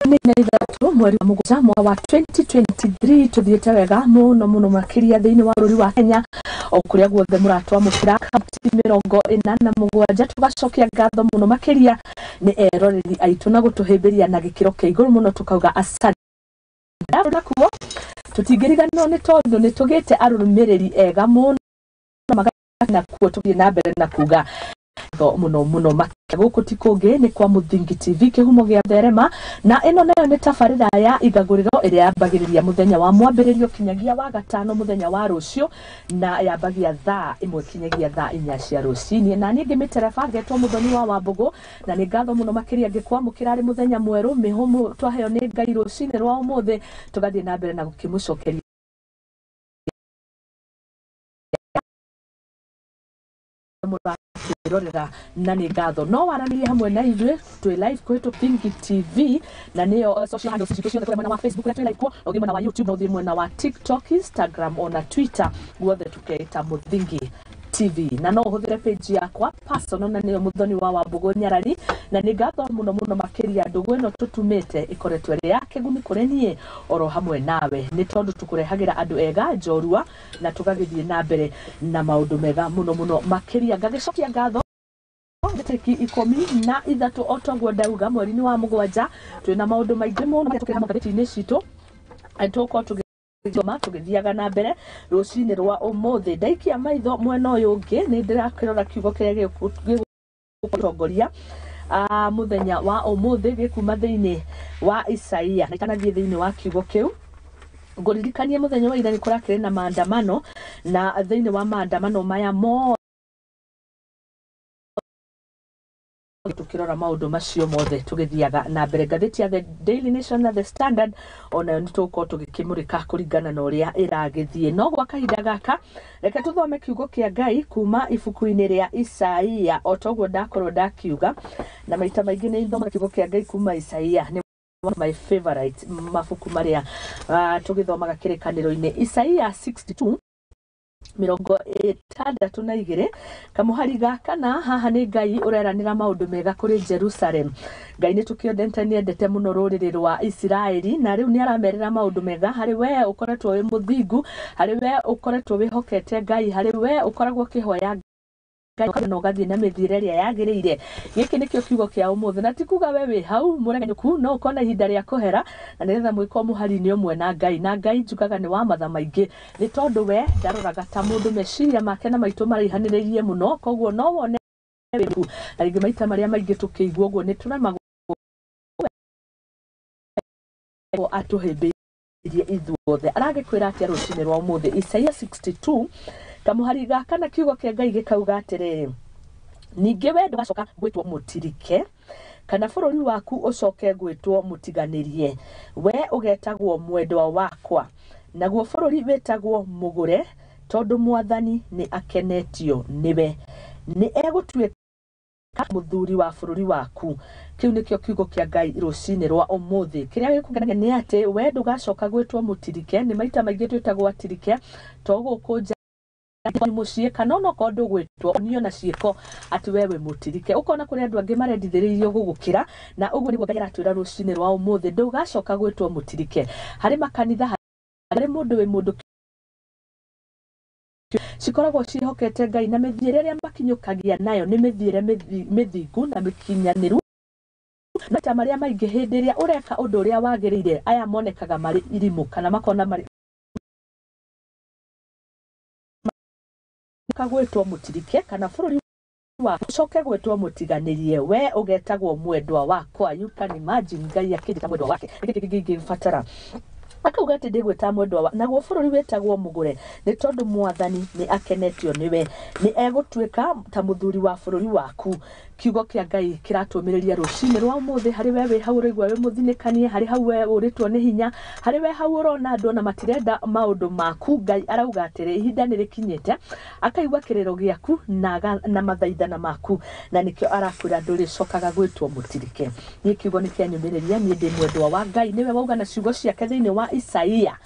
Na ithatũ mweri wa mũgwanja mwaka wa 2023, tuthiĩte wega mũno mũno makĩria thĩinĩ wa bũrũri wa Kenya, o kũrĩa guothe mũratwamũkĩra kaunti 47. Tũgacokia ngatho mũno makĩria nĩ eroreri aitũ na gũtũhĩmbĩria na gĩkĩro kĩa igũrũ mũno, tũkauga asante. Nakuo tũtingĩriganĩrwo nĩ tondũ nĩ tũgĩte arũmĩrĩri ega mũno nakuo tũthiĩ na mbere na kuga mũno mũno makĩria. Gũkũ ti kũngĩ, nĩ kwa Mũthingi TV, kĩhumo gĩa therema, na ĩno nayo nĩ tabarĩra ya Igagũrĩro ĩrĩa yambagĩrĩria mũthenya wa mwambĩrĩrio kinyagia wa gatano, mũthenya wa rũciũ, na yambagia thaa 1 kinyagia thaa 4 cia rũcinĩ. Na niĩ ngĩmĩtereba ngetwo Mũthoni wa Wambũgũ, na nĩ ngatho mũno makĩria ngĩkwamũkĩra arĩ mũthenya mwerũ mĩhũmũ twaheo nĩ Ngai rũcinĩ rwa ũmũthĩ, tũgathiĩ na mbere na gũkĩmũcokeria mũratwĩrorera, na nĩ ngatho. No waranĩrie hamwe na ithuĩ twĩ live kũhĩtũkĩra Thingi TV, na nĩyo social handles citũ ciothe, kũrĩa mwena wa Facebook kũrĩa twĩ live kuo, na ũthiĩ mwena wa YouTube, na ũthiĩ mwena wa TikTok, Instagram ona Twitter, guothe tũkeita Mũthingi TV. Na no ũhũthĩre page yakwa personal, na nĩyo Mũthoni wa Wambũgũ Nyarari. Na nĩ ngatho mũno mũno makĩria, ndũgũ ĩno tũtumĩte ĩkoretwo ĩrĩ ya kĩguni kũrĩ niĩ oro hamwe nawe, nĩ tondũ tũkũrehagĩra andũ ega njorua na tũgagĩthiĩ na mbere na maũndũ mega mũno mũno makĩria. Ngagĩcokia ngatho tarĩki 13, o toguo ndauga, mweri-inĩ wa mũgwanja, twĩna maũndũ maingĩ mũno marĩa tũkĩreha ngathĩti-inĩ citũ, tũgũkorwo tũgĩthoma tũgĩthiaga na mbere rũcinĩ rwa ũmũthĩ. Ndaikia maitho mwena ũyũ ũngĩ, nĩ ndĩrakĩrora kiugo kĩrĩa gĩgũtongoria mũthenya wa ũmũthĩ, gĩkuma thĩinĩ wa Isaia. Na itanathiĩ thĩinĩ wa kiugo kĩu, ngũririkanie mũthenya wa ira nĩ kũrakĩrĩ na maandamano, na thĩinĩ wa maandamano maya mothe tukirora maundu macio mothe tugithiaga na mbere, ngathĩti ya The Daily Nation na The Standard onayo nĩ tũgũkorwo tũgĩkĩmũrĩka kũringana na ũrĩa ĩragĩthiĩ. No gwa kahinda gaka, reke tũthome kiugo kĩa Ngai kuma ibuku-inĩ rĩa Isaia, o toguo ndakorwo ndakiuga, na maita maingĩ nĩ thomaga kiugo kĩa Ngai kuma Isaia, nĩ one of my favorite mabuku marĩa tũgĩthomaga kĩrĩkanĩro-inĩ. Isaia 62, 62, kamũhari ga kana. Haha nĩ Ngai ũreranĩra maũndũ mega kũrĩ Jerusalem. Ngai nĩ tũkĩendete, nĩendete mũno rũrĩrĩ rwa Isiraeli, na rĩu nĩ aramerĩra maũndũ mega. Harĩ we ũkoretwo wĩ mũthingu, harĩ we ũkoretwo wĩhokete Ngai, harĩ we ũkoragwo ũkĩhoya Ngai na ũgathiĩ na mĩthiĩre ĩrĩa yagĩrĩire, gĩkĩ nĩkĩo kiugo kĩa ũmũthĩ. Na ti kuga we wĩ hau mũregenyũku, no ũkona ihinda rĩa kũhera na nĩgetha mwĩko mũhari-inĩ ũmwe na Ngai. Na Ngai njugaga nĩ wa matha maingĩ, nĩ tondũ we ndaroraga ta mũndũ, meciria make na maitũ maraihanĩrĩirie mũno, koguo no wone wĩru. Na rĩngĩ maita marĩa maingĩ tũkĩigua ũguo nĩ tũremagwo atũhĩmbĩirie ithuothe. Aragĩkwĩra atĩa rũcinĩ rwa ũmũthĩ? Isaia 62, kamũhari ga kana, kiugo kĩa Ngai gĩkauga atĩrĩrĩ: "Ningĩ we ndũgacoka gwĩtwo mũtirike, kana bũrũri waku ũcoke gwĩtwo mũtiganĩrie. We ũgetagwo mwendwa wakwa, naguo bũrũri wĩtagwo mũgũre, tondũ Mwathani nĩ akenetio nĩwe, nĩ egũtuĩka mũthuri wa bũrũri waku." Kĩu nĩkĩo kiugo kĩa Ngai rũcinĩ rwa ũmũthĩ. Kĩrĩa gĩkũgenagia nĩ atĩ we ndũgacoka gwĩtwo mũtirike. Nĩ maita maingĩ twĩtagwo atirike, to gũkũ nja mũciĩ, kana onokorwo ndũgwĩtwo, onio na ciĩko atĩ we wĩ mũtirike, ũkona kũrĩ andũ angĩ marendithĩrĩirio gũgũkĩra. Na ũguo nĩguo Ngai aratwĩra rũcinĩ rwa ũmũthĩ, ndũgacoka gwĩtwo mũtirike. Harĩ makanitha, harĩ mũndũ wĩ mũndũ cikoragwo ciĩhokete Ngai, na mĩthiĩre ĩrĩa makinyũkagia nayo nĩ mĩthiĩre mĩthingu na mĩkinyanĩru. Maita marĩa maingĩ, hĩndĩ ĩrĩa ũreka ũndũ ũrĩa wagĩrĩire, aya monekaga marĩ irimũ kana makona marĩ gwĩtwo mũtirike, kana bũrũri wa ũcoke gwĩtwo mũtiganĩrie. We ũgetagwo mwendwa wakwa. You can imagine Ngai akĩnjĩta mwendwa wake. Nĩkĩ kĩngĩ ingĩbatara? Akauga atĩ ndĩgwĩta mwendwa wa, naguo bũrũri wĩtagwo mũgũre, nĩ tondũ Mwathani nĩ akenetio nĩwe, nĩ egũtuĩka ta mũthuri wa bũrũri waku. Kiugo kĩa Ngai kĩratũmĩrĩria rũcinĩ rwa ũmũthĩ harĩ we wĩ hau ũraigua wĩ mũthinĩkanie, harĩ hau we ũrĩtwo nĩ hinya, harĩ we hau ũrona andũ ona matirenda maũndũ maku. Ngai arauga atĩrĩ, ihinda nĩ rĩkinyĩte akaigua kĩrĩro gĩaku na mathaithana maku, na nĩkĩo arakwĩra ndũrĩcokaga gwĩtwo mũtirike. Niĩ kiugo nĩ kĩanyumĩrĩria, niĩ ndĩ mwendwa wa Ngai. Nĩwe wauga na ciugo ciake thĩinĩ wa Isaia.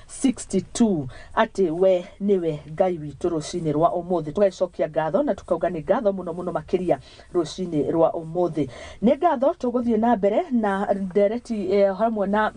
62 atĩ we nĩwe Ngai witũ rũcinĩ rwa ũmũthĩ. Tũgagĩcokia ngatho na tukauga nĩ ngatho mũno mũno makĩria rũcinĩ rwa ũmũthĩ. Nĩ ngatho tũgũthiĩ na mbere na ndereti hamwe na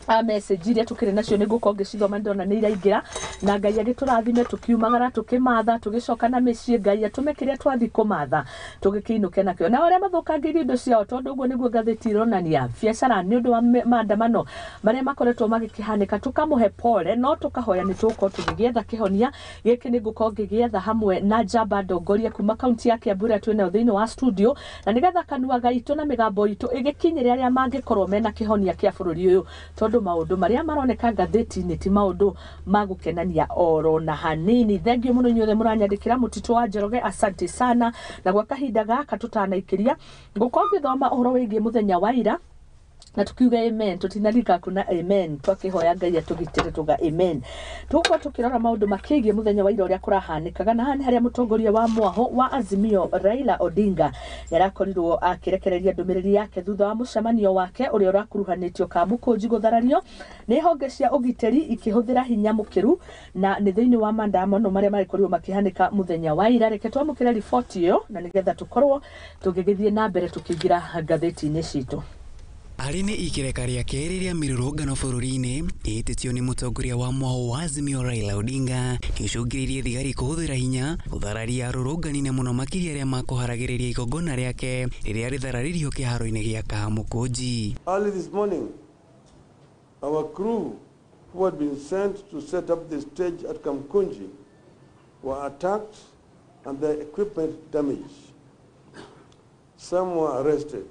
a message iria tukĩrĩ nacio nĩ ngũkorwo ngĩcithoma, ndĩrona nĩ iraingĩra, na Ngai agĩtũrathime tũkiumagara tũkĩmatha tũgĩcoka na mĩciĩ. Ngai atũme kĩrĩa twathi kũmatha tũgĩkĩinũke nakĩo, na arĩa mathũkangĩirie indo ciao, tondũ ũguo nĩguo ngathĩti ironania biacara nĩ ũndũ wa maandamano marĩa makoretwo magĩkĩhanĩka, tũkamũhe pole, no tũkahoya nĩ tũgũkorwo tũgĩgĩetha kĩhonia gĩkĩ. Nĩ ngũkorwo ngĩgĩetha hamwe na njamba ndongoria kuma kaunti ya Kiambu ĩrĩa twĩnayo thĩinĩ wa studio, na nĩgetha kanua gaitũ na mĩgambo itũ ĩgĩkinyĩre arĩa mangĩkorwo mena kĩhonia kĩa bũrũri ũyũ, tondũ maũndũ marĩa maroneka ngathĩti-inĩ ti maũndũ ma gũkenania oro na hanini. Thengiũ mũno inyuothe mũranyandĩkĩra. Mũtitũ wa Njoroge, asante sana. Na gwa kahinda gaka tũtanaikĩria, ngũkorwo ngĩthoma ũhoro wĩgiĩ mũthenya wa ira na tukiuga amen, tutinarika kuna amen, twakihoya Ngai atũgitĩre, tuga amen. Tũgũkorwo tũkĩrora maũndũ makĩgiĩ mũthenya wa ira ũrĩa kũrahanĩkaga, na haha nĩ harĩa mũtongoria wa mwaho wa Azimio Raila Odinga nĩarakorirwo akĩrekereria ndũmĩrĩri yake thutha wa mũcemanio wake ũrĩa ũrakuruhanĩtio Kamũkũnji gũtharario nĩ honge cia ũgitĩri ikĩhũthĩra hinya mũkĩru, na nĩ thĩinĩ wa maandamano marĩa marĩkorirwo makĩhanĩka mũthenya wa ira. Reke twamũkĩre riboti ĩyo na nĩgetha tũkorwo tũgĩgĩthiĩ na mbere tũkĩingĩra ngathĩti-inĩ citũ. Arĩ nĩ ikereka rĩa kerĩ rĩa mĩrũrũngano bũrũri-inĩ ĩtĩtio nĩ mũtongoria wa mwaho wa Azimio Raila Odinga nĩũcũngĩrĩirie thigari kũhũthĩra hinya gũthararia arũrũngani, na mũno makĩria arĩa makũharagĩrĩria igongona rĩake rĩrĩa rĩthararirio kĩharo-inĩ gĩa Kamũkũnji. Early this morning, our crew who had been sent to set up the stage at Kamkunji were attacked and their equipment damaged. Some were arrested.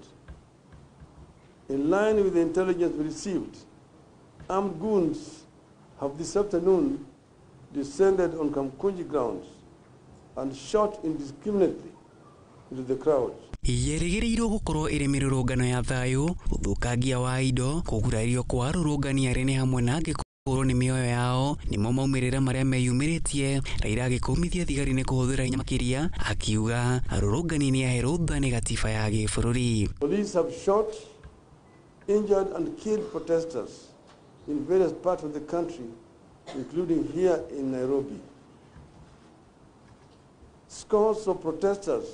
In line with the intelligence we received, armed goons have this afternoon descended on Kamkunji grounds and shot indiscriminately into the crowd. Yerĩgĩrĩirwo gũkorwo ĩrĩ mĩrũrũngano ya thayũ, ũthũkangia wa indo, kũgurario kwa arũrũngani arĩa nĩ hamwe na angĩ kũũrwo nĩ mĩoyo yao nĩmo maumĩrĩra marĩa meyumĩrĩtie. Raila agĩkũmithia thigari nĩ kũhũthĩra hinya makĩria, akiuga arũrũngani nĩ ahe rũtha nĩ gatiba ya gĩbũrũri. Police have shot, injured and killed protesters in various parts of the country, including here in Nairobi. Scores of protesters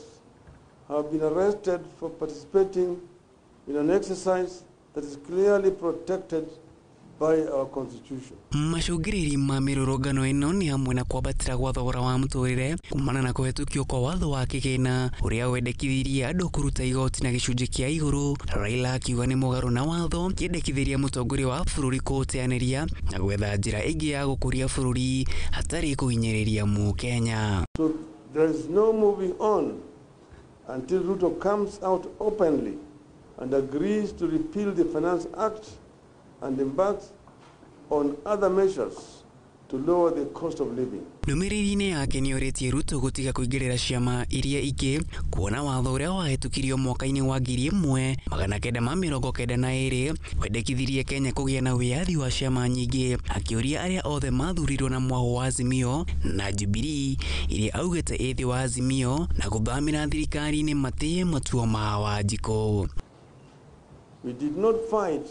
have been arrested for participating in an exercise that is clearly protected by our constitution. Macũngĩrĩria ma mĩrũrũngano ĩno nĩ hamwe na kwambatĩra gwa thogora wa mũtũrĩre kumana na kũhetũkio kwa watho wa kĩgĩna ũrĩa wendekithirie andũ kũruta igoti na gĩcunjĩ kĩa igũrũ. Raila akiuga nĩ mũgarũ na watho, kĩendekithĩria mũtongoria wa bũrũri kũũteanĩria na gwetha njĩra ĩngĩ ya gũkũria bũrũri hatarĩ kũhinyĩrĩria mũkenya. So there is no moving on until Ruto comes out openly and agrees to repeal the Finance Act and embarks on other measures to lower the cost of living. Ndũmĩrĩri-inĩ yake nĩorĩtie Ruto gũtiga kũingĩrĩra ciama iria ingĩ, kuona watho ũrĩa wahĩtũkirio mwaka-inĩ wa 1992 wendekithirie Kenya kũgĩa na wĩyathi wa ciama nyingĩ, akĩũria arĩa othe mathurirwo na mwaho wa Azimio na Jubilee iria augĩte ĩ thĩ wa Azimio na gũthamĩra thirikari-inĩ matĩye matua ma Wanjikũ. We did not fight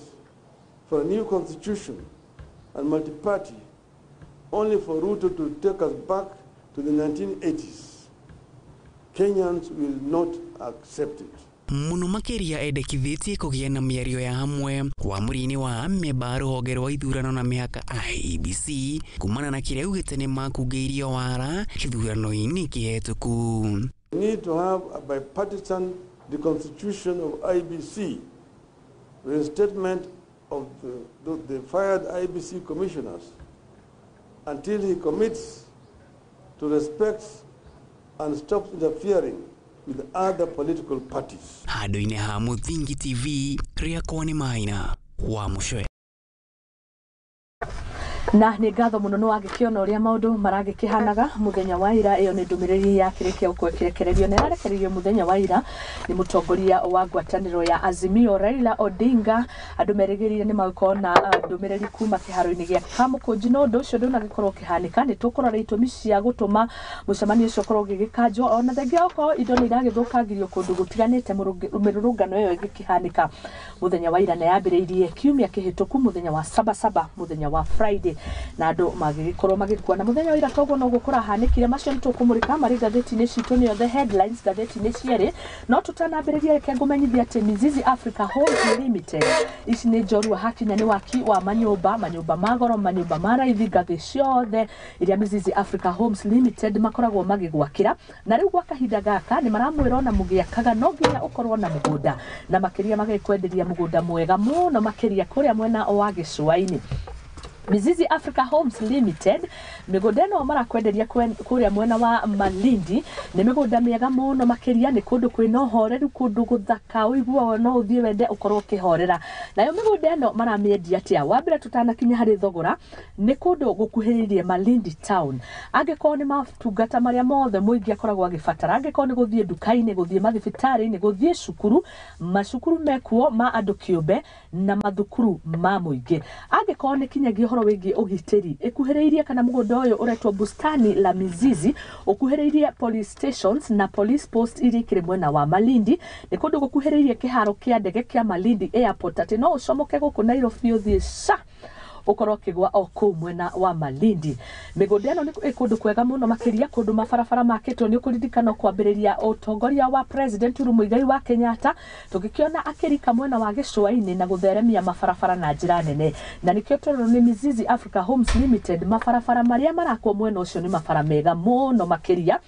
for a new constitution and multi-party only for Ruto to take us back to the 1980s. Kenyans will not accept it. Mũno makĩria endekithĩtie kũgĩa na mĩario ya hamwe wamũri-inĩ wa amemba rũhonge rwa ithurano na mĩhaka IEBC kumana na kĩrĩa augĩte nĩ makungĩirio wara gĩthurano-inĩ kĩhetũku. We need to have a bipartisan reconstitution of IEBC, reinstatement of the fired IEBC commissioners until he commits to respect and stops interfering with other political parties. Handũ-inĩ ha Mũthingi TV, rĩakwa nĩ Maina wa Mũcwe. Na nĩ ngatho mũno nĩ wagĩkĩona ũrĩa maũndũ maragĩkĩhanaga mũthenya wa ira. Ĩyo nĩ ndũmĩrĩri yakĩrĩkia gũkorwo ĩkĩrekererio na ĩrarekereirio mũthenya wa ira nĩ mũtongoria wa ngwatanĩro ya Azimio Raila Odinga. Andũ merĩgĩrĩire nĩ magũkorwo na ndũmĩrĩri kuma kĩharo-inĩ gĩa Kamũkũnji, no ũndũ ũcio ndũnagĩkorwo ũkĩhanĩka. Nĩ tũkũrora itũmi cia gũtũma mũcemanio ũcio ũkorwo ũgĩgĩkanjwo, ona thengia okorwo indo nĩ iragĩthũkangirio kũndũ gũtiganĩte mĩrũrũngano ĩyo ĩgĩkĩhanĩka mũthenya wa ira, na yambĩrĩirie kiumia kĩhĩtũku mũthenya wa Sabasaba, mũthenya wa Friday. Na andũ magĩgĩkorwo magĩkua. Na mũthenya wa ira toguo noguo kũrahanĩkire. Macio nĩ tũkũmũrĩka marĩ ngathĩti-inĩ citũ, nĩyo the headlines ngathĩti-inĩ cierĩ. No tũtanambĩrĩria, reke ngũmenyithie atĩ Mizizi Africa Homes Limited ici nĩ njorua hakinya nĩ waki wa manyũmba, manyũmba ma goro, manyũmba ma raithi, ngathĩ ciothe iria Mizizi Africa Homes Limited makoragwo magĩgwakĩra. Na rĩu gwa kahinda gaka nĩ maramwĩra ona mũgĩakaga no nginya ũkorwo na mũgũnda, na makĩria magĩkwenderia mũgũnda mwega mũno makĩria kũrĩa mwena wa gĩcũa-inĩ. Mizizi Africa Homes Limited mĩgũnda ĩno marakwenderia kũrĩa mwena wa Malindi nĩ mĩgũnda mĩega mũno makĩria. Nĩ kũndũ kwĩna ũhoreru, kũndũ gũthaka, ũiguaga no ũthiĩ wende ũkorwo ũkĩhorera. Nayo mĩgũnda ĩno maramĩendia atĩa? Wa mbere, tũtanakinya harĩ thogora, nĩ kũndũ gũkuhĩrĩirie Malindi town. Angĩkorwo nĩ matungata marĩa mothe mũingĩ akoragwo agĩbatara, angĩkorwo nĩ gũthiĩ nduka-inĩ, gũthiĩ mathibitarĩ-inĩ, gũthiĩ cukuru, macukuru mekuo ma andũ kĩũmbe na mathukuru ma mũingĩ. Angĩkorwo nĩ kinyagia ũhoro wĩgiĩ ũgitĩri, ĩkuhĩrĩirie kana mũgũnda ũyũ ũretwo Bustani la Mizizi ũkuhĩrĩirie police stations na police post iria ikĩrĩ mwena wa Malindi. Nĩ kũndũ gũkuhĩrĩirie kĩharo kĩa ndege kĩa Malindi Airport, atĩ no ũcomoke gũkũ Nairobi ũthiĩ ca ũkorwo ũkĩgwa o kũu mwena wa Malindi. Mĩgũnda ĩno nĩ ĩ kũndũ kwega mũno makĩria, kũndũ mabarabara makĩtwo. Nĩ ũkũririkana kwambĩrĩria ũtongoria wa President Uhuru Muigai wa Kenyatta, tũgĩkĩona akĩrika mwena wa gĩcũa-inĩ na gũtheremia mabarabara na njĩra nene, na nĩkĩo tũrerwo nĩ Mizizi Africa Homes Limited mabarabara marĩa marakwo mwena ũcio nĩ mabara mega mũno makĩria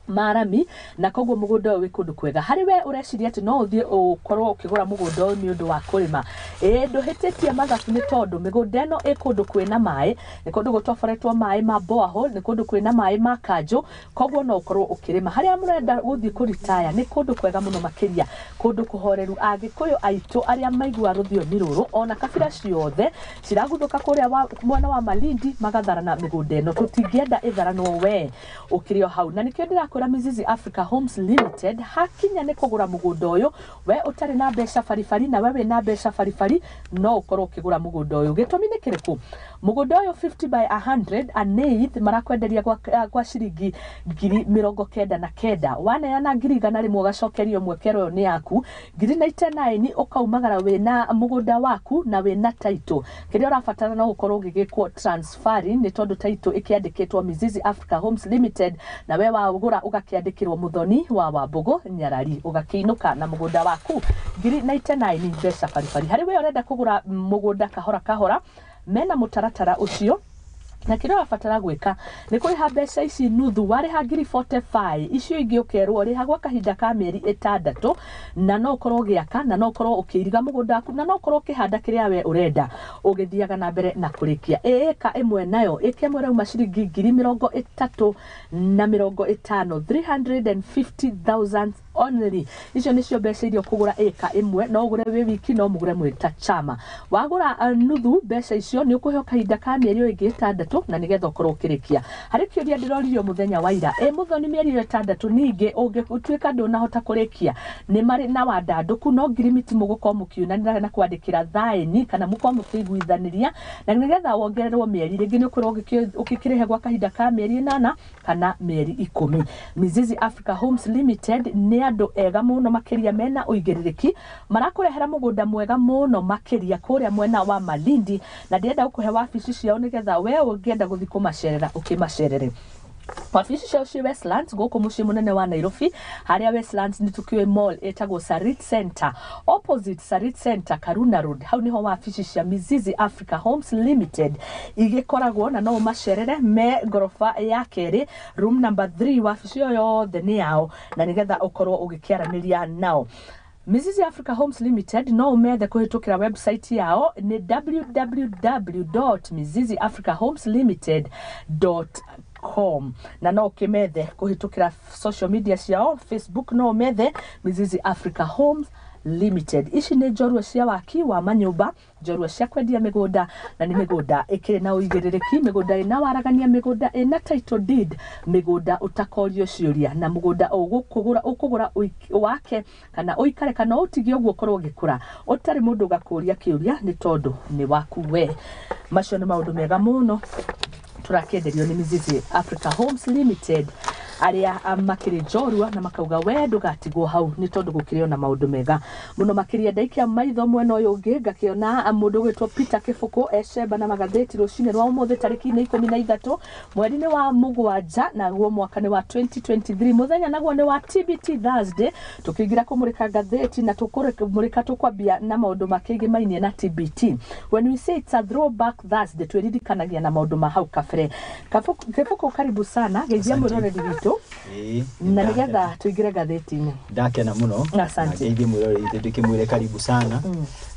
marami, na koguo mũgũnda ũyũ wĩ kũndũ kwega harĩ we ũreciria atĩ no ũthiĩ ũkorwo ũkĩgũra mũgũnda ũyũ nĩ ũndũ wa kũrĩma. Ĩĩ, ndũhĩtĩtie mathabu, nĩ tondũ mĩgũnda ĩno ĩ kũndũ kwĩna maĩ, nĩ kũndũ gũtoboretwo maĩ ma borehole, nĩ kũndũ kwĩna maĩ ma kanjũ, koguo no ũkorwo ũkĩrĩma. Harĩa mũrenda gũthiĩ kũritaya nĩ kũndũ kwega mũno makĩria, kũndũ kũhoreru. Agĩkũyũ aitũ arĩa maigua rũthiomi rũrũ ona kabira ciothe ciraguthũka kũrĩa mwena wa Malindi magatharana mĩgũnda ĩno. Tũtingĩenda ĩtharanwo we ũkĩrĩ o hau, na nĩkĩo ndĩrakwĩra Mizizi Africa Homes Limited hakinya nĩ kũgũra mũgũnda ũyũ, we ũtarĩ na mbeca baribari na we wĩna mbeca baribari no ũkorwo ũkĩgũra mũgũnda ũyũ. Gĩtũmi nĩ kĩrĩkũ? Mũgũnda ũyũ 50 by 100 an eighth marakwenderia kwa ciringi 99,000. Waneana 100,000 ũgacokerio mwekero ũyũ nĩ yaku. 99,000 ũkaumagara wĩna mũgũnda waku na wĩna title. Kĩrĩa ũrabatara no gũkorwo ũgĩgĩkwo transferring, nĩ tondũ title ĩkĩandĩkĩtwo Mizizi Africa Homes Limited, na we wagũra ũgakĩandĩkĩrwo Muthoni wa Wambũgũ Nyarari, ũgakĩinũka na mũgũnda waku. 99,000 mbeca baribari. Harĩ we ũrenda kũgũra mũgũnda kahora kahora, mena mũtaratara ũcio, na kĩrĩa ũrabatara gwĩka nĩ kũrĩha mbeca ici nuthu. Warĩha 45,000, icio ingĩ ũkerwo rĩha gwa kahinda ka mĩeri 6, na no ũkorwo ũgĩaka, na no ũkorwo ũkĩiriga mũgũnda waku, na no ũkorwo ũkĩhanda kĩrĩa we ũrenda ũgĩthiaga na mbere na kũrĩkia. Ĩka ĩmwe nayo ĩka ĩmwe rauma ciringi 350,000, 350,000 only. Icio nĩcio mbeca iria ũkũgũra ĩka ĩmwe. No ũgũre wĩ wiki, no mũgũre mwĩ ta chama. Wagũra nuthu mbeca icio, nĩ ũkũheo kahinda ka mĩeri ĩyo ĩngĩ 6 na nĩgetha ũkorwo ũkĩrĩkia. Harĩ kĩũria ndĩroririo mũthenya wa ira, ĩ Mũthoni, mĩeri ĩyo 6 ningĩ ũngĩtuĩka ndũnahota kũrĩkia? Nĩ marĩ na wandandũku, no ngirimiti mũgũkorwo mũkiunanĩra na kwandĩkĩra thaĩni kana mũkorwo mũkĩiguithanĩria na nĩgetha wongererwo mĩeri rĩngĩ, nĩ ũkorwo ũgĩkĩrĩha gwa kahinda ka mĩeri 8 kana mĩeri 10. Mizizi Africa Homes Limited nĩ andũ ega mũno makĩria, mena ũigĩrĩrĩki, marakũrehera mũgũnda mwega mũno makĩria kũrĩa mwena wa Malindi, na ndĩrenda gũkũhe wabici ciao nĩgetha we ũngĩenda gũthiĩ kũmacerera ũkĩmacerere. Wabici ciao ciĩ Westlands gũkũ mũciĩ mũnene wa Nairobi. Harĩa Westlands nĩ tũkĩũĩ mall ĩtagwo Sarit Center, opposite Sarit Center, Karuna Road, hau niho wabici cia Mizizi Africa Homes Limited igĩkoragwo, na no ũmacerere me ngoroba ya kerĩ, room number 3. Wabici ĩyo yothe nĩ yao na nĩgetha ũkorwo ũgĩkĩaranĩria nao. Mizizi Africa Homes Limited no ũmethe kũhĩtũkĩra website yao nĩ www.miziziafricahomslimited.com, na no ũkĩmethe kũhĩtũkĩra social media ciao. Facebook no ũmethe Mizizi Africa Homes Limited. Ici nĩ njorua cia waki wa manyũmba, njorua cia kwendia mĩgũnda, na nĩ mĩgũnda ĩkĩrĩ na ũigĩrĩrĩki, mĩgũnda ĩna waragania, mĩgũnda ĩna title deed, mĩgũnda ũtakorio ciũria, na mũgũnda ũgũkũgũra ũkũgũra wake kana ũikare kana ũtige ũguo ũkorwo ũgĩkũra ũtarĩ mũndũ ũgakũria kĩũria, nĩ tondũ nĩ waku we. Macio nĩ maũndũ mega mũno tũrakĩenderio nĩ Mizizi Africa Homes Limited. Arĩa makĩrĩ njorua na makauga we ndũgatigwo hau nĩ tondũ gũkĩrĩ ona maũndũ mega mũno makĩria. Ndaikia maitho mwena ũyũ ũngĩ ngakĩona mũndũ ũgwĩtwo Peter Kĩbũkũ ecemba na magathĩti rũcinĩ rwa ũmũthĩ, tarĩki-inĩ 13 mweri-inĩ wa mũgwanja, naguo mwaka nĩ wa 2023, mũthenya naguo nĩ wa TBT Thursday. Tũkĩingĩra kũmũrĩka ngathĩti na tũkũmũrĩka, tũkwambia na maũndũ makĩgĩmainie na TBT. When we say it's a throwback Thursday, twĩririkanagia na maũndũ ma hau kabere. Kĩbũkũ, karibu sana, geithia Asante. mwĩroreri witũ Ĩĩ, na nĩgetha tũingĩre ngathĩti-inĩ. Ndakena mũno. Asante. Na ngeithie mwĩroreri witũ, ndĩkĩmwĩre karibu sana,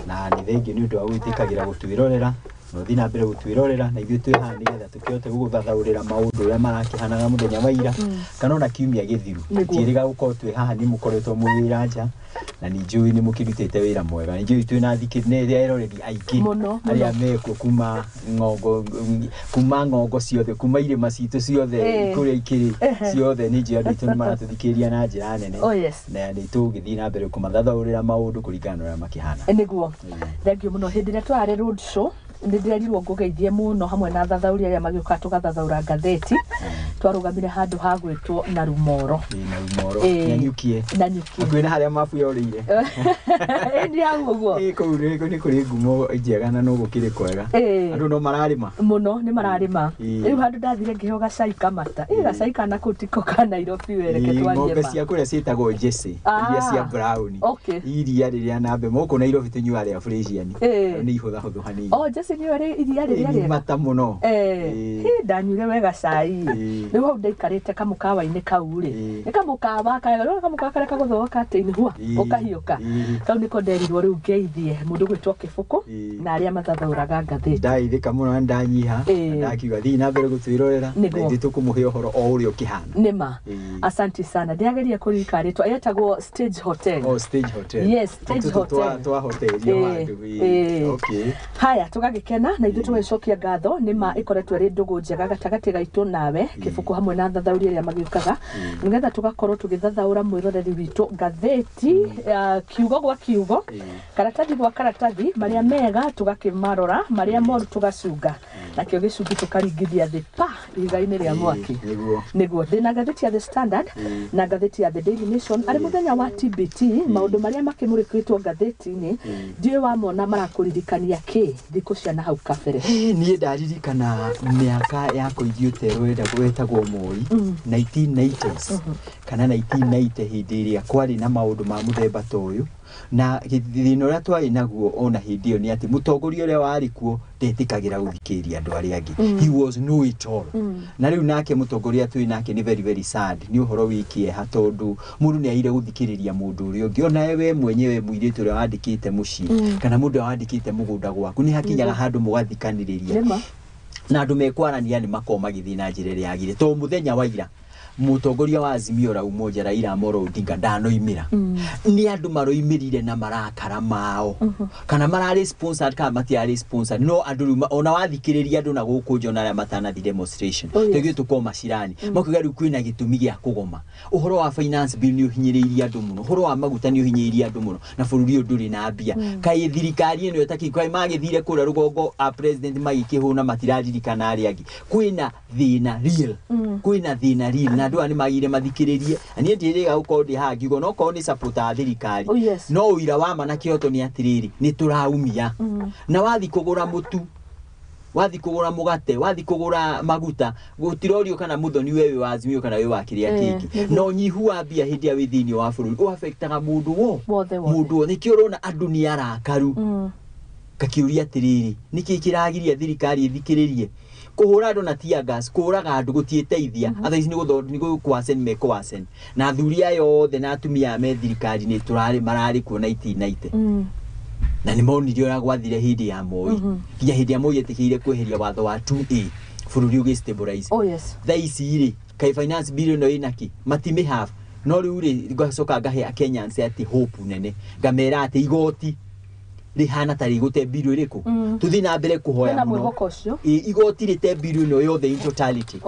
na nĩ thengiũ nĩ ũndũ wa gwĩtĩkagĩra gũtwĩrorera na ũthiĩ na mbere gũtwĩrorera, na ithuĩ twĩ haha nĩgetha tũkĩhote gũgũthathaũrĩra maũndũ ũrĩa marakĩhanaga mũthenya wa ira kana ona kiumia gĩthiru. Tũtiĩrĩga gũkorwo twĩ haha, nĩ mũkoretwo mwĩ wĩra nja na nĩ njũĩ nĩ mũkĩrutĩte wĩra mwega. Nĩ njũĩ twĩna nĩ eroreri aingĩ Mũno, arĩa mekuo kuma ng'ongo, kuma ng'ongo ciothe, kuma irĩma citũ ciothe, kũrĩa ikĩrĩ ciothe. Nĩ njũĩ andũ aitũ nĩ maratũthikĩrĩria na njĩra nene Oh, yes. na nĩ tũgĩthiĩ na mbere kũmathathaũrĩra maũndũ kũringana na ũrĩa makĩhana. Nĩguo, thengiũ mũno. Hĩndĩ ĩrĩa twarĩ road show nĩ ndĩrerirwo ngũgeithie mũno hamwe na athathaũri arĩa magĩũkaga tũgathathaũra ngathĩti. Twarũgamire handũ ha gwĩtwo Narumoro. Ĩĩ, Narumoro. Ĩĩ. Nanyukie. Nanyukie. Hakuhĩ na harĩa mabu yorĩire. Ĩ, nĩ hau ũguo. Ĩĩ, kũu nĩ kũrĩ ngumo njega na no gũkĩrĩ kwega. Andũ no mararĩma. Mũno, nĩ mararĩma. Rĩu handũ ndathire ngĩheo gacai kamata. Ĩ, gacai kana kũu tiko ka Nairobi, wereke Ĩĩ, twarie ng'ombe ma. cia kũrĩa ciĩtagwo Jersey, iria cia brown, iria rĩrĩa nambe gũkũ Nairobi tũnyuaga rĩa Fresian nĩ ihũthahũthũ hanini. O Jersey nĩyo ĩrĩ iria rĩrĩa Ĩĩ, rĩega. mata mũno. Hĩ, ndanyuire wega cai. Rĩu hau ndaikarĩte kamũkawa-inĩ kau rĩ, nĩ kamũkawa karĩa kamũkawa karĩa kagũthwo katĩ-inĩ hua ũkahiũka. Kau nĩko nderirwo rĩu ngeithie mũndũ gwĩtwo Kĩbũkũ na arĩa mathathaũraga ngathĩti. Ndaithĩka mũno na ndanyiha. Na ndakiuga thiĩ na mbere gũtwĩrorera na ithuĩ tũkũmũhe ũhoro o ũrĩa ũkĩhana. Nĩma. Asanti sana. Ndĩrageria kũririkana rĩtwa, yetagwo Stage Hotel. Oh, Stage Hotel. Yes, Stage Tũtũ Hotel. twa hoteli handũ. Okay. Haya, tũgagĩkena na ithuĩ tũgagĩcokia ngatho. Nĩ ma ĩkoretwo ĩrĩ ndũgũ njega gatagatĩ gaitũ nawe Kĩbũkũ hamwe na athathaũri arĩa magĩũkaga nĩgetha tũgakorwo tũgĩthathaũra mwĩroreri witũ ngathĩti, kiugo gwa kiugo, karatathi gwa karatathi, marĩa mega tũgakĩmarora, marĩa moru tũgacunga, nakĩo gĩcungi tũkaringithia thĩ pa ihiga-inĩ rĩa mwaki. Nĩguo ndĩna ngathĩti ya The Standard na ngathĩti ya The Daily Nation arĩ mũthenya wa TBT. Maũndũ marĩa makĩmũrĩkĩtwo ngathĩti-inĩ, ndiũĩ wamona marakũririkania kĩ thikũ cia na hau kabere. Niĩ ndaririkana mĩaka ya kũithio terwo wetagwo Moi, 1990s kana 1990, hĩndĩ ĩrĩa kwarĩ na maũndũ ma mũthemba ta ũyũ, na thĩna ũrĩa twarĩ naguo ona hĩndĩ ĩyo nĩ atĩ mũtongoria ũrĩa warĩ kuo ndetĩkagĩra gũthikĩrĩria andũ arĩa angĩ. He was know it all. Na rĩu nake mũtongoria twĩ nake nĩ very very sad, nĩ ũhoro wĩ kĩeha tondũ mũndũ nĩ agire gũthikĩrĩria mũndũ ũrĩa ũngĩ, onawe we mwenyewe mũirĩtu ũrĩa wandĩkĩte mũciĩ kana mũndũ ũrĩa wandĩkĩte mũgũnda gwaku, nĩ hakinyaga handũ mũgathikanĩrĩria na andũ mekwarania nĩ makorwo magĩthiĩ na njĩra ĩrĩa yagĩrĩire, tondũ mũthenya wa ira mũtongoria wa Azimio la Umoja Raila Amolo Odinga ndanoimĩra, nĩ andũ maroimĩrire na marakara mao, kana mararĩ sponsored kana matiarĩ sponsored, no andũ rĩu ona wathikĩrĩria andũ na gũkũ nja, ona arĩa matanathi demonstration, Oh, yes. tũgĩ tũkorwo macirani makiuga rĩu kwĩna gĩtũmi gĩa kũgoma. Ũhoro wa finance bill nĩ ũhinyĩrĩirie andũ mũno, ũhoro wa maguta nĩ ũhinyĩrĩirie andũ mũno, na bũrũri ũyũ ndũrĩ na mbia. Kaĩ thirikari ĩno ĩtakĩ kaĩ magĩthire kũrĩa rũgongo a president magĩkĩhũna, matiraririkana arĩa angĩ. Kwĩna thĩna real, kwĩna thĩna real, na andũ aya nĩ magĩrĩire mathikĩrĩrie. Na niĩ ndirĩga gũkorwo ndĩ haha ngiuga no korwo nĩ supporter a thirikari, Oh, yes. no ũira wa ma na kĩhoto nĩ atĩrĩrĩ, nĩ tũraumia na wathi kũgũra mũtu, wathi kũgũra mũgate, wathi kũgũra maguta, gũtirorio kana mũthoni we wĩ wa Azimio kana wĩ wa kĩrĩa kĩngĩ. Na ũnyihu wa mbia hĩndĩ ĩrĩa wĩ thĩinĩ wa bũrũri ũafektaga mũndũ wo Wothe, wothe. mũndũ wothe. Nĩkĩo ũrona andũ nĩ arakaru. Ngakĩũria atĩrĩrĩ, nĩkĩ kĩragiria thirikari ĩthikĩrĩrie kũhũra andũ na tear gas, kũraga andũ gũtiĩteithia? Thaa ici nĩ gũkwasen mekwasen na athuri aya othe na atumia aya me thirikari-inĩ tũrarĩ mararĩ kuo 1990 na nĩ monire ũrĩa gwathire hĩndĩ ya Moi, nginya hĩndĩ ya Moi etĩkĩrire kweheria watho wa 2A, bũrũri ũgĩ stabilize. Oh, yes. Thaa ici rĩ, kaĩ finance bill ĩno ĩna kĩ matimĩ no rĩu rĩ, ngacoka ngahe Kenyans atĩ hope nene, ngamera atĩ igoti Rĩhana ta rĩgũte bill ĩrĩkũ. Tũthiĩ na mbere kũhoya Kwĩna mũno. Mwĩhoko ũcio. Ĩ, igoti rĩte bill ĩno yothe in totality,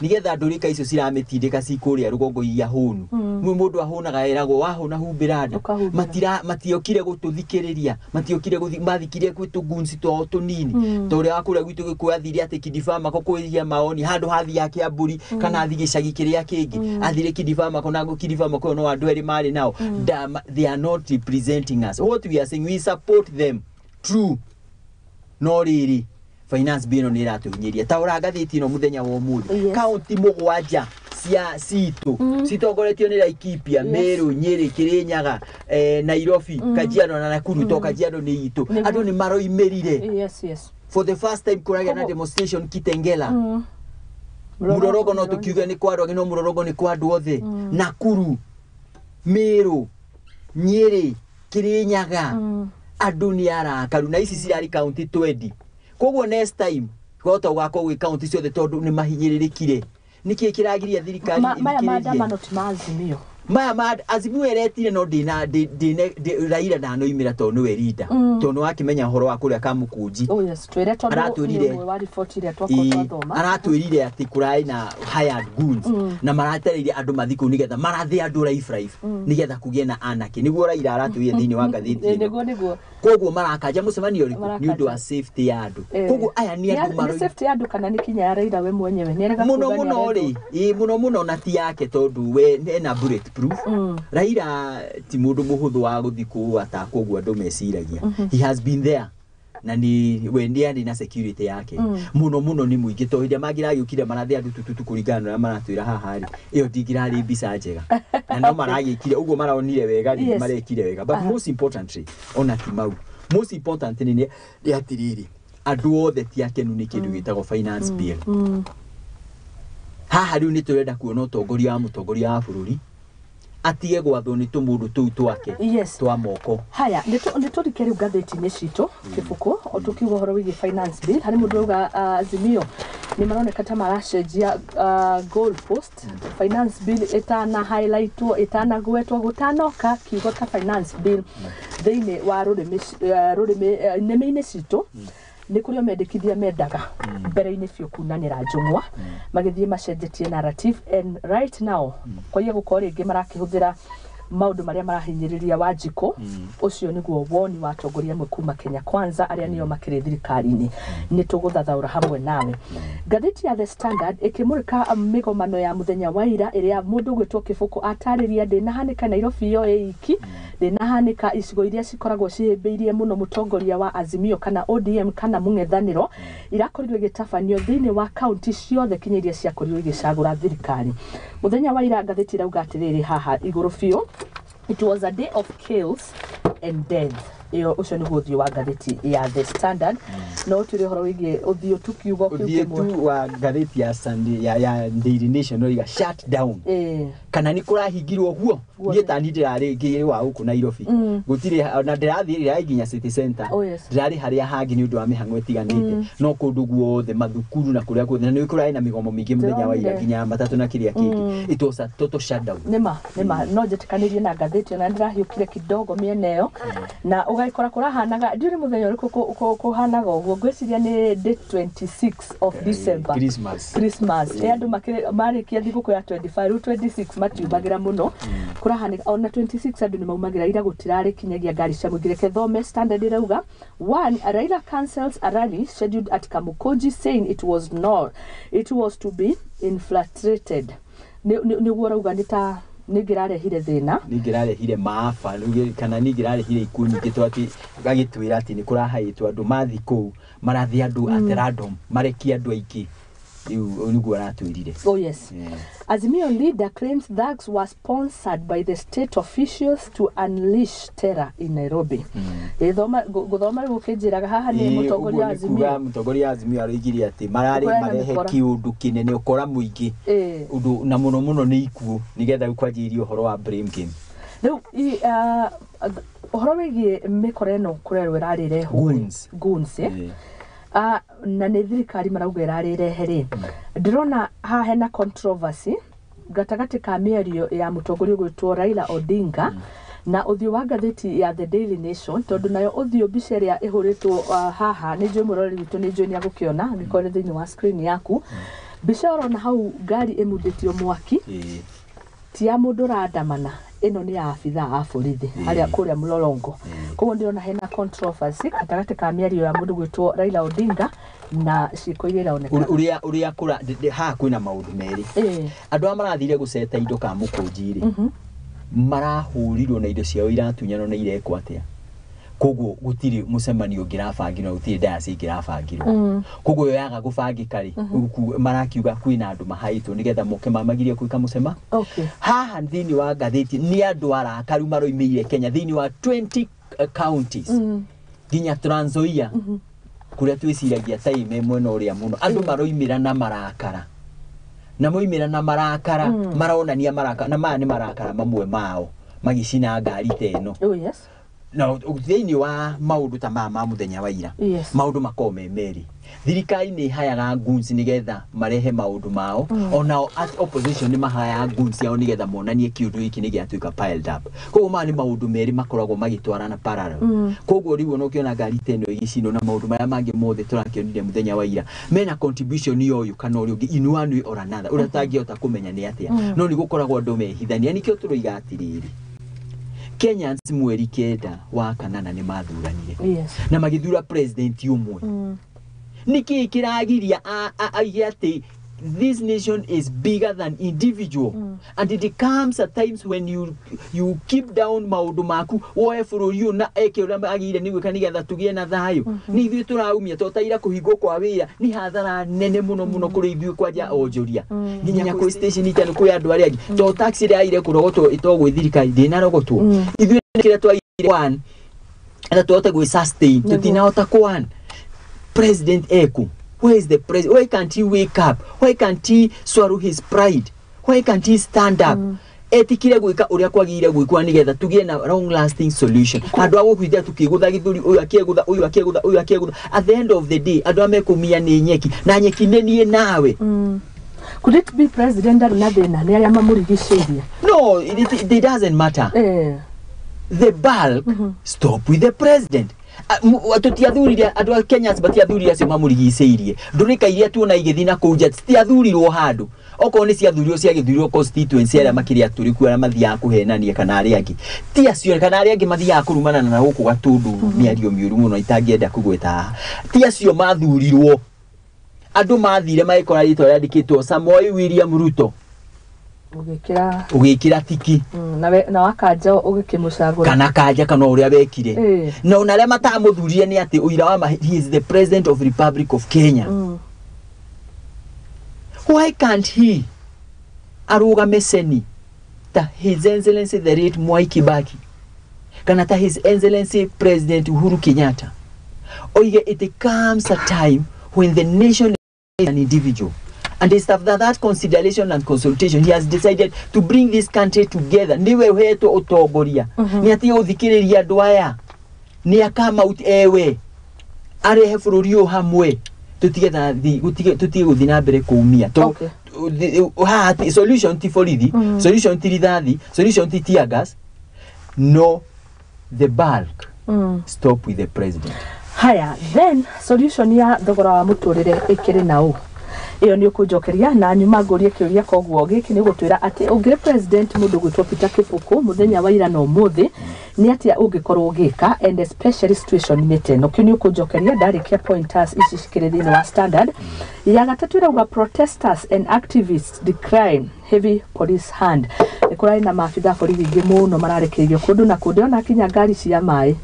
nĩgetha ndũrĩka icio ciramĩtindĩka ci kũrĩa rũgongo iria hũnu. Mwe mũndũ ahũnaga eragwo wahũna humbĩra nda. Ũkahumbĩra. Matira matiokire gũtũthikĩrĩria, matiokire gũthi, mathikire gwĩ tũgunci twao tũnini, ta ũrĩa wa kũrĩa gwitũ Gĩkũyũ athire atĩ Kidifamako kwĩria maoni handũ hathiaga Kĩamburi kana athi gĩcagi kĩrĩa kĩngĩ, athire Kidifamako na Kidifamako no andũ erĩ marĩ nao. They are not representing us. What we are saying, we support them, true, no rĩrĩ, finance bill ĩno nĩ ĩratũhinyĩria. Ta ũra ngathĩti ĩno mũthenya wa ũmũthĩ, kaunti mũgwanja cia citũ citongoretio nĩ Laikipia, Meru, Nyĩrĩ, Kĩrĩnyaga, Nairobi, Kajiado na Nakuru, to Kajiado nĩ itũ. Andũ nĩ maroimĩrire for the first time kũragĩa na demonstration Kitengela. Mũroroko no tũkiuge nĩ kwa andũ angĩ, no mũroroko nĩ kwa andũ othe. Nakuru, Meru, Nyĩrĩ, Kĩrĩnyaga, andũ nĩ arakaru, na ici cirarĩ kaunti 20. Koguo next time kwahota gũgakorwo gwĩ kaunti ciothe, tondũ nĩ mahinyĩrĩrĩkire. Nĩkĩ kĩragiria thirikari Maya ĩthikĩrĩrie? Maandamano ti ma Azimio. Maya ma Azimio eretire, no ndina Raila ndanoimĩra tondũ nĩwe leader, tondũ nĩwakĩmenya ũhoro wa kũrĩa Kamũkũnji. Oh yes, twĩre tondũ Aratwĩrire. nĩ ũmwe wa riboti ĩrĩa twakorwo twathoma. Aratwĩrire atĩ kũrarĩ na hired goons na maratereire andũ mathi kũu nĩgetha marathe andũ life life nĩgetha kũgĩe na anarchy. Nĩguo Raila aratwĩrire thĩinĩ wa ngathĩti ĩno. Nĩguo. Koguo marakanja mũcemanio ũrĩkũ? Nĩ Marakanja. ũndũ wa safety ya andũ. Koguo aya nĩ andũ Nĩ maroi safety ya andũ kana nĩ kinya ya Raila we mwenyewe? Nĩ erega Mũno kuuga nĩ mũno arendwo. rĩ, ĩ mũno mũno, na ti yake tondũ we ena bullet proof. Raila ti mũndũ mũhũthũ wa gũthiĩ kũu atakwo ũguo andũ meciragia. He has been there na nĩ we nĩ arĩ na security yake. Mũno mũno nĩ mũingĩ, tondũ hĩndĩ ĩrĩa mangĩragĩũkire marathe andũ tututu kũringana na ũrĩa maratwĩra haha rĩ, ĩyo ndingĩrarĩ mbica njega, na no maragĩkire ũguo maronire wega rĩ, marekire wega. But most importantly, ona ti mau, most importantly nĩ atĩrĩrĩ, andũ othe ti akenu nĩ kĩndũ gĩtagwo finance bill. Haha rĩu nĩ tũrenda kuona ũtongoria wa mũtongoria wa bũrũri atige gwathwo nĩ tũmũndũ tũu twake twa moko. Haya, nĩ tũrike rĩu ngathĩti-inĩ citũ kĩbuku o tũkiuga ũhoro wĩgiĩ finance bill. Harĩ mũndũ auga Azimio nĩ maroneka ta maracenjia goal post. Finance bill ĩtana highlightwo, ĩtanagwetwo, gũtanoka kiugo ta finance bill thĩinĩ wa rũrĩmĩ nĩmĩ-inĩ citũ, nĩ kũrĩ o mendekithia mendaga mbere-inĩ biũ kunanĩra njũng'wa, magĩthiĩ macenjetie narrative, and right now kwaiya gũkorwo rĩngĩ marakĩhũthĩra maũndũ marĩa marahinyĩrĩria Wanjikũ. Ũcio nĩguo woni wa atongoria amwe kuma Kenya Kwanza arĩa nĩo makĩrĩ thirikari-inĩ. Nĩ tũgũthathaũra hamwe nawe. Ngathĩti ya The Standard ĩkĩmũrĩka mĩgomano ya mũthenya wa ira ĩrĩa mũndũ ũgwĩtwo Kĩbũkũ atarĩria ndĩnahanĩka Nairobi yo ĩ iki, ndĩnahanĩka icigo iria cikoragwo cihĩmbĩirie mũno mũtongoria wa Azimio kana ODM kana mũng'ethanĩro, irakorirwo igĩtabanio thĩinĩ wa kaunti ciothe kinya iria ciakorirwo igĩcagũra thirikari mũthenya wa ira. Ngathĩti ĩrauga atĩrĩrĩ haha igũrũ biũ, "It was a day of chaos and death." Ĩyo ũcio nĩguo ũthiũ wa ngathĩti ya The Standard. No ũtwĩre ũhoro wĩgiĩ ũthiũ tu kiugo kĩu Ũthiĩ kĩmwe. Tu wa ngathĩti ya Sunday ya Daily Nation oiga shut down kana nĩ kũrahingirwo guo. Guothe. Niĩ tani ndĩrarĩ ngĩrĩ wa gũkũ Nairobi, gũtirĩ na ndĩrathiĩ rĩrarĩ nginya city center. Oh, yes. Ndĩrarĩ harĩa hangĩ nĩ ũndũ wa mĩhang'o ĩtiganĩte, no kũndũ guothe, mathukuru na kũrĩa guothe, na nĩ kũrarĩ na mĩgomo mĩingĩ mũthenya wa ira, Ndĩronire. nginya ya matatũ na kĩrĩa kĩngĩ. It was a total shutdown. Nĩma, no njĩtĩkanĩrie na ngathĩti, ona ndĩrahiũkire kidogo mĩena ĩyo na ũgagĩkora kũrahanaga, ndiũrĩ mũthenya ũrĩkũ kũhanaga ũguo, ngwĩciria nĩ date 26 of December. Christmas. Christmas. Ĩ andũ marĩkia thigũkũ ya 25, rĩu 26 matiumagĩra mũno. Kũrahanĩka ona 26 andũ nĩ maumagĩra, ira gũtirarĩ kinyagia ngari cia mũingĩ. Reke thome Standard ĩrauga, one, Raila cancels a rally scheduled at Kamukunji, saying it was not, it was to be infiltrated. Nĩguo ũrauga nĩ ta nĩngĩrarehire thĩna. Ningĩrarehire maaba kana ningĩrarehire ikuũ nyingĩ, to atĩ agĩtwĩra atĩ nĩ kũrahaĩtwo andũ mathi kũu marathiĩ andũ at random marekie andũ aingĩ, rĩu nĩguo aratwĩrire. Oh yes. Azimio leader claims thugs were sponsored by the state officials to unleash terror in Nairobi. Ĩthoma gũthoma rĩu ũkĩnjĩraga haha nĩ Ĩĩ, mũtongoria ũguo wa nĩ kuga Azimio. Mũtongoria wa Azimio aroigire atĩ mararĩ Ũkora na marehe mĩkora. kĩũndũ kĩnene, ũkora mũingĩ, ũndũ na mũno mũno nĩ ikuũ, nĩgetha rĩu kwanjĩrĩria ũhoro wa blame game. Rĩu ũhoro wĩgiĩ mĩkora ĩno kũrerwo ĩrarĩ ĩrehwo. Goons. Goons, eh? Na nĩ thirikari marauga ĩrarĩ ĩrehe rĩ, ndĩrona haha hena controversy gatagatĩ ka mĩario ya mũtongoria ũgwĩtwo Raila Odinga. Na ũthiũ wa ngathĩti ya The Daily Nation, tondũ nayo ũthiũ mbica ĩrĩa ĩhũrĩtwo haha nĩ njũĩ mũroreri witũ nĩ njũĩ nĩ agũkĩona angĩkorwo nĩ thĩinĩ wa screen yaku. Mbica ũrona hau ngari ĩmundĩtio mwaki ti ya mũndũ ũrandamana, ĩno nĩ ya abithaa a borithi harĩa kũrĩa Mlolongo. Koguo ndĩrona hena controversy gatagatĩ ka mĩario ya mũndũ gwĩtwo Raila Odinga na ciĩko iria ironekana. Ũrĩa kũra haha kwĩna maũndũ merĩ. Andũ arĩa marathire gũceta indo ka mũkũnji rĩ, marahũrirwo na indo ciao iratunyanwo na irekwo atĩa. Koguo gũtirĩ mũcemanio ũngĩrabangirwo, gũtirĩ diocese ĩngĩrabangirwo. Koguo yaga gũbangĩka rĩ, marakiuga kwĩna andũ mahaĩtwo nĩgetha moke mamagirie gwĩka mũcema. Haha thĩinĩ wa ngathĩti nĩ andũ arakaru maroimĩire Kenya thĩinĩ wa 20 counties nginya Trans Nzoia kũrĩa twĩciragia ta ime mwena ũrĩa mũno, andũ maroimĩra na marakara, na moimĩra na marakara maronania marakara, na maya nĩ marakara mamwe mao magĩcina ngari ta ĩno. Oh yes. Na thĩinĩ wa maũndũ ta maya ma mũthenya wa ira, maũndũ makoragwo me merĩ. Thirikari nĩ ĩhayaga goons nĩgetha marehe maũndũ mao, onao opposition nĩ mahayaga goons yao nĩgetha monanie kĩũndũ gĩkĩ nĩ gĩatuĩka piled up. Koguo maya nĩ maũndũ merĩ makoragwo magĩtwarana parallel. Koguo rĩu ona ũkĩona ngari ta ĩno ĩgĩcinwo na maũndũ marĩa mangĩ mothe tũrakĩonire mũthenya wa ira, mena contribution ya ũyũ kana ũrĩa ũngĩ in one way or another, ũrĩa ũtangĩhota kũmenya nĩ atĩa, no nĩ gũkoragwo andũ mehithania. Nĩkĩo tũroiga atĩrĩrĩ, Kenyans mweri 9 wa kanana nĩ mathuranire na magĩthura president ũmwe. Nĩkĩĩ kĩragiria aige atĩ this nation is bigger than individual, and it comes at times when you keep down maũndũ maku, woe bũrũri ũyũ na eke ũrĩa agĩrĩire nĩ gwĩka nĩgetha tũgĩe na thayũ. Nĩ ithuĩ tũraumia to taira kũhingwo kwa wĩra nĩ hathara nene mũno mũno kũrĩ ithuĩ, kwanja onjoria nginya kwĩ station itano kwĩ andũ arĩa angĩ, to tax ĩrĩa yagĩrĩire kũrogotwo ĩtogwo thirikari ndĩnarogotwo. Ithuĩ kĩrĩa twagĩrĩire one na tũhote gwĩ sustain, tũtinahota kũ president eku. Where is the president? Why can't he wake up? Why can't he swallow his pride? Why can't he stand up? Etikire gwĩka ũrĩa kwagĩrĩire gwĩkwo nĩgetha tũgĩe na long lasting solution. Andũ a gũkwithia tukĩgũtha gĩthũri, ũyũ akĩgũtha, ũyũ akĩgũtha, ũyũ akĩgũtha, at the end of the day andũ arĩa mekũmia nĩ nyeki, na nyeki nĩ niĩ nawe. Could it be president ndarĩ na thĩna nĩ arĩa mamũrigicĩirie? No, it doesn't matter. The bulk stop with the president. Tũtiathurire andũ a Kenyans, batiathurire acio mamũrigicĩirie. Ndũrĩka iria tuona igĩthiĩ na kũu nja citiathurirwo handũ, okorwo nĩ ciathurirwo ciagĩthurirwo constituency arĩa makĩrĩ atũrĩku, arĩa mathiaga kũhenania kana arĩa angĩ ti acio, kana arĩa angĩ mathiaga kũrumana na gũkũ Gatũndũ mĩario mĩũru mũno itangĩenda kũgweta haha, ti acio mathurirwo. Andũ mathire magĩkora rĩtwa rĩandĩkĩtwo Samoei William Ruto, ũgĩkĩra ũgĩkĩra tiki. Na wakanja ũgĩkĩmũcagũra kana kanja kana ũrĩa wekire, na ona arĩa matamũthurire nĩ atĩ ũira wa ma, he is the president of Republic of Kenya. Why can't he arũgame ceni ta His Excellency the late Mwai Kibaki kana ta His Excellency President Uhuru Kenyatta, oige it comes a time when the nation is an individual, and it's after that consideration and consultation he has decided to bring this country together. Niwe uhetwo ũtongoria, nĩ atige gũthikĩrĩria andũ aya, nĩ akama out ewe arehe bũrũri ũyũ hamwe, tũtige tũtige gũthiĩ na mbere kũumia. Haha solution ti borithi, solution ti rithathi, solution ti tear gas. No, the bulk stop with the president. Haya, then solution ya thogora wa mũtũrĩre ĩkĩrĩ na ũ? Ĩyo nĩ ũkũnjokeria na nyuma ngũrie kĩũria. Koguo gĩkĩ nĩ ũgũtwĩra atĩ ũngĩrĩ president mũndũ gwĩtwo Peter Kĩbũkũ mũthenya wa ira na ũmũthĩ, nĩ atĩa ũngĩkorwo ũgĩka, and especially situation inĩ ta ĩno? Kĩu nĩ ũkũnjokeria ndarĩkia pointers ici cikĩrĩ thĩinĩ wa Standard. Ya gatatũ ĩrauga protesters and activists decry heavy police hand. Nĩ kũrarĩ na maabitha a borithi aingĩ mũno mararekererio kũndũ na kũndũ, ona kinya ngari cia maĩ.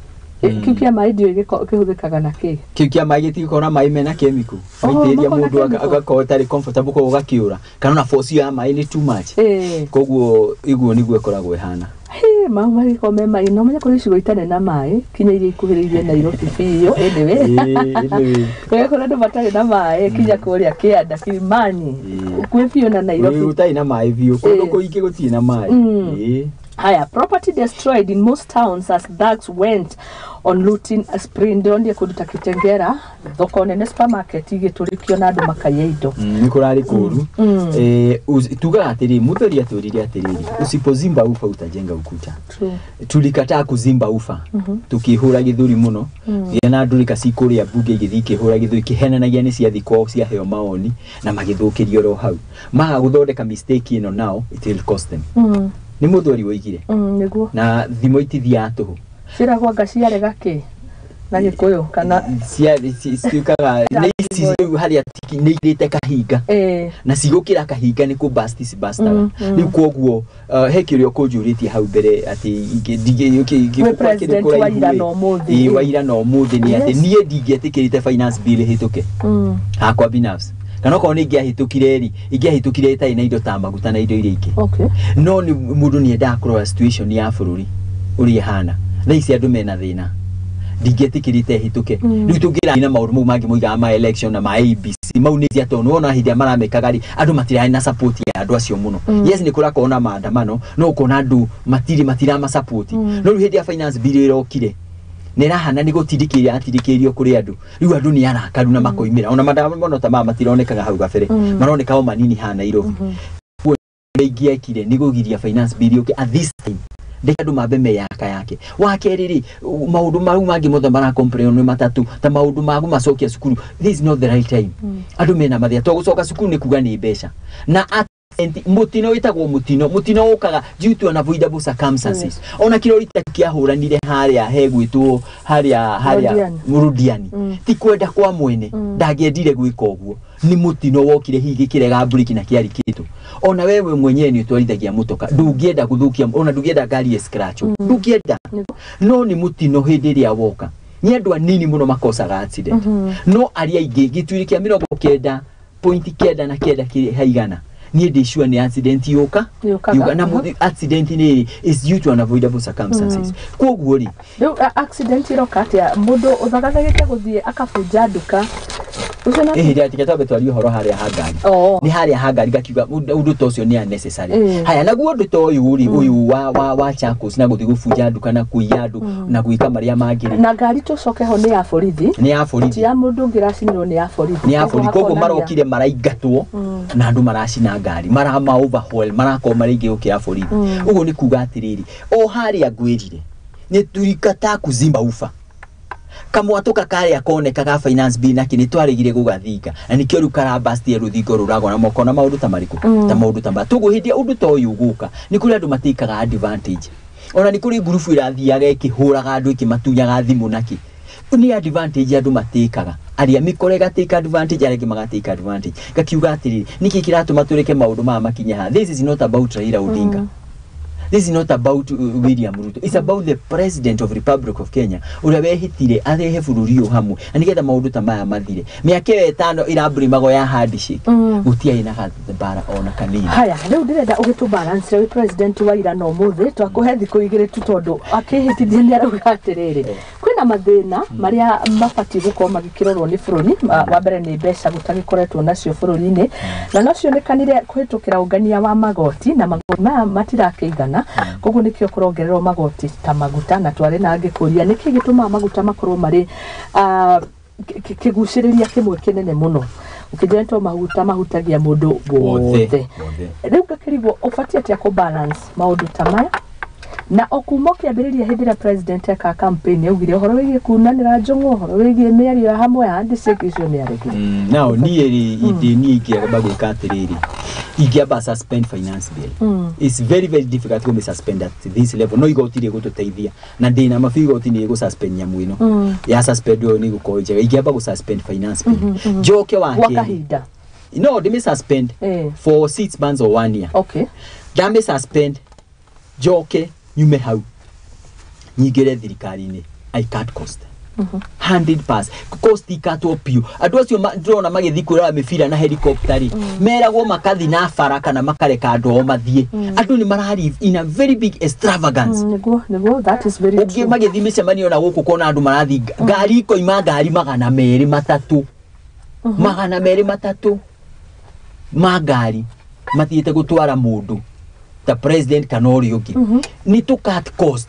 Kĩu kĩa maĩ ndiũĩ kĩhũthĩkaga na kĩ. Kĩu kĩa maĩ gĩtigĩkorwo na maĩ mena chemical maitĩrĩria makoragwo na mũndũ chemical. Agakorwo ĩtarĩ comfortable, koguo ũgakĩũra, kana ona force ya maĩ nĩ too much. Koguo iguo nĩguo ĩkoragwo ĩhana. Hĩ, mau magĩkorwo me maĩ no menya kũrĩ icigo itarĩ na maĩ kinya iria ikuhĩrĩirie Nairobi biũ. Anyway, kũrĩa andũ matarĩ na maĩ kinya kũrĩa kĩanda Kilimani, kwĩ biũ na Nairobi. Gũtarĩ na maĩ biũ kũndũ kũingĩ gũtirĩ na maĩ. Haya, property destroyed in most towns as thugs went On looting spree. Ndĩronire kũndũ ta Kitengera, thoko nene, supermarket igĩtũrĩkio na andũ makaiya indo. Nĩ kũrarĩ kũru. Tugaga atĩrĩ, mũthuri atwĩrire atĩrĩrĩ, usipozimba ufa utajenga ukuta. True. Tulikataa kuzimba ufa, tukihũra gĩthũri mũno gĩa na ndũrĩka cikũrĩa mbunge igĩthiĩ ikĩhũra gĩthũri ikĩhenanagia nĩ ciathi kwao ciaheo maoni na magĩthũkĩrio oro hau. Maga gũthondeka mistake ĩno, nao it will cost them. Nĩ mũthuri woigire. Nĩguo. Na thimo itithiaga tũhũ. Ciragwo anga ciarega kĩ na Gĩkũyũ kana? Cituĩkaga nĩ ici rĩu harĩa nĩ irĩte kahinga na cigũkĩra kahinga nĩ kũ-burst cibastaga. Rĩu koguo he kĩũria ũkũnjũrĩtie hau mbere atĩ Wĩ president wa ira na ũmũthĩ. Ĩĩ, wa ira na ũmũthĩ nĩ atĩ niĩ ndingĩetĩkĩrĩte finance bill ĩhĩtũke hakwa binafsi, kana okorwo nĩ ingĩahĩtũkire rĩ, ingĩahĩtũkire ĩtarĩ na indo ta maguta na indo iria ingĩ. No nĩ mũndũ nĩ endaga kũrora situation ya bũrũri ũrĩa ĩhana thaa ici, andũ mena thĩna, ndingĩetĩkĩrĩte ĩhĩtũke. Rĩu tũngĩra na maũndũ mau mangĩ moigaga ma election na ma ABC mau nĩ cia, tondũ nĩwona hĩndĩ ĩrĩa maramekaga rĩ, andũ matirarĩ na support ya andũ acio mũno. Yes, nĩ kũrakorwo na maandamano, no ũkona andũ matirĩ matirama-support. No rĩu hĩndĩ ya finance bill ĩrokire nĩ ĩrahana nĩ gũtindĩkĩrĩria atindĩkĩrĩrio kũrĩ andũ, rĩu andũ nĩ arakaru na makoimĩra. Ona maandamano ta maya matironekaga hau gabere, maroneka o manini haha Nairobi. Ũguo ũrĩa ingĩekire nĩ kũgiria finance bill yũke at this time, ndeke andũ mambe meyaka yake. Wa kerĩ rĩ, maũndũ mau mangĩ mothe mara-complain nĩ matatũ ta maũndũ ma kũmacokia cukuru, this is not the right time. Andũ mena mathĩna to gũcoka cukuru nĩ kuga nĩ mbeca na accident, mũtino wĩtagwo mũtino, mũtino ũkaga due to unavoidable circumstances. Ona kĩrori ta kĩahũranire harĩa hegwĩtwo harĩa harĩa Londiani. Mũrũdiani, ti kwenda kwa mwene, ndangĩendire gwĩka ũguo, nĩ mũtino wokire, hihi gĩkĩrega mburiki na kĩarĩ kĩritũ. Ona wewe mwenyewe nĩ ũtwarithagia mũtoka, ndũngĩenda gũthũkia, ona ndũngĩenda ngari ĩ scratch, ndũngĩenda, no nĩ mũtino hĩndĩ ĩrĩa woka. Nĩ andũ anini mũno makosaga accident, no arĩa aingĩ gĩtũri kĩa 90.99 kĩrĩ haigana, niĩ ndĩ sure nĩ accident yũka. Yũkaga. Yũka na accident nĩ is due to unavoidable circumstances, koguo rĩ, Rĩu accident ĩroka atĩa mũndũ ũthagathagĩte gũthiĩ akabunja nduka ũcio na Ĩhĩ, tiga twambe twarie ũhoro harĩa ha ngari. Oh. Nĩ harĩa ha ngari ngakiuga ũndũ ta ũcio nĩ unnecessary. Haya, naguo ũndũ ta ũyũ rĩ, ũyũ wa Chacos na gũthiĩ gũbunja nduka na kũiya andũ na gwĩka marĩa mangĩ rĩ, Na ngari tũcoke ho nĩ ya borithi. Nĩ ya borithi. Ti ya mũndũ ũngĩ ũracinirwo, nĩ ya borithi. Nĩ ya borithi, koguo hakonania- marokire maraingatwo na andũ maracina ngari, marama overhaul, marakorwo marĩ aingĩ gũkĩra borithi. Ũguo nĩ kuga atĩrĩrĩ, o harĩa ngwĩrire nĩ tulikataa kuzimba ufa, kamwatũka karĩa konekaga finance bill nakĩ nĩ twaregire gũgathinga, na nĩkĩo rĩu karabastie rũthingo rũragwa na moko na maũndũ ta marĩkũ, ta maũndũ ta maya. Toguo hĩndĩ ĩrĩa ũndũ ta ũyũ ũgũka, nĩ kũrĩ andũ matĩkaga advantage. Ona nĩ kũrĩ ngurubu ĩrathiaga ĩkĩhũraga andũ, ĩkĩmatunyaga thimũ nakĩ, nĩ advantage andũ matĩkaga, arĩa mĩkora ĩgatake advantage, arĩa angĩ magatake advantage. Ngakiuga atĩrĩrĩ, nĩkĩ kĩratũma tũreke maũndũ maya makinye haha? This is not about Raila Odinga. This is not about William Ruto. It's about the President of Republic of Kenya. Ũrĩa wehĩtire arehe bũrũri ũyũ hamwe na nĩgetha maũndũ ta maya mathire. Mĩaka ĩyo 5 ĩramburimagwo ya handshake. Gũtiarĩ na mbara ona kanini. Haya, rĩu ndĩrenda ũgĩtũ balance wĩ president wa ira na ũmũthĩ, twakũhe thikũ 2 tu, tondũ akĩhĩtithia nĩ arauga atĩrĩrĩ, kwĩna mathĩna marĩa mabatiĩ gũkorwo magĩkĩrorwo nĩ bũrũri. Wa mbere nĩ mbeca gũtagĩkoretwo nacio bũrũri-inĩ, na no cionekanire kũhĩtũkĩra ũngania wa magoti, na magoti maya matirakĩigana, koguo nĩkĩo kũrongererwo magoti ta maguta. Na twarĩ na ngĩkũria nĩkĩ gĩtũmaga maguta makorwo marĩ kĩgucĩrĩria kĩmwe kĩnene mũno, ũkĩnjĩra nĩ tondũ maguta mahutagia mũndũ wothe. Wothe. Rĩu ngakĩrigwo ũbatiĩ atĩa kũ balance maũndũ ta maya, na o kuma ũkĩambĩrĩria hĩndĩ ĩrĩa president eka campaign augire ũhoro wĩgiĩ kunanĩra njũng'wa, ũhoro wĩgiĩ mĩario ya hamwe ya handshake, icio nĩ aregire. Now niĩ rĩ, ndĩ niĩ ingĩamba gwĩka atĩrĩrĩ, ingĩamba suspend finance bill. It's very very difficult kũmĩ suspend at this level, no igoti rĩgũtũteithia na ndĩna mabi igoti nĩ rĩgũ-suspend nyamũ ĩno. Ya suspend ĩyo nĩ ĩgũkorwo njega. Ingĩamba gũ suspend finance bill, njoke wa gwa kerĩ kahinda. No ndĩmĩ suspend for 6 months or one year. Ndamĩ suspend, njoke nyume hau nyingĩre thirikari-inĩ, I cut cost 100%, cost ikatwo biũ. Andũ acio ndĩrona magĩthiĩ kwĩrora mĩbira na helicopter rĩ, meragwo makathi na bara kana makareka andũ ao mathiĩ. Andũ nĩ mara live in a very big extravagance. Nĩguo, that is very ũngĩ true. Magĩthiĩ mĩcemanio na gũkũ kona andũ marathiĩ ngari ikoima ngari 203, 203 ma ngari mathiĩte gũtwara mũndũ ta president kana ũrĩa ũngĩ. Nĩ tũ cut cost.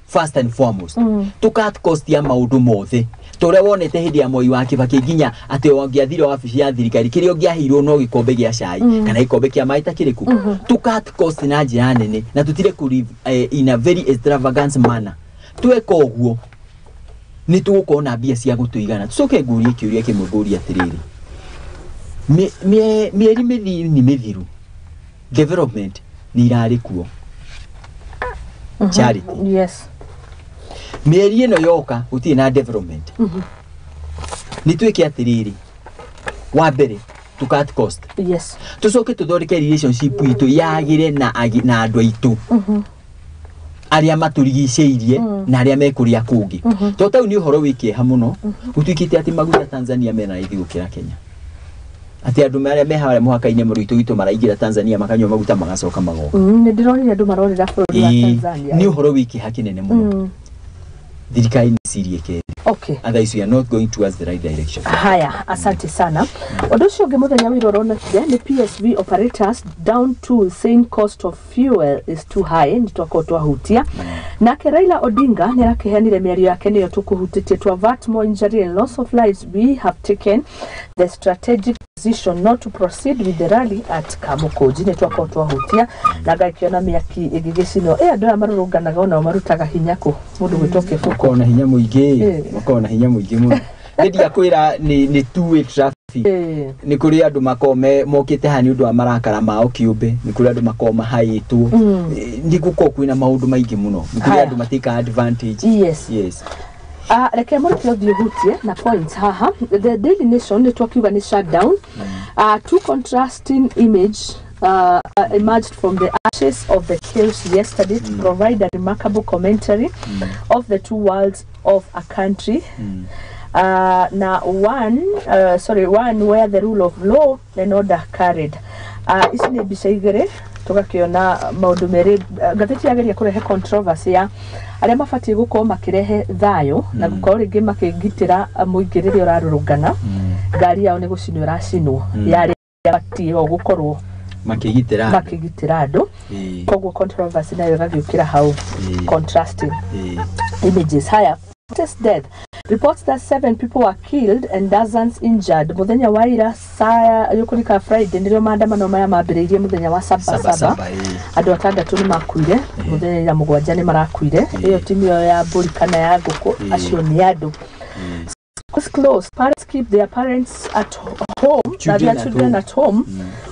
First and foremost, to cut cost ya maũndũ mothe ta ũrĩa wonete hĩndĩ ya Moi wa Kibaki, nginya atĩ ũngĩathire wabici ya thirikari, kĩrĩa ũngĩaheirwo no gĩkombe gĩa cai kana gĩkombe kĩa maĩ ta kĩrĩkũ. To cut cost na njĩra nene na tũtire kũ live in a very extravagant manner. Tweka ũguo nĩ tũgũkorwo na mbia cia gũtũigana. Tũcoke ngũrie kĩũria kĩmwe, ngũrie atĩrĩrĩ, mĩeri mĩnini mĩthiru development nĩ irarĩ kuo, Charity. Yes. Mĩeri ĩno yoka gũtirĩ na development. Nĩ twĩke atĩrĩrĩ, wa mbere to cut cost, tũcoke tũthondeke relationship itũ yagĩre na andũ aitũ arĩa matũrigicĩirie na arĩa me kũrĩa kũngĩ, tondũ tau nĩ ũhoro wĩ kĩeha mũno gũtuĩkĩte atĩ maguta Tanzania mena raithi gũkĩra Kenya, atĩ andũ arĩa me harĩa mũhaka-inĩ mũrũ witũ maraingĩra Tanzania makanyua maguta magacoka magoka. Nĩ ndĩronire andũ marorĩra bũrũri wa Tanzania. Nĩ ũhoro wĩ kĩeha kĩnene mũno. Thirikari nĩ cirie kerĩ. Otherwise we are not going towards the right direction. Haya, asante sana. Ũndũ ũcio ũngĩ mũthenya wĩra ũronekire nĩ PSV operators down to saying cost of fuel is too high, nĩ twakorwo twahutia. Nake Raila Odinga nĩ arakĩheanire mĩario yake, nĩyo tũkũhutĩtie. To avert more injury and loss of lives, we have taken the strategic decision not to proceed with the rally at Kamukunji. Nĩ twakorwo twahutia na ngakĩona mĩaki ĩgĩgĩcinwo. Ĩ andũ aya marũrũnganaga onao marutaga hinya kũ? Mũndũ gwĩtwo Kĩbũkũ. Makoragwo na hinya mũingĩ. Makoragwo na hinya mũingĩ mũno. Nĩ ndiakwĩra nĩ two way traffic. Nĩ kũrĩ andũ makoragwo mokĩte haha nĩ ũndũ wa marakara mao kĩũmbe, nĩ kũrĩ andũ makoragwo mahaĩtwo. Nĩ gũkorwo kwĩna maũndũ maingĩ mũno, nĩ kũrĩ Haya. andũ matĩka advantage. Yes. Reke mũreke ũthiĩ ũhutie na points haha. The Daily Nation nĩ twakiuga nĩ shutdown. Two contrasting image emerged from the ashes of the chaos yesterday to provide a remarkable commentary of the two worlds of a country. Na one, sorry, one where the rule of law and order carried. Ici nĩ mbica igĩrĩ tũgakĩona maũndũ merĩ. Ngathĩti yageria kũrehe controversy ya arĩa mabatiĩ gũkorwo makĩrehe thayũ na gũkorwo rĩngĩ makĩgitĩra mũingĩ rĩrĩa ũrarũrũngana, ngari yao nĩ gũcinwo ĩracinwo, ya arĩa batiĩ o gũkorwo makĩgitĩra andũ. Makĩgitĩra andũ. Koguo controversy nayo ĩgagĩũkĩra hau, contrasting images. Haya, protest death reports that seven people were killed and dozens injured muthenya wa ira saya yũkũrika Friday, nĩrĩo maandamano maya mambĩrĩirie mũthenya wa saba saba saba. Saba. Andũ atandatũ nĩ makuire mũthenya ira, mũgwanja nĩ marakuire. Ĩyo timu ĩyo ya mbũri kana ya ngũkũ, acio nĩ andũ. Schools closed. Parents keep their parents at home na Children their at children home. at home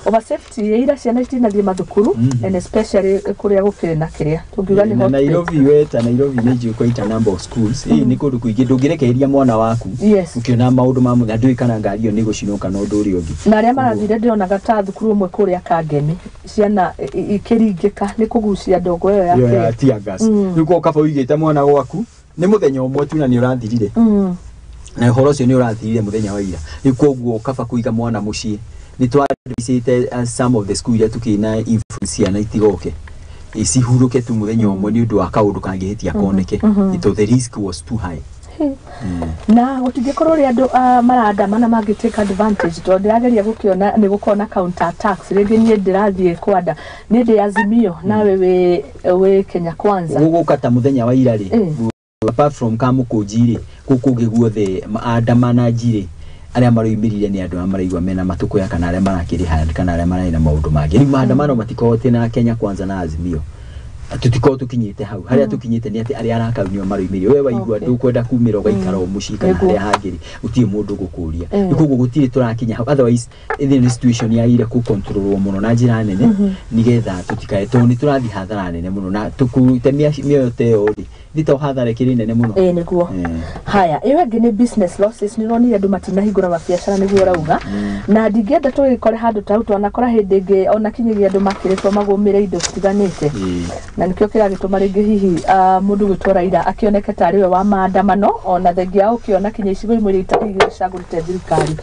over safety. Ira ciana itinathiĩ mathukuru and especially kũrĩa gũkĩrĩ na kĩrĩa tũngiuga nĩ Na hotbed. Nairobi, weta Nairobi nĩ njũĩ quite a number of schools. Nĩ kũndũ kũingĩ ndũngĩrekereria mwana waku ũkĩona maũndũ ma mũthenya, ndũĩ kana ngari ĩyo nĩ gũcinwo kana ũndũ ũrĩa ũngĩ. Na arĩa marathire ndĩronaga ta thukuru ũmwe kũrĩa Kangemi, ciana ikĩringĩka nĩ kũgucia ndogo ĩyo ya Ĩyo ya kĩrĩa. tear gas. Rĩu ko kaba ũigĩte mwana gwaku nĩ mũthenya ũmwe tu na nĩ ũrathirire, na ũhoro ũcio nĩ ũrathirire mũthenya wa ira. Rĩu koguo kaba kũiga mwana mũciĩ. Nĩ twadicĩte some of the school iria tũkĩrĩ na influence, ciana itigoke cihurũke tu mũthenya ũmwe nĩ ũndũ wa kaũndũ kangĩhĩtia koneke, to the risk was too high. Na gũtingĩkorwo ũrĩa andũ marandamana mangĩ take advantage, tondũ ndĩrageria gũkĩona nĩ gũkorwo na counter attacks rĩngĩ. Niĩ ndĩrathiĩ kwanda, niĩ ndĩ Azimio nawe wĩ Kenya Kwanza. Gũgũka ta mũthenya wa ira rĩ, apart from Kamũkũnji rĩ, gũkũ ũngĩ guothe andamanaji rĩ, arĩa maroimĩrire nĩ andũ arĩa maraigua mena matũkũya kana arĩa marakĩrĩha kana arĩa mararĩ na maũndũ mangĩ. Rĩu maandamano matikoragwo atĩ na Kenya Kwanza na Azimio, tũtikoragwo tũkinyĩte hau. Harĩa tũkinyĩte nĩ atĩ arĩa arakau nĩo maroimĩrire. We waigua ndũkwenda kumĩra, ũgaikara o mũciĩ kana harĩa hangĩ rĩ, gũtirĩ mũndũ ũgũkũria. Rĩu koguo gũtirĩ tũrakinya hau, otherwise ĩthĩ nĩ situation yagĩrĩire kũcontrolwo mũno na njĩra nene nĩgetha tũtikae, tondũ nĩ tũrathiĩ hathara nene mũno na tũkũte mĩoyo ta ĩyo rĩ, thĩ to hathara ĩkĩrĩ nene mũno. Ĩĩ, nĩguo. Haya, ĩyo ĩngĩ nĩ business losses. Nĩ ũronire andũ matinahingũra mabiacara, nĩguo ũrauga, na ndingĩenda tũgĩkore handũ ta hau. Twanakora hĩndĩ ĩngĩ ona kinyagia andũ makĩrĩtwo magũmĩre indo citiganĩte, na nĩkĩo kĩragĩtũma rĩngĩ hihi mũndũ gwĩtwo Raila akĩoneke tarĩ we wa maandamano, ona thengia ya ũkĩona kinya icigo imwe iria icagũrĩte thirikari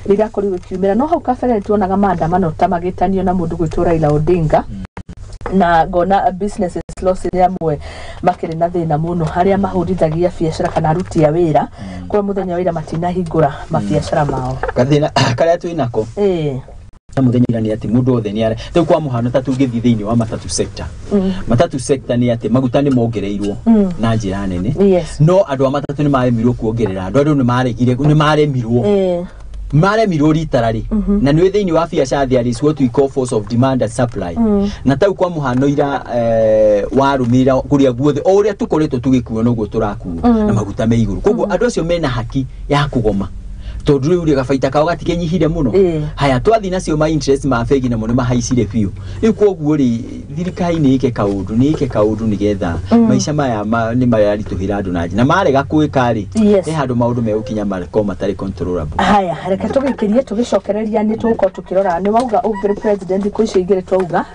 nĩ irakorirwo ikiumĩra. No hau kabere nĩ tuonaga maandamano ta magĩtanio na mũndũ gwĩtwo Raila Odinga, na ngona businesses loss nĩ amwe makĩrĩ na thĩna mũno, harĩa mahũrithagia biacara kana aruti a wĩra kwa mũthenya wa ira matinahingũra mabiacara mao. Gathĩna karĩa twĩ nako Muthenya nĩ atĩ mũndũ othe nĩ ara rĩu kwa mũhano ta tũngĩthiĩ thĩinĩ wa matatu sector, matatu sector nĩ atĩ maguta nĩ mongereirwo na njĩra nene. No andũ a matatũ nĩ maremirwo kuongerera andũ nĩ maregire, nĩ maremirwo, maremirwo ritarari. Na nĩ thĩinĩ wa biacara there is what we call force of demand and supply. Na tau kwa mũhano ira warũmĩrĩra kũrĩa guothe o ũrĩa tũkoretwo tũgĩkuo noguo tũrakuo na maguta me igũrũ, koguo andũ acio mena haki ya kũgoma tondũ rĩu rĩ gabaita kao gatikĩnyihire mũno. Haya, twathiĩ nacio ma interest ma bengi namo nĩ mahaicire biũ. Rĩu koguo rĩ, thirikari nĩ ĩke kaũndũ, nĩ ĩke kaũndũ nĩgetha maica maya nĩ mararitũhĩra andũ na njĩra na marega gwĩka rĩ, he handũ maũndũ megũkinya makorwo matarĩ controllable. Haya, reke tũgĩkĩrie tũgĩcokereria nĩ tũgũkorwo tũkĩrora nĩ wauga ũngĩrĩ president thikũ icio igĩrĩ twauga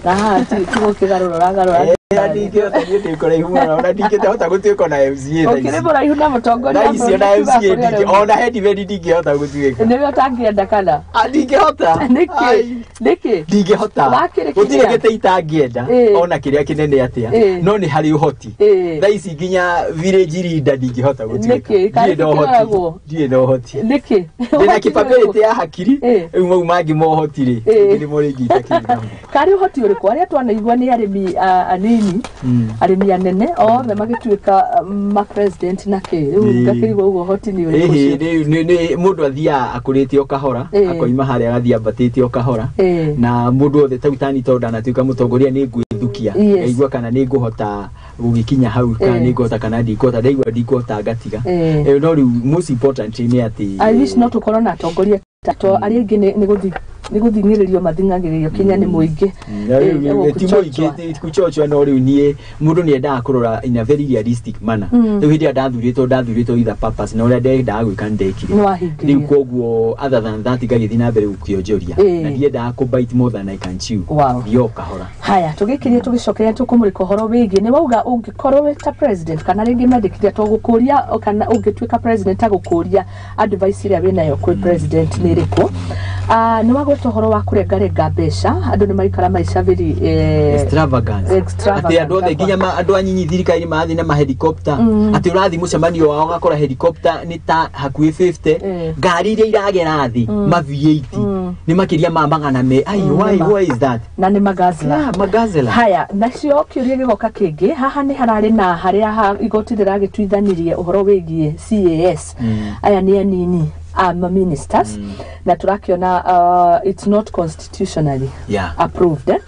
na haha tigũkĩgarũra ũragarũra. Ndingĩhota, niĩ ndĩ kũraihu mũno ona ndingĩhota gũtuĩka ona MCA thaa ici. Ũkĩrĩ mũraihu na mũtongoria thaa ici ona MCA ndingĩ, ona headman ndingĩhota gũtuĩka. Nĩwe ũtangĩenda kana? Ah, ndingĩhota. Nĩkĩ? Ai. Nĩkĩ? Ndingĩhota. Wakĩrĩ gũtirĩ kĩrĩa? gĩtĩ itangĩenda ona kĩrĩa kĩnene atĩa, no nĩ harĩ ũhoti. Thaa ici nginya village leader ndingĩhota gũtuĩka. Nĩkĩ? Karĩ Ndirĩ na ũhoti. kĩroragwo? Ndirĩ na ũhoti. Nĩkĩ? Ndĩna capability ya hakiri. Rĩu mau mangĩ mohoti rĩ, nĩmo rĩngĩ itakĩrĩ namo. Karĩ ũhoti ũrĩkũ? Arĩa twanaigua nĩ arĩmi anini, arĩmi anene othe magĩtuĩka ma president na kĩ rĩu ngakĩrigwo ũguo ũhoti nĩ ũrĩkũ Ĩhĩ, ũcio? Rĩu nĩ mũndũ athiaga akũrĩte o kahora, akoima harĩa agathiĩ ambatĩte o kahora. Na mũndũ othe tau tani tondũ ndanatuĩka mũtongoria nĩ ngwĩthukia, ngaigua kana nĩ ngũhota gũgĩkinya hau kana nĩ ngũhota kana ndikũhota, ndaigua ndikũhota ngatiga. No rĩu most important nĩ atĩ I wish no tũkorwo na atongoria to arĩa aingĩ nĩ gũthing'ĩrĩrio mathing'agĩrĩrio kinya nĩ mũingĩ. Na rĩu ti gũchochwa. Mũingĩ ti kuchochwa, no rĩu niĩ mũndũ nĩ endaga kũrora in a very realistic manner. Rĩu hĩndĩ ĩrĩa ndathurĩtwo with a purpose na ũrĩa ndendaga gwĩka nĩ ndekire. Nĩ wahingĩrie. Rĩu koguo other than that ngagĩthiĩ na mbere gũkĩonjoria na ndiendaga kũ bite more than I can chew. Thiĩ o kahora. Haya, tũgĩkĩrie tũgĩcokeria tũkũmũrĩka ũhoro wĩgiĩ nĩ wauga ũngĩkorwo wĩ ta president kana rĩngĩ mendekithia tũgũkũria kana ũngĩtuĩka president agũkũria advice ĩrĩa wĩnayo kwĩ president nĩ ĩrĩkũ. Ah, nĩ wagweta ũhoro wa kũrengarenga mbeca, andũ nĩ maikara maica very extravagance. Extravagant. Atĩ andũ othe nginya andũ anyinyi thirikari marathiĩ na mahelicopter, atĩ ũrathiĩ mũcemanio wao ũgakora helicopter nĩ ta hakuhĩ 50, ngari iria iragera thĩ ma V8 nĩ makĩria ma magana me ai, why, nĩma. Why is that? Na nĩ magazla. Yeah, magazela. Haya, nacio kĩũria gĩgoka kĩngĩ haha nĩ hararĩ na harĩa igoti rĩragĩtuithanirie ũhoro wĩgiĩ CAS, aya nĩ anini a ministers, na tũrakĩona it's not constitutionally approved, eh?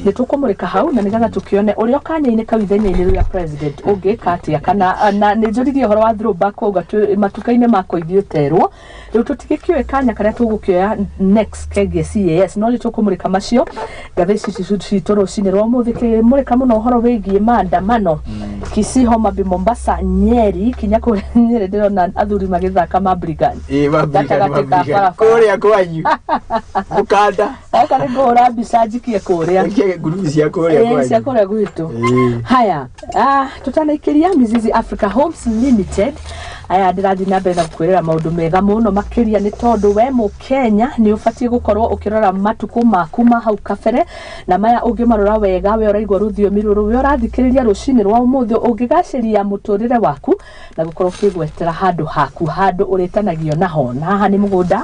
Nĩ tũkũmũrĩka hau na nĩgetha tũkĩone ũrĩa kanya-inĩ kau ithenya-inĩ rĩa president ũngĩka atĩa kana na nĩ njũririe ũhoro wa throwback wauga matuka-inĩ makwa ithuĩ ũterwo rĩu tũtigĩkĩũĩ kanya karĩa tũgũkĩoya next kegiĩ CAS, no nĩ tũkũmũrĩka macio ngatha ici citũ rũcinĩ rwa ũmũthĩ kĩmũrĩka mũno ũhoro wĩgiĩ maandamano Kisii, Homa Bay, Mombasa, Nyeri, kinya kũrĩa Nyeri ndĩrona athuri magĩthaka mabrigani Ĩ, mabrigani, gatagatĩ ka mabrigani. barabara. Kũrĩa kwanyu mũkanda. Oka nĩ ngũhũra mbica njikie kũrĩa. Ĩkĩre ngurubu cia kũrĩa cia kwanyu. kũrĩa gwitũ. Haya, tutanaikĩria Mizizi Africa Homes Limited aya ndĩrathiĩ na mbere na gũkwĩrĩra maũndũ mega mũno makĩria nĩ tondũ we mũkenya nĩ ũbatiĩ gũkorwo ũkĩrora matukũ maku ma hau kabere na maya ũngĩmarora wega we ũraigua rũthiomi rũrũ we ũrathikĩrĩria rũcinĩ rwa ũmũthĩ ũngĩgacĩria mũtũrĩre waku na gũkorwo ũkĩgwetera handũ haku handũ ũrĩtanagio naho na haha nĩ mũgũnda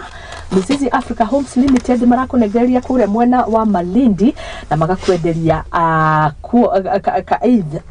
Mizizi Africa Homes Limited marakũnengereria kũrĩa mwena wa Malindi na magakwenderia ka eighth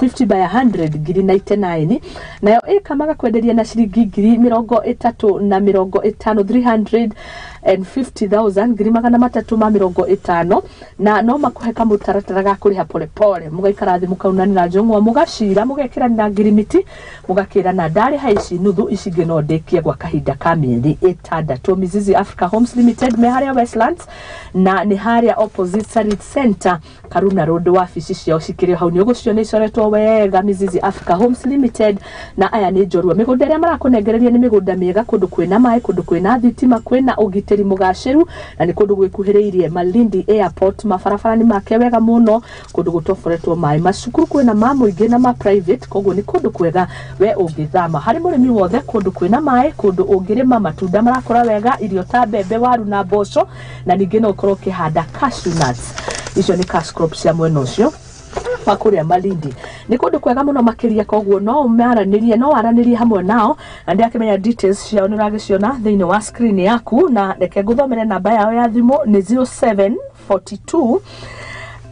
50 by 100 ngiri 99, nayo ĩka magakwenderia na ciringi ngiri mĩrongo ĩtatũ na mĩrongo ĩtano, 350,000, ngiri magana matatũ ma mĩrongo ĩtano, na no makũhe kamũtaratara ga kũrĩha polepole, mũgaikara thĩ mũkaunanĩra njũng'wa mũgacira mũgekĩranĩra ngirimiti mũgakĩrana ndarĩha ici nuthu ici ingĩ no ndĩkie gwa kahinda ka mĩeri ĩtandatũ. Mizizi Africa Homes Limited me harĩa Westlands na nĩ harĩa opposite Sarit Center, Karuna Road, wabici ciao cikĩrĩ hau nĩ ũgũciona icoretwo wega Mizizi Africa Homes Limited. Na aya nĩ njorua mĩgũnda ĩrĩa marakũnengereria nĩ mĩgũnda mĩega, kũndũ kwĩna maĩ, kũndũ kwĩna thitima, kwĩna ũgitĩri mũgacĩru na nĩ kũndũ gwĩkuhĩrĩirie Malindi Airport, mabarabara nĩ make wega mũno, kũndũ gũtoboretwo maĩ, macukuru kwĩna ma mũingĩ na ma private, koguo nĩ kũndũ kwega we ũngĩthama harĩ mũrĩmi wothe, kũndũ kwĩna maĩ, kũndũ ũngĩrĩma matunda marakũra wega, irio ta mbembe, waru na mboco, na ningĩ no ũkorwo ũkĩhanda cashew nuts, icio nĩ cash crop cia mwena ũcio. wa kũrĩa Malindi. Nĩ kũndũ kwega mũno makĩria, koguo no ũmaranĩrie, no waranĩrie hamwe nao, na ndĩrakĩmenya details ciao nĩ ũragĩciona thĩinĩ wa screen yaku. Na reke ngũthomere namba yao ya thimũ nĩ 0742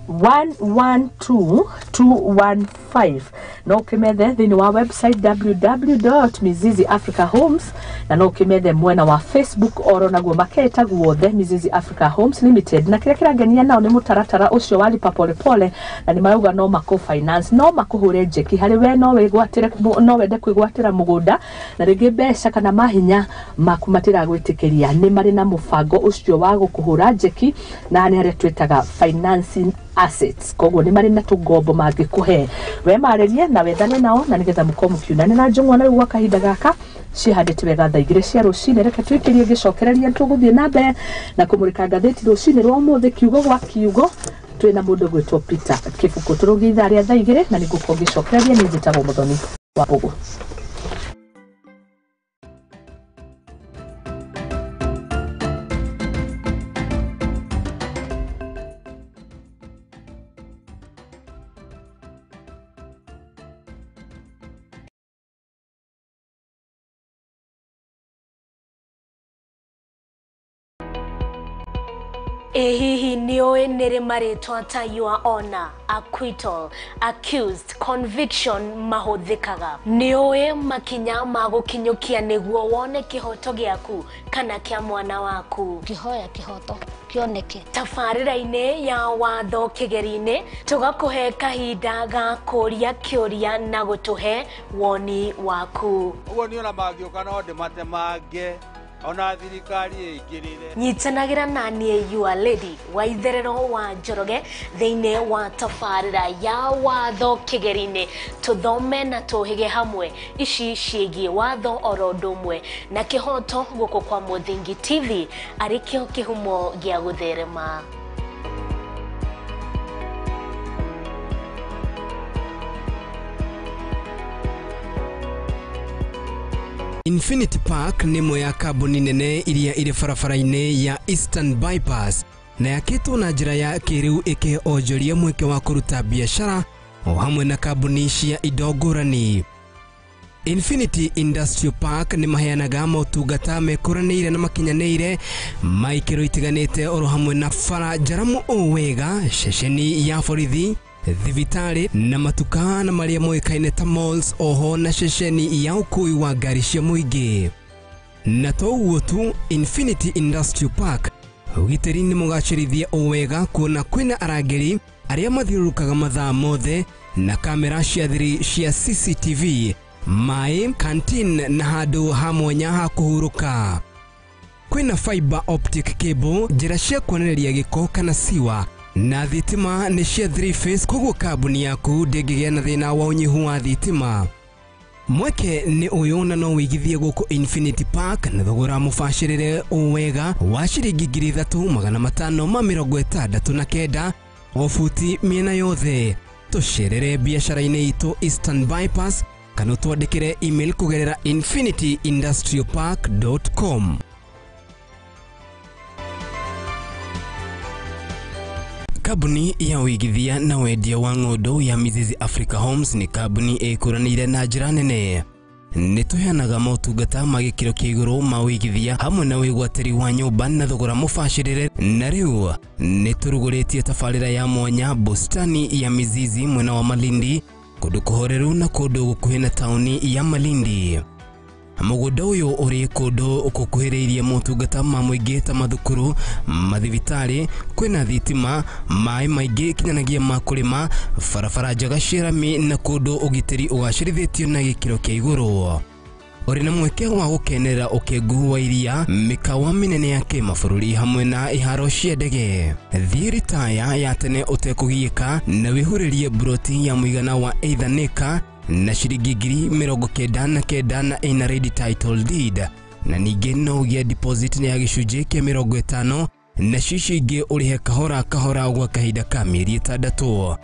112 215. No ũkĩmethe thĩinĩ wa website www.miziziafricahomes, na no ũkĩmethe mwena wa Facebook oro naguo maketa guothe Mizizi Africa Homes Limited. Na kĩrĩa kĩrangenia nao nĩ mũtaratara ũcio wa lipa polepole, na nĩ marauga no makũ finance, no makũhũre njeki harĩ we no wĩgwatĩre, no wende kwĩgwatĩra mũgũnda na rĩngĩ mbeca kana mahinya maku matiragwĩtĩkĩria. Nĩ marĩ na mũbango ũcio wa gũkũhũra njeki, na nĩ harĩa twĩtaga financing assets. Koguo nĩ marĩ na tũngombo mangĩkũhe we, marĩrie na wethane nao na nĩgetha mũkorwo mũkiunane na njũng'wa. Na rĩu gwa kahinda gaka cihandĩte wega thaa 2 cia rũcinĩ, reke twĩkĩrie gĩcokereria, tũgũthiĩ na mbere na kũmũrĩka ngathĩti rũcinĩ rwa ũmũthĩ kiugo gwa kiugo. Twĩna mũndũ gwĩtwo Peter Kĩbukũ. Tũrũgie ithaa rĩa thaa 2 na nĩngũkorwo ngĩcokereria. Niĩ njĩtagwo Mũthoni wa Mbũgũ. Ĩ hihi nĩ ũĩ nĩ rĩ marĩtwa ta your honor, acquittal, accused, conviction mahũthĩkaga? Nĩ ũĩ makinya ma gũkinyũkia nĩguo wone kĩhoto gĩaku kana kĩa mwana waku? Ngĩhoya kĩhoto kĩoneke. Tabarĩra-inĩ ya watho kĩgeri-inĩ tũgakũhe kahinda ga kũria kĩũria na gũtũhe woni waku. Ũguo niĩ ona mangĩũka no ndĩmatemange, ona thirikari ĩingĩrĩre. Nyitanagĩra na niĩ your lady wa itherero wa Njoroge thĩinĩ wa tabarĩra ya watho kĩgeri-inĩ, tũthome na tũhĩge hamwe ici ciĩgiĩ watho oro ũndũ ũmwe na kĩhoto gũkũ kwa Mũthingi TV, arĩ kĩo kĩhumo gĩa gũtherema. Infinity Park nĩ ĩmwe ya kambuni nene iria irĩ barabara-inĩ ya Eastern Bypass na yakĩtwo na njĩra ya kĩrĩu, ĩkĩhe onjoria mweke wa kũruta biacara o hamwe na kambuni cia indo ngũrani. Infinity Industrial Park nĩ maheanaga motungata mekũranĩire na makinyanĩire ma ikĩro itiganĩte, oro hamwe na bara njaramu o wega, ceceni ya borithi, thibitarĩ na matuka na marĩa moĩkaine ta malls, oho na ceceni ya ũkui wa ngari cia mũingĩ. Na to ũguo tu, Infinity Industrial Park ũgitĩri nĩ mũgacĩrithie o wega, kuona kwĩna arangĩri arĩa mathiũrũrũkaga mathaa mothe na kamera cia thiri cia CCTV, maĩ, canteen na handũ ha mwanya ha kũhurũka. Kwĩna fiber optic cable, njĩra cia kuonereria gĩko kana siwa, na thitima nĩ cia 3 phase, koguo kambuni yaku ndĩngĩgĩa na thĩna wa ũnyihu wa thitima. Mweke nĩ ũyũ na no wĩigithie gũkũ Infinity Park na thogora mũbacĩrĩre o wega wa ciringi 3569 o buti mĩena yothe. Tũcerere biacara-inĩ itũ Eastern Bypass kana ũtwandĩkĩre email kũgerera infinityindustrialpark.com. Kambuni ya ũigithia na wendia wa ng'ũndũ ya Mizizi Africa Homes nĩ kambuni ĩkũranĩire na njĩra nene. Nĩ tũheanaga motungata ma gĩkĩro kĩa igũrũ ma ũigithia hamwe na wĩgwatĩri wa nyũmba na thogora mũbacĩrĩre. Na rĩu nĩ tũrugũrĩtie tabarĩra ya mwanya bustani ya Mizizi mwena wa Malindi, kũndũ kũhoreru na kũndũ gũkuhĩ na taũni ya Malindi. Mũgũnda ũyũ ũrĩ kũndũ gũkuhĩrĩirie motungata ma mũingĩ ta mathukuru, mathibitarĩ, kwĩna thitima, maĩ maingĩ kinyanagĩa ma kũrĩma, barabara njega cia rami na kũndũ ũgitĩri ũgacĩrithĩtio na gĩkĩro kĩa igũrũ. Ũrĩ na mweke wa gũkenerera ũkengu wa iria, mĩkawa mĩnene ya kĩmabũrũri hamwe na iharo cia ndege. Thiĩ ritaya ya tene ũtekũgiĩka na wĩhurĩrie mburoti ya mũigana wa 8 acre na ciringi 99,000 na ĩna ready title deed, na ningĩ no ũgĩe deposit ya gĩcunjĩ kĩa 50 na cicio ingĩ ũrĩhe kahora kahora gwa kahinda ka mĩeri 6.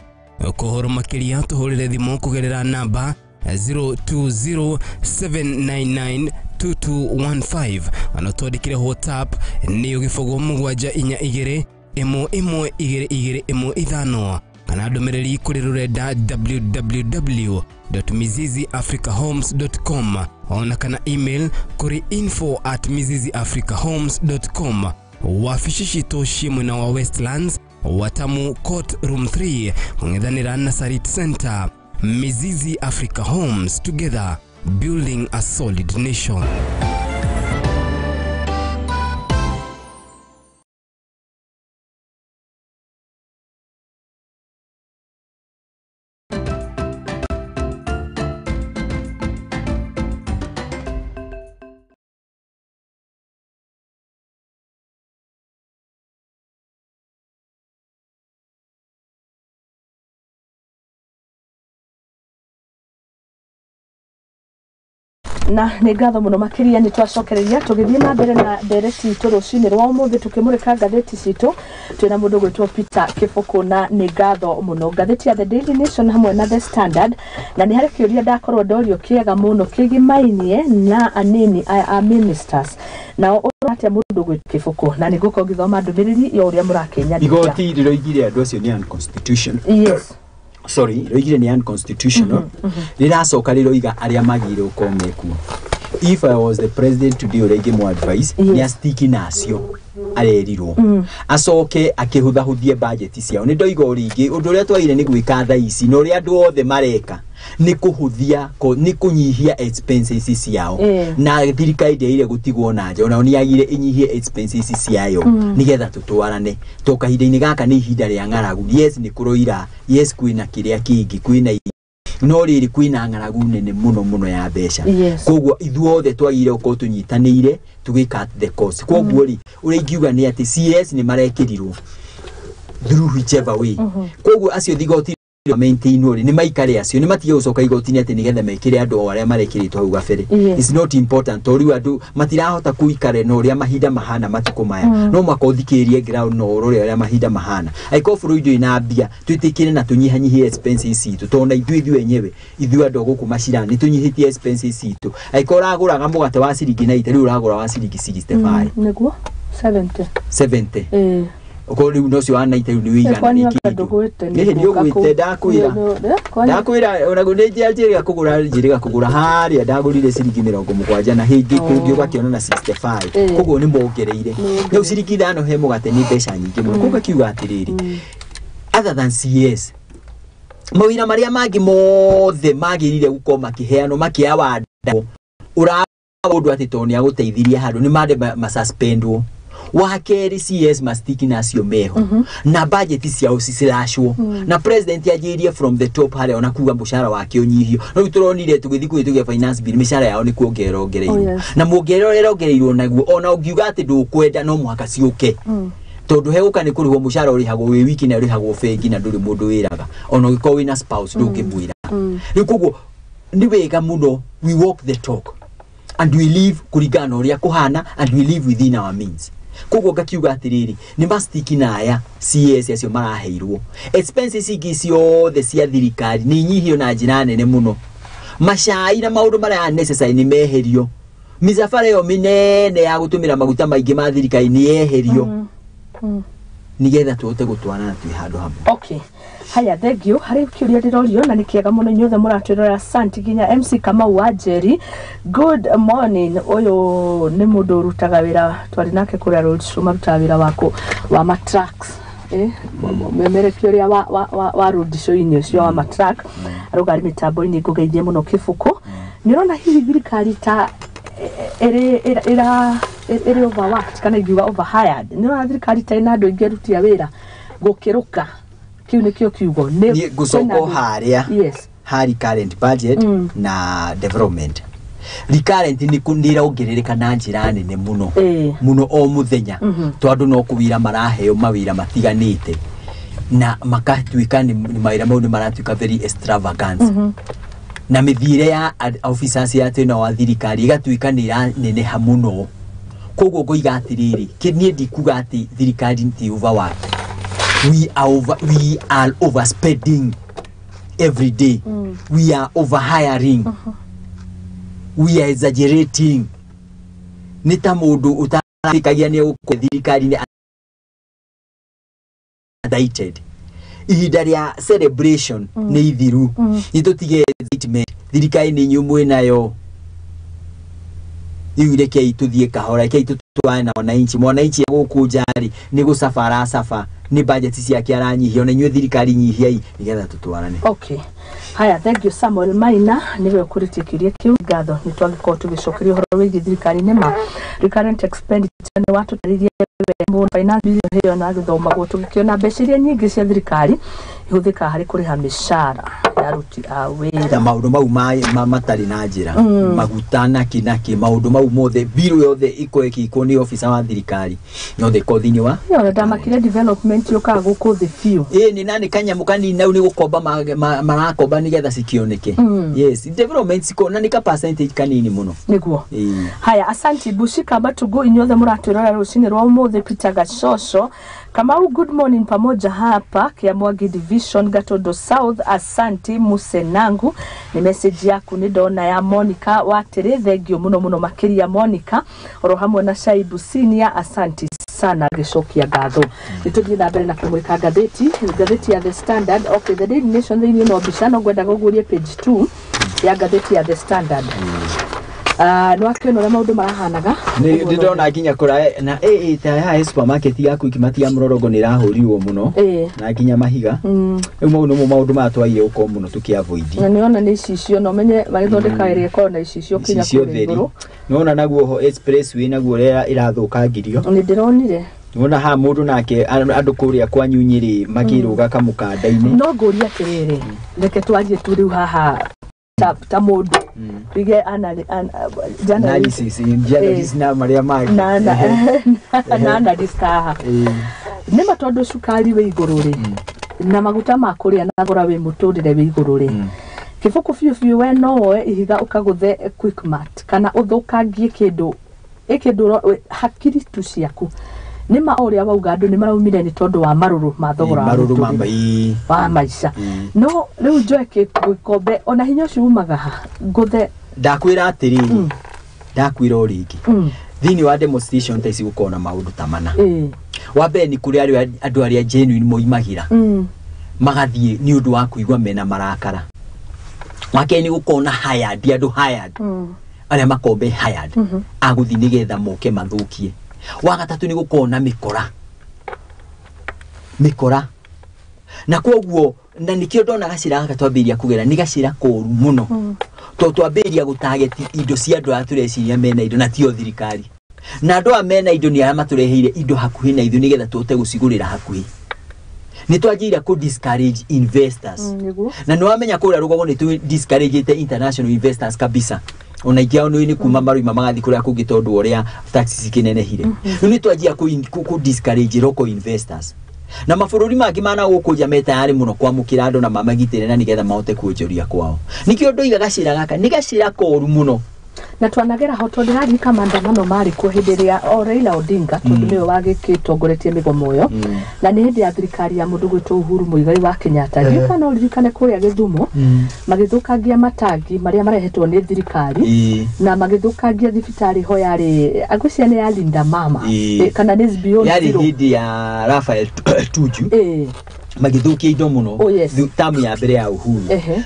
Kũhoro makĩria tũhũrĩre thimũ kũgerera namba 0207992215, ona twandĩkĩre WhatsApp nĩyo 0742 112215, Kana ndũmĩrĩri kũrĩ rũrenda www.miziziafricahomes.com ona kana email kũrĩ info@miziziafricahomes.com. Wabici citũ ciĩ mwena wa Westlands, Watamu Court Room 3, kũng'ethanĩra na Sarit Center. Mizizi Africa Homes, together building a solid nation. Na nĩ ngatho mũno makĩria nĩ twacokereria tũgĩthiĩ na mbere na ndereti itũ rũcinĩ rwa ũmũthĩ tũkĩmũrĩka ngathĩti citũ twĩna mũndũ gwĩtwo Peter Kĩbũkũ na nĩ ngatho mũno. Ngathĩti ya The Daily Nation hamwe na The Standard, na nĩ harĩ kĩũria ndakorwo ndorio kĩega mũno kĩgimainie na anini a ministers nao ũratia mũndũ gwĩtwo Kĩbũkũ, na nĩ ngũkorwo ngĩthoma ndũmĩrĩri ya ũrĩa mũrakĩnyandĩkĩra. Igoti rĩroigire andũ acio nĩ unconstitutional. Yes. Sorry, rĩroigire nĩ unconstitutional. Rĩracoka rĩroiga arĩa magĩrĩirwo gũkorwo mekuo. If I was the president today, ũrĩa ingĩmũ advice nĩ astiki nacio arerirwo acoke akĩhũthahũthie budget ciao. Nĩ ndoiga o rĩngĩ ũndũ ũrĩa twagĩrĩire nĩ gwĩka thaa ici na ũrĩa andũ othe mareka nĩ kũhũthia, nĩ kũnyihia expenses ciao, na thirikari ndĩagĩrĩire gũtigwo na nja, onao nĩ yagĩrĩire ĩnyihie expenses ciayo nĩgetha tũtwarane. To kahinda-inĩ gaka nĩ ihinda rĩa ng'aragu. Yes, nĩ kũroira, yes, kwĩna kĩrĩa kĩngĩ, kwĩna no rĩrĩ kwĩna ng'aragu nene mũno mũno ya mbeca. Koguo ithuothe twagĩrĩire gũkorwo tũnyitanĩire tũgĩ cut the cost. Koguo rĩ, ũrĩa ingiuga nĩ atĩ CS nĩ marekĩrirwo through whichever way. Koguo acio thigoti maintain rĩ nĩ maikare acio, nĩ matige gũcoka igoti-inĩ atĩ nĩgetha mekĩre andũ o arĩa marekĩrĩtwo hau gabere. It's not important to rĩu andũ matirahota kũikara na ũrĩa mahinda mahana matukũ maya. No mũhaka ũthikĩrĩrie ground na ũrore ũrĩa mahinda mahana. Angĩkorwo bũrũri ndũrĩ na mbia, twĩtĩkĩre na tũnyihanyihie expenses citũ, tondũ na ithuĩ ithuĩ enyewe ithuĩ andũ a gũkũ macirani nĩ tũnyihĩtie expenses citũ. Angĩkorwo ũragũraga mũgate wa ciringi 90, rĩu ũragũra wa ciringi 65. Nĩguo 70. 70. Okorwo rĩu no cio wa 90 rĩu nĩ wĩigana nĩ ndakwĩra ndakwĩra onaguo nĩ njĩrĩga kũgũra, njĩrĩga kũgũra harĩa ndagũrire ciringi 70 na hĩndĩ kũngĩ ũgakĩona na 65. Koguo nĩ mongereire rĩu ciringi 5 he mũgate nĩ mbeca nyingĩ mũno. Koguo kiuga atĩrĩrĩ, other than CS, mawĩra marĩa mangĩ mothe magĩrĩire gũkorwo makĩheanwo makĩawandwo ũra ũndũ atĩ tondũ nĩ agũteithirie handũ nĩ mande masuspendwo. Wa kerĩ, CS mastiki nacio meho na budget ciao ciciracwo, na president anjĩrie from the top harĩa ona kuga mũcara wake ũnyihio. No rĩu tũronire tũgĩthiĩ kũhĩtũkia finance bill, mĩcara yao nĩ kuongerera ongereirwo, na muongerera ũrĩa ĩrongereirwo naguo ona ũngiuga atĩ ndũkwenda no mũhaka ciũke, tondũ hegũka nĩ kũrĩhwo mũcara ũrĩhagwo wĩ wiki na ũrĩhagwo bengi na ndũrĩ mũndũ wĩraga, ona ũngĩkorwo wĩna spouse ndũngĩmwĩra. Rĩu koguo nĩ wega mũno we walk the talk and we live kũringana na ũrĩa kũhana and we live within our means. Koguo ngakiuga atĩrĩrĩ, nĩ mastiki na aya CS acio maraheirwo expenses ingĩ ciothe cia thirikari nĩ inyihio na njĩra nene mũno. Macai na maũndũ marĩa necessary nĩ meherio, mĩcabara ĩyo mĩnene ya gũtũmĩra maguta maingĩ ma thirikari nĩ yeherio, nĩgetha tũhote gũtwarana twĩ handũ hamwe. Okay. Haya, thank you. Harĩ kĩũria ndĩrorio na nĩ kĩega mũno inyuothe mũratwĩrora. Asante nginya MC Kamau wa Njeri. Good morning. Ũyũ nĩ mũndũ ũrutaga wĩra twarĩ nake kũrĩa road show, marutaga wĩra wako wa matracks. Memerekia ũrĩa wa road show-inĩ ũcio wa matrack. Arauga arĩ mĩtambo-inĩ, ngũgeithie mũno Kĩbũkũ. Nĩ ũrona hihi thirikari ta ĩrĩ overworked kana ingiuga overhired? Nĩ ũrona thirikari ta ĩna andũ aingĩ aruti a wĩra gũkĩrũka? Kĩu nĩkĩo kiugo. Nĩ ngũcoka o harĩa ha recurrent budget na development. Recurrent nĩ ĩrongerereka na njĩra nene mũno mũno o mũthenya, tondũ no kũwĩra maraheo mawĩra matiganĩte na makatuĩka nĩ mawĩra mau nĩ maratuĩka very extravagant, na mĩthiĩre ya officers ya tena wa thirikari ĩgatuĩka nĩ ĩraneneha mũno. Koguo ngoiga atĩrĩrĩ, niĩ ndikuga atĩ thirikari ti overworked. We are overspending every day. We are overhiring. We are exaggerating. Nĩ ta mũndũ ũtaratĩkagia nĩ egũkorwo thirikari-inĩ indicted. Ihinda rĩa celebration nĩ ithiru. Nĩ tũtige excitement. Thirikari nĩ inyuĩ mwĩnayo. Rĩu rekei tũthiĩ kahora, rekei tũtwarane na mwananchi. Mwananchi gũkũ nja rĩ, nĩ gũcaba aracaba, nĩ budget ciake aranyihia, ona inyuĩ thirikari nyihiai nĩgetha tũtwarane. Okay, haya, thank you Samuel Maina nĩwe ũkũrĩtie kĩũria kĩu. Ngatho nĩ twagĩkorwo tũgĩcokeria ũhoro wĩgiĩ thirikari. Nĩma recurrent expenditure nĩ watũtarĩria wega. Finance bill ĩyo na gĩthomagwo tũgĩkĩona mbeca iria nyingĩ cia thirikari ihũthĩkaga harĩ kũrĩha mĩcara ya aruti a Na wĩra. Maũndũ mau matarĩ na njĩra, maguta nakĩ nakĩ, maũndũ mau mothe, bill yothe ĩkorwo ĩkĩkwo nĩ officer wa thirikari yothe ĩkorwo thĩinĩ wa Ĩyo ndamakire development yũkaga gũkũ thĩ biũ. Ĩ nĩ na nĩ kanyamũ kanini nau nĩ gũkomba marakomba nĩgetha cikĩoneke. Yes, development ciko na nĩ ka percentage kanini mũno. Nĩguo. Ĩĩ. Haya, asanti Bushika Matugu, inyuothe mũratwĩrora rũcinĩ rwa ũmũthĩ. Peter Gashosho Kamau, good morning, pamoja hapa Kiamwagi Division, Gatondo South. Asanti Musenangu, nĩ message yaku nĩ ndona ya Monica Watĩrĩ, thengio mũno mũno makĩria Monica, oro hamwe na Shaibu Senior, asanti sana gĩcokia ngatho. Nĩ tũthiĩ na mbere na kũmũrĩka ngathĩti ya The Standard. Okay, The Daily Nation thĩinĩ no mbica, no ngwendaga ũguũrie page 2 ya ngathĩti ya The Standard. Ah, nĩ wakĩona ũrĩa maũndũ marahanaga. Nĩ ndĩrona nginya kũraya na ĩ ta haha supermarket yaku Ikimati ya Mũrorongo nĩ ĩrahũrirwo mũno na nginya mahiga. Rĩu mau nĩmo maũndũ maya twagire gũkorwo mũno tũkĩ-avoid. Na nĩona nĩ icicio, na ũmenye magĩthondeka ĩrĩa ĩkorwo na icicio kinya Icicio kũrĩa theri. igũrũ. Nĩwona naguo ho expressway naguo ũrĩa ĩrathũkangirio. Nĩ ndĩronire. Nĩwona haha mũndũ nake andũ kũrĩa kwanyu Nyĩrĩ makĩrũga kamũkanda-inĩ. No ngũria atĩrĩrĩ, reke twarie tu rĩu haha ta mũndũ tuige journalist. Analysis, journalist na marĩa mangĩ. Na analyst haha. Nĩma tondũ cukari wĩ igũrũ rĩ, na maguta ma kũrĩa na thogora wĩ mũtũrĩre wĩ igũrũ rĩ, kĩbũkũ biũ biũ, we no woe ihiga ũkagũthe Quickmart kana ũthũkangie kĩndũ ĩkĩndũ hakiri tu ciaku? Nĩma o ũrĩa wauga, andũ nĩ maraumire nĩ tondũ wa marũrũ ma thogora wa Marũrũ ma mũtũrĩre wa maica. No rĩu njoe gĩkombe, ona hinya ũcio umaga ha, ngũthe? Ndakwĩra atĩrĩrĩ, ndakwĩra o rĩngĩ, thĩinĩ wa demonstration ta ici gũkorwo na maũndũ ta mana. Wa mbere nĩ kũrĩ andũ arĩa genuine moimagĩra magathiĩ nĩ ũndũ wa kũigua mena marakara. Wa kerĩ nĩ gũkorwo na hired andũ, hired arĩa makombe hired agũthiĩ nĩgetha moke mathũkie. Wa gatatũ nĩ gũkorwo na mĩkora, mĩkora, na koguo na nikĩo ndona gacĩra gaka twambĩrĩria kũgera nĩ gacĩra koru mũno, tondũ twambĩrĩria gũtageti indo cia andũ arĩa tũreciria mena indo na tio thirikari, na andũ aya mena indo nĩ arĩa matũreheire indo hakuhĩ na ithuĩ nĩgetha tũhote gũcigũrĩra hakuhĩ. Nĩ twanjĩrĩria kũ discourage investors. Na nĩ wamenya kũrĩa rũgongo nĩ tũ discourage international investors kabisa, ona ingĩ ao nĩ kuma maroima magathiĩ kũrĩa kũngĩ tondũ wa ũrĩa taxes ikĩnenehire. Rĩu nĩ twanjia kũ discourage local investors, na mabũrũri mangĩ mana gũkũ nja me tayarĩ mũno kwamũkĩra andũ na mamagitĩre na nĩgetha mahote kuonjoria kwao. Nĩkĩo ndoiga gacĩra gaka nĩ gacĩra koru mũno. Na twanagera ho tondũ ndĩraririka maandamano marĩ kuo hĩndĩ ĩrĩa o Raila Odinga, tondũ nĩwe wagĩkĩtongoretie mĩgomo ĩyo, na nĩ hĩndĩ ya thirikari ya mũndũ gwĩtwo Uhuru Muigai wa Kenyatta. Ndiũĩ kana ũririkane kũrĩa Gĩthumo magĩthũkangia matangi marĩa marehetwo nĩ thirikari na magĩthũkangia thibitarĩ ho yarĩ, angwĩciria nĩ ya Linda Mama. Kana nĩ Beyond Yarĩ Zero. Hĩndĩ ya Raphael Tuju, magĩthũkia indo mũno. Oh, yes. Tamu ya mbere ya Uhuru.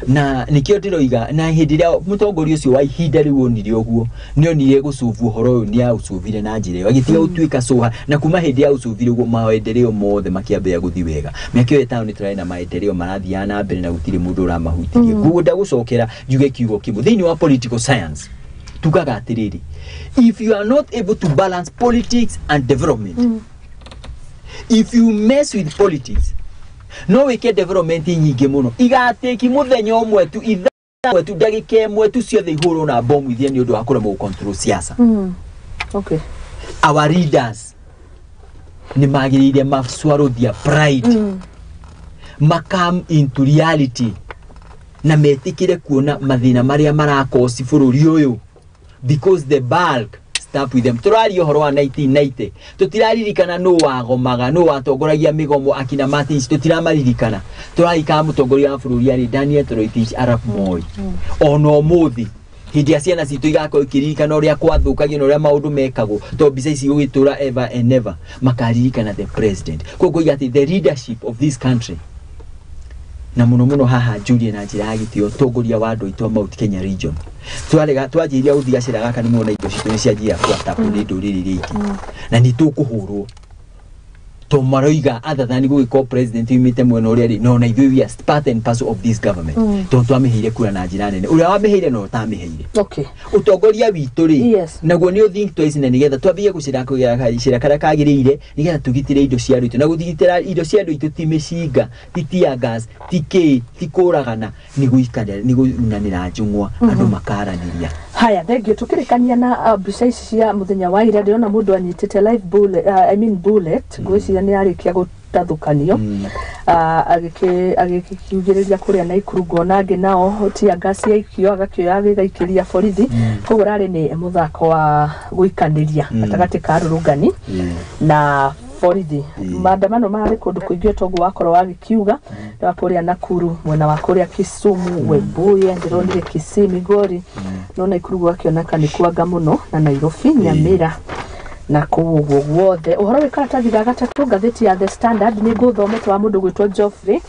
Na nĩkĩo ndĩroiga na hĩndĩ ĩrĩa mũtongoria ũcio wa ihinda rĩu onire ũguo, nĩ onire gũcubu ũhoro ũyũ, nĩ aũcubire na njĩra ĩyo agĩtiga gũtuĩka cũha, na kuma hĩndĩ ya ũcubire ũguo maendeleo mothe makĩambĩrĩria gũthiĩ wega. Mĩaka ĩyo ĩtano nĩ tũrarĩ na maendeleo marathiaga na mbere na gũtirĩ mũndũ ũramahutirie. Koguo ndagũcokera njuge kiugo kĩmwe thĩinĩ wa political science, tugaga atĩrĩrĩ, if you are not able to balance politics and development, if you mess with politics, no wĩke development nyingĩ mũno igatĩki mũthenya ũmwe tu, ithaa ĩmwe tu, ndagĩka ĩmwe tu, ciothe ihũrwo na bomu ithie nĩ ũndũ wa kũremwo gũcontrol siasa. Our leaders nĩ magĩrĩire ma swallow their pride, ma come into reality na metĩkĩre kuona mathĩna marĩa marakosi bũrũri ũyũ, because the bulk start with them. Tũraria ũhoro wa 1990, tũtiraririkana nũ wagomaga, nũ watongoragia mĩgomo, akina Martins tũtiramaririkana. Tũraririkana mũtongoria wa bũrũri arĩ Daniel Toroitich arap Moi. Ona ũmũthĩ hĩndĩ ya ciana citũ igakorwo ikĩririkana ũrĩa kwathũkagio na ũrĩa maũndũ mekagwo, tondũ mbica ici igũgĩtũra ever and ever, makaririkana the president. Koguo ngoiga atĩ the leadership of this country Na muno muno haha njurie na njira ya gitio tongoria wa andu aitũ a Mount Kenya region. Twarega twanjiria gũthiĩ gacĩra gaka nĩ muona indo citũ nĩ cianjia kwatapwo nĩ ndũrĩrĩ iria ingĩ. Na nĩ tũkũhũrwo. To maroiga other than gũgĩkorwo president yumĩte mwena ũrĩa rĩ, no na ithuĩ we are part and parcel of this government. Tondũ twamĩheire kura na njĩra nene. Ũrĩa wamĩheire no ũtamĩheire. Ũtongoria witũ rĩ, naguo nĩ think twice na nĩgetha twambie gũcĩra gacĩra karĩa kagĩrĩire nĩgetha tũgitĩre indo cia andũ aitũ. Na gũgitĩra indo cia andũ aitũ ti mĩcinga, ti tear gas, ti kĩ, ti kũragana, nĩ gũikara, nĩ gũunanĩra njũng'wa, andũ makaranĩria. Haya, thengiũ. Tũkĩrĩkania na mbica ici cia mũthenya wa ira, ndĩrona mũndũ anyitĩte live bullet, I mean bullet, ngwĩciria nĩ arĩkia gũtathũkanio, agĩkiugĩrĩria kũrĩa Naikuru. Ngona angĩ nao tear gas yaikio agakĩoya agĩgaikĩria borithi. Koguo rarĩ nĩ mũthako wa gũikanĩria gatagatĩ ka arũrũngani na borithi. Maandamano mararĩ kũndũ kũingĩ toguo wakorwo wagĩkiuga, wa kũrĩa Nakuru, mwena wa kũrĩa Kisumu, Webuye, ndĩronire Kisii, Migori, no Naikuru gwakĩoneka nĩ kwanga mũno, na Nairobi, Nyamira na kũu ũguo guothe. Ũhoro wĩ karatathi ga gatatũ ngathĩti ya The Standard nĩ ngũthomete wa mũndũ gwĩtwo Geoffrey.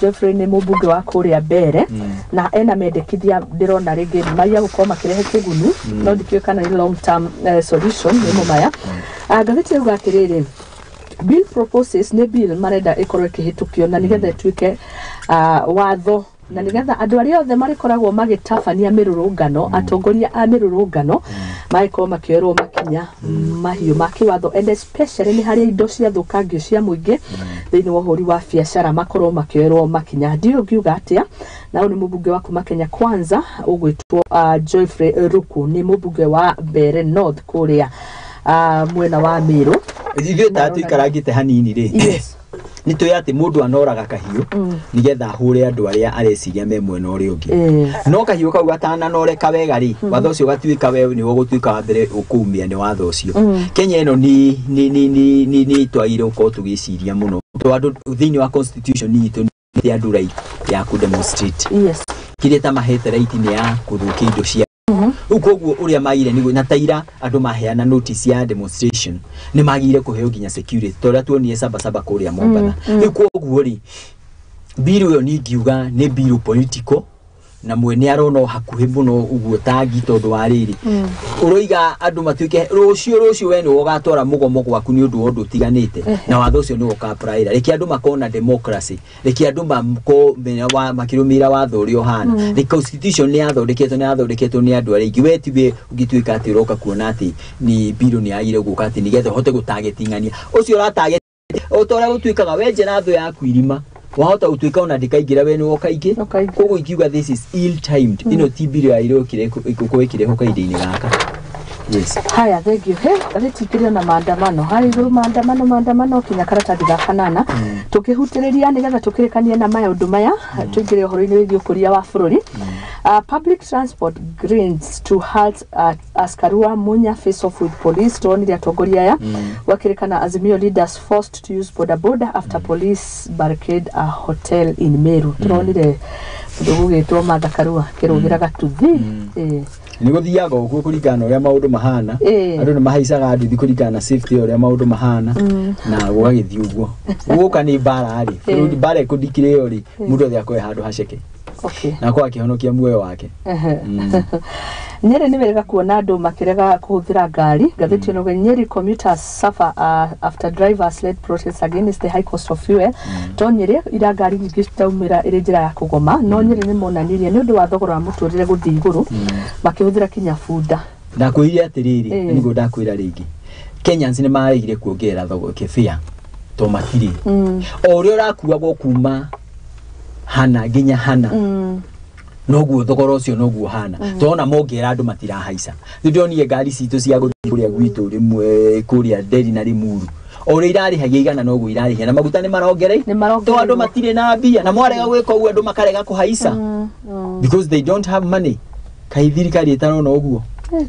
Geoffrey nĩ mũmbunge wa kũrĩa Mbere na ena mendekithia ndĩrona rĩngĩ maiya gũkorwo makĩrehe kĩguni, no ndikĩũĩ kana nĩ long term solution nĩmo maya. Ngathĩti yauga atĩrĩrĩ, bill proposes, nĩ bill marenda ĩkorwo ĩkĩhĩtũkio na nĩgetha ĩtuĩke watho, na nĩgetha andũ arĩa othe marĩkoragwo magĩtabania mĩrũrũngano, atongoria a mĩrũrũngano, magĩkorwo makĩoerwo makinya mahiũ ma kĩwatho, and especially nĩ harĩa indo ciathũkangio cia mũingĩ thĩinĩ wa ũhũri wa biacara makorwo makĩoerwo makinya. Ndiũĩ ũngiuga atĩa. Na ũyũ nĩ mũmbunge wa kuma Kenya Kwanza ũgwĩtwo Geoffrey Ruku, nĩ mũmbunge wa Mbeere North kũrĩa mwena wa Meru. Ithuĩ ta tũikarangĩte hanini rĩ, nĩ tũĩ atĩ mũndũ anoraga kahiũ nĩgetha ahũre andũ arĩa areciria me mwena ũrĩa ũngĩ, no kahiũ kau gatananoreka wega rĩ, watho ũcio ũgatuĩka we nĩwe ũgũtuĩka wa mbere ũkũumia nĩ watho ũcio. Kenya ĩno nĩ twagĩrĩire gũkorwo tũgĩciria mũno tondũ thĩinĩ wa constitution itũ nĩ andũ right ya kũ demonstrate. Kĩrĩa ta mahete right nĩ ya kũthũkia indo cia rĩu. Koguo ũrĩa magire nĩguo na taira andũ maheana notice ya demonstration nĩ magire kũheo nginya security ta ũrĩa tuonire Sabasaba kũrĩa Mombatha. Rĩu koguo rĩ, bill ĩyo ningiuga nĩ bill political na mwene arona o hakuhĩ mũno ũguo tangi, tondũ wa rĩrĩ ũroiga andũ matuĩke rũciũ we nĩwe ũgatwara mũgomo gwaku nĩ ũndũ wa ũndũ ũtiganĩte na watho ũcio nĩwe ũka-apply. Reke andũ makorwo na democracy, reke andũ makorwo makĩrũmĩrĩra watho ũrĩa ũhana. The constitution nĩ yathondeketwo nĩ andũ arĩa aingĩ. We tiwe ũngĩtuĩka atĩ ũroka kuona atĩ nĩ bill nĩ yagire gũka atĩ nĩgetha ũhote gũtargeting'ania ũcio ũratarget, o ta ũrĩa gũtuĩkaga wenjera thũ yaku irima wahota gũtuĩka ona ndĩkaingĩra we nĩwe ũkaingĩ. Koguo ingiuga this is ill timed. Ĩno ti bill yagĩrĩirwo gũkorwo ĩkĩrehwo kahinda-inĩ gaka, yes. Haya, thengiũ. He ngathĩti ikĩrĩ ona maandamano harĩ igũrũ, maandamano maandamano kinya karatathi ga kanana. Tũkĩhutĩrĩria nĩgetha tũkĩrĩkanie na maũndũ maya, tũingĩre ũhoro-inĩ wĩgiĩ ũkũria wa bũrũri. Public transport grinds to halt as Karua Munya face off with police. Tuonire atongoria aya gwakĩrĩkana Azimio leaders forced to use boda boda after police barricade a hotel in Meru. Turonire mũndũ gũgĩtwo Martha Karua kĩrũgĩra gatuthi. Nĩ gũthiaga ũguo kũringana na ũrĩa maũndũ mahana. Andũ nĩ mahaicaga nduthi kũringana na safety ya ũrĩa maũndũ mahana na gũgagĩthiĩ ũguo. Gũka nĩ mbara rĩ, bũrũri mbara ĩkũndikire rĩ, mũndũ othe akoe handũ haceke na akorwo akĩhonokia muoyo wake. Nyeri nĩ wega kuona andũ makĩrega kũhũthĩra ngari. Ngathĩti ĩno, Nyeri commuters suffer after drivers led protests against the high cost of fuel. To Nyeri ira ngari nyingĩ citaumĩra ĩrĩ njĩra ya kũgoma, no Nyeri nĩ monanirie nĩ ũndũ wa thogora wa mũtũrĩre gũthiĩ igũrũ makĩhũthĩra kinya bunda. Ndakwĩrire atĩrĩrĩ, nĩguo ndakwĩra rĩngĩ, Kenyans nĩ maregire kuongerera thogo kĩbĩa to matirĩ o ũrĩa ũrakuagwo kuma hana nginya hana, noguo thogora ũcio noguo hana tona mongerera andũ matirahaica. Nĩ ndĩronire ngari citũ cia gũthiĩ kũrĩa gwitũ rĩmwe kũrĩa Nderi na Limuru, o ũrĩa irarĩhagia 100 noguo irarĩhia na maguta nĩ marongereire to andũ matirĩ na mbia na mwarega gwĩka ũguo andũ makarega kũhaica because they don't have money. Kaĩ thirikari ĩtarona ũguo?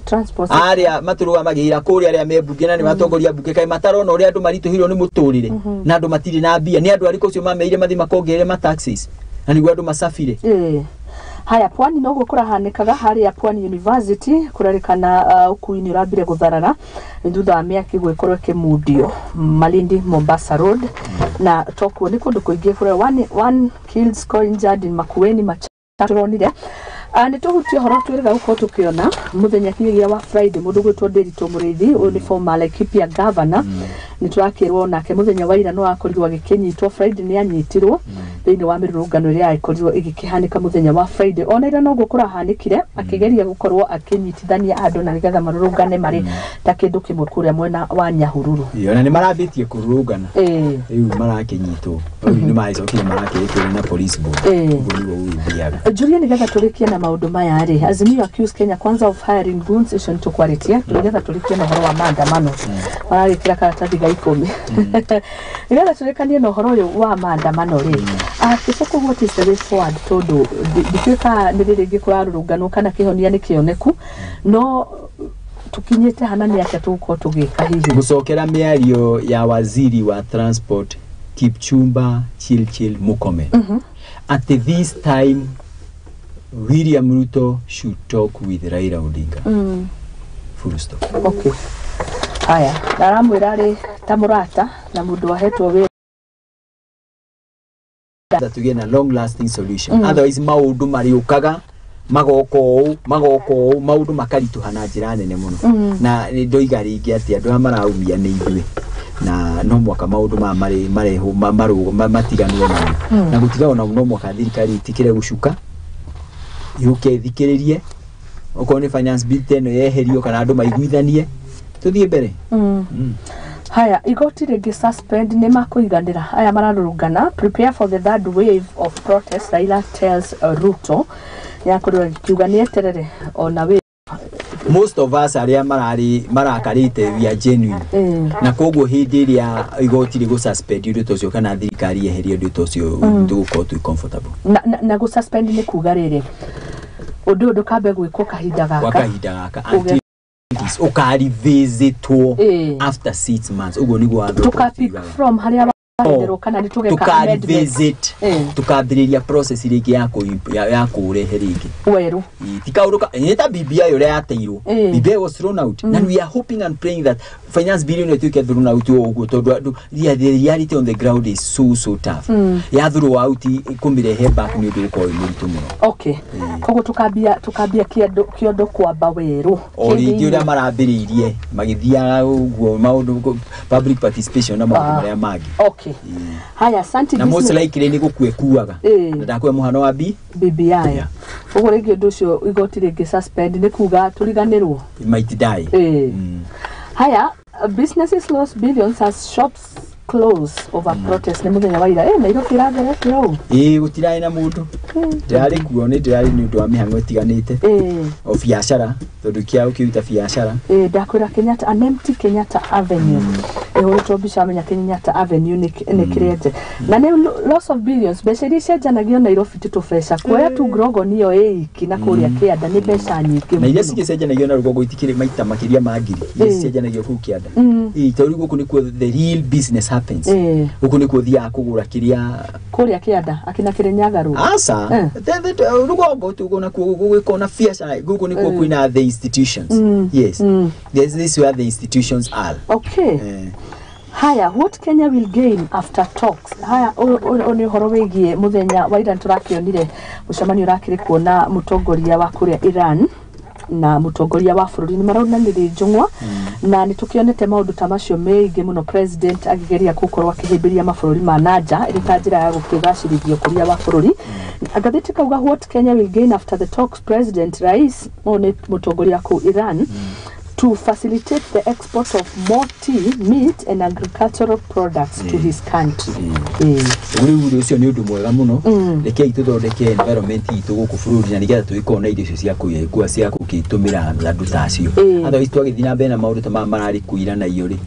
Transport Arĩa matũrũgamagĩrĩra kũrĩa, arĩa me mbunge na nĩ matongoria mbunge, kaĩ matarona ũrĩa andũ maritũhĩirwo nĩ mũtũrĩre na andũ matirĩ na mbia? Nĩ andũ arĩkũ ũcio mameire mathiĩ makongerere ma taxes na nĩguo andũ macabire? Haya, pwani noguo kũrahanĩkaga harĩa Pwani University kũrerĩkana ũkui nĩ ũrambire gũtharara thutha wa mĩaki gwĩkorwo ĩkĩmundio Malindi Mombasa Road na tokuo nĩ kũndũ kũingĩ kũrĩa one killed, score injured in Makueni Machakos. Nĩ tũhutie ũhoro twĩrĩga gũkorwo tũkĩona mũthenya kinyagia wa Friday mũndũ gwĩtwo Ndiritu Mũrĩithi, ũyũ nĩ former Laikipia governor, nĩ tũrakĩrwo nake mũthenya wa ira no akorirwo agĩkĩnyitwo. Friday nĩ anyitirwo thĩinĩ wa mĩrũrũngano ĩrĩa yakorirwo ĩgĩkĩhanĩka mũthenya wa Friday. Ona ira noguo kũrahanĩkire, akĩgeria gũkorwo akĩnyitithania andũ na nĩgetha marũrũngane marĩ ta kĩndũ kĩmwe kũrĩa mwena wa Nyahururu. Ona nĩ marambĩtie kũrũrũngana rĩu marakĩnyitwo, rĩu nĩ maracokire marakĩrĩkĩrwo na police board, ũguo nĩguo gũgĩthiaga. Julia, nĩgetha tũrĩkie na maũndũ maya rĩ, Azimio accuse Kenya Kwanza of hiring goons, icio nĩ tũkwarĩtie. Nĩgetha tũrĩkie na ũhoro wa maandamano maragĩkĩra karatathi ga 10, nĩgetha tũrĩkanie na ũhoro ũyũ wa maandamano rĩ, Kĩbũkũ, what is the way forward? Tondũ ndituĩka nĩ rĩrĩ rĩngĩ kũrarũrũnganwo kana kĩhonia nĩ kĩoneku, no tũkinyĩte hana nĩ atĩa tũgũkorwo tũgĩka hihi? Gũcokera mĩario ya waziri wa transport Kipchumba Chirchir Murkomen at this time William Ruto should talk with Raila Odinga. Full stop. Okay. Haya, aramwĩra rĩ ta mũrata na mũndũ wahetwo wĩra tugĩe na long lasting solution. Otherwise maũndũ marĩũkaga magoka ũũ magoka ũũ, maũndũ makaritũha na njĩra nene mũno. Na nĩ ndoiga rĩngĩ atĩ andũ arĩa maraumia nĩ ithuĩ, na no mwaka maũndũ maya marĩ marehwo matiganwo namo, na gũtiganwo namo no mwaka thirikari ĩtĩkĩre gũcuka yũke ĩthikĩrĩrie, okorwo nĩ finance bill ta ĩno yeherio kana andũ maiguithanie tũthiĩ mbere. Haya, igoti rĩngĩ suspend nĩ makũiganĩra aya mararũrũngana. Prepare for the third wave of protest, Raila tells Ruto. Nĩakorirwo akiuga nĩ eterere ona wĩ Most of us arĩa mararĩ marakarĩte, we are genuine, na koguo hĩndĩ ĩrĩa igoti rĩgũ suspend ũndũ ta ũcio kana thirikari yeherie ũndũ ta ũcio, tũgũkorwo twĩ comfortable. Na gũ suspend nĩ kuga rĩrĩ ũndũ ũyũ ndũkambe gwĩkwo kahinda kwa gaka kahinda gaka until it is ũkarevisitwo after 6 months, ũguo nĩguo watho tuka pick ũkiugaga. From harĩa waenderwo kana nĩ tũgeka amendment? Tukarevisit, tukambĩrĩria process rĩngĩ ya kũũrehe rĩngĩ werũ. Ti kaũndũ nĩ ta BBI ũrĩa yateirwo. BBI was thrown out, and we are hoping and praying that finance bill ĩno ĩtuĩke thrown out o ũguo, tondũ andũ the reality on the ground is so so tough. Ya throw out, kũmĩrehe back nĩ ũndũ ũgũkorwo wĩ mũritũ mũno. Okay, koguo tukambia kĩondo kĩondo kwamba werũ O rĩngĩ ũrĩa marambĩrĩirie magĩthiaga ũguo maũndũ public participation na maũndũ marĩa mangĩ. Okay, haya, asante. Na most likely nĩ gũkua ĩkuaga, na ndakũhe mũhano wa B BBI. Ũguo rĩngĩ ũndũ ũcio igoti rĩngĩ suspend nĩ kuga tũriganĩrwo. It might die. Haya, businesses lost billions as shops close over protest nĩ mũthenya wa ira. Nairobi ĩratheretio ũũ. Ĩĩ, gũtirarĩ na mũndũ, ndĩrarĩ kuo, nĩ ndĩrarĩ nĩ ũndũ wa mĩhang'o ĩtiganĩte o biacara, tondũ kĩa ũkĩruta biacara. Ndakwĩra Kenyatta, an empty Kenyatta Avenue ĩhũrĩtwo mbica, amenya Kenyatta Avenue nĩ kĩrĩa na nĩ loss of billions. Mbeca iria icenjanagio Nairobi ti tũbeca, kuoya tu Grogon ĩyo ĩ iki na kũrĩa kĩanda nĩ mbeca nyingĩ Na iria mũno. cigĩcenjanagio na rũgongo itikĩrĩ maita makĩria ma ngiri iria cicenjanagio kũu kĩanda. Ĩĩ, tondũ rĩu gũkũ nĩkuo the real business happens. Gũkũ nĩkuo ũthiaga kũgũra kĩrĩa Kũrĩa kĩanda akina Kĩrĩnyaga Road. Aca. Rũgongo tugo nakuo gũgĩkorwo na biacara, gũkũ nĩkuo kwĩna the institutions. Yes. This is where the institutions are. Okay. Haya, what Kenya will gain after talks. Haya, ũyũ nĩ ũhoro wĩgiĩ mũthenya wa ira nĩtũrakĩonire mũcemanio ũrakĩrĩ kuo na mũtongoria wa kũrĩa Iran na mũtongoria wa bũrũri nĩ maraunanirie njũng'wa, na nĩ tũkĩonete maũndũ ta macio meingĩ mũno, president akĩgeria gũkorwo akĩhĩmbĩria mabũrũri ma nanja ĩrĩ ta njĩra ya gũkĩgacĩrithia ũkũria wa bũrũri. Ngathĩti kauga, "What Kenya will gain after the talks." President Rais, ũyũ nĩ mũtongoria kũu Iran, to facilitate the export of more tea, meat and agricultural products to his country. Rĩu ũcio nĩ ũndũ mwega mũno. Rekei tũthondeke environment itũ gũkũ bũrũri na nĩgetha tũgĩkorwo na irio icio cia kũigua cia gũkĩtũmĩra andũ ta acio. Otherwise twagĩthiĩ na mbere na maũndũ ta maya mararĩ kũira na iyo rĩ,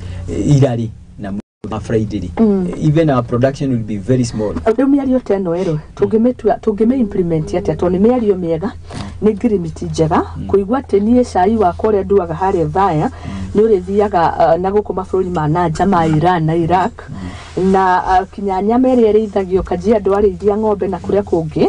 ira rĩ na ma Friday rĩ, even our production will be very small. Rĩu mĩario ta ĩno ĩrĩ tũngĩmĩtua, tũngĩmĩ implement atĩa? Tondũ nĩ mĩario mĩega, nĩ ngirimiti njega kũigua atĩ niĩ cai wakwa ũrĩa nduaga harĩa Thaya nĩ ũrĩthiaga na gũkũ mabũrũri ma nanja ma Iran na Iraq, na kinya nyama ĩrĩa ĩrĩithagio Kajiado, arĩithia ng'ombe na kũrĩa kũngĩ.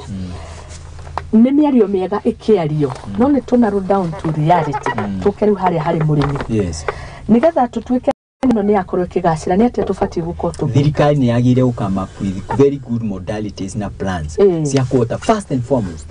Nĩ mĩario mĩega ĩkĩario no nĩ tũ narrow down to reality tũke rĩu harĩa harĩ mũrĩmi. Yes. Nĩgetha tũtuĩke ĩno nĩ yakorwo ĩkĩgacĩra nĩ atĩa tũbatiĩ gũkorwo tũgĩka? Thirikari nĩ yagĩrĩire gũ come up with very good modalities na plans cia kũhota first and foremost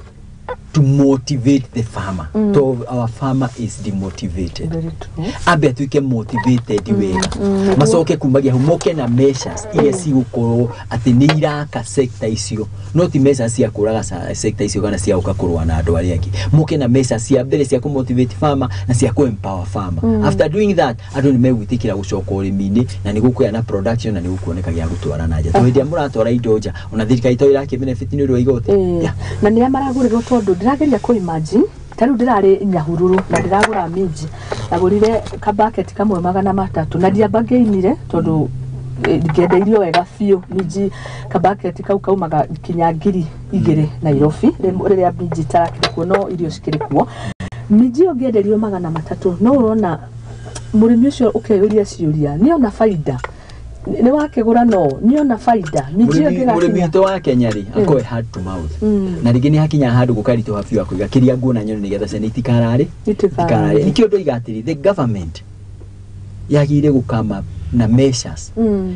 to motivate the farmer. To our farmer is demotivated. Very true. Ambe atuĩke motivated wega, macoke kumagia hau moke na measures iria cigũkorwo atĩ nĩ iraka sector icio, no ti measures cia kũraga sector icio kana cia gũka kũrũa na andũ arĩa angĩ. Moke na measures cia mbere cia kũmotivate farmer na cia kũ-empower farmer. After doing that, andũ nĩ megwĩtĩkĩra gũcoka ũrĩmi-inĩ na nĩ gũkũgĩa na production na nĩ gũkuoneka gĩa gũtwara na nja, tondũ hĩndĩ ĩrĩa mũratwara indo nja, ona thirikari to ĩrakĩ benefit nĩ ũndũ wa igoti. Yeah. Na nĩ maragũrĩrwo, tondũ ndĩrageria kũ imagine ta rĩu ndĩrarĩ Nyahururu na ndĩragũra minji, ndagũrire kabaketi kamwe 300 na ndiambangĩinire tondũ ngĩendeirio wega biũ. Minji kabaketi kau kaumaga kinya 2000 Nairobi rĩrĩa minji itarakĩrĩ kuo, no irio cikĩrĩ kuo. Minji ĩyo ngĩenderio 300, no ũrona mũrĩmi ũcio ũkeyũria ciũria nĩona baida nĩ wakĩgũra, no nĩona baida minji ĩyo Mũrĩmi ĩngĩgakinya witũ wa Kenya rĩ, akorwo hand to mouth, na rĩngĩ nĩ hakinya handũ gũkaritũha biũ akũiga kĩrĩa nguona nyone nĩgetha ciana itikararĩ. Itikararĩ. Nĩkĩo ndoiga atĩrĩ, the government yagĩrĩire gũkama na measures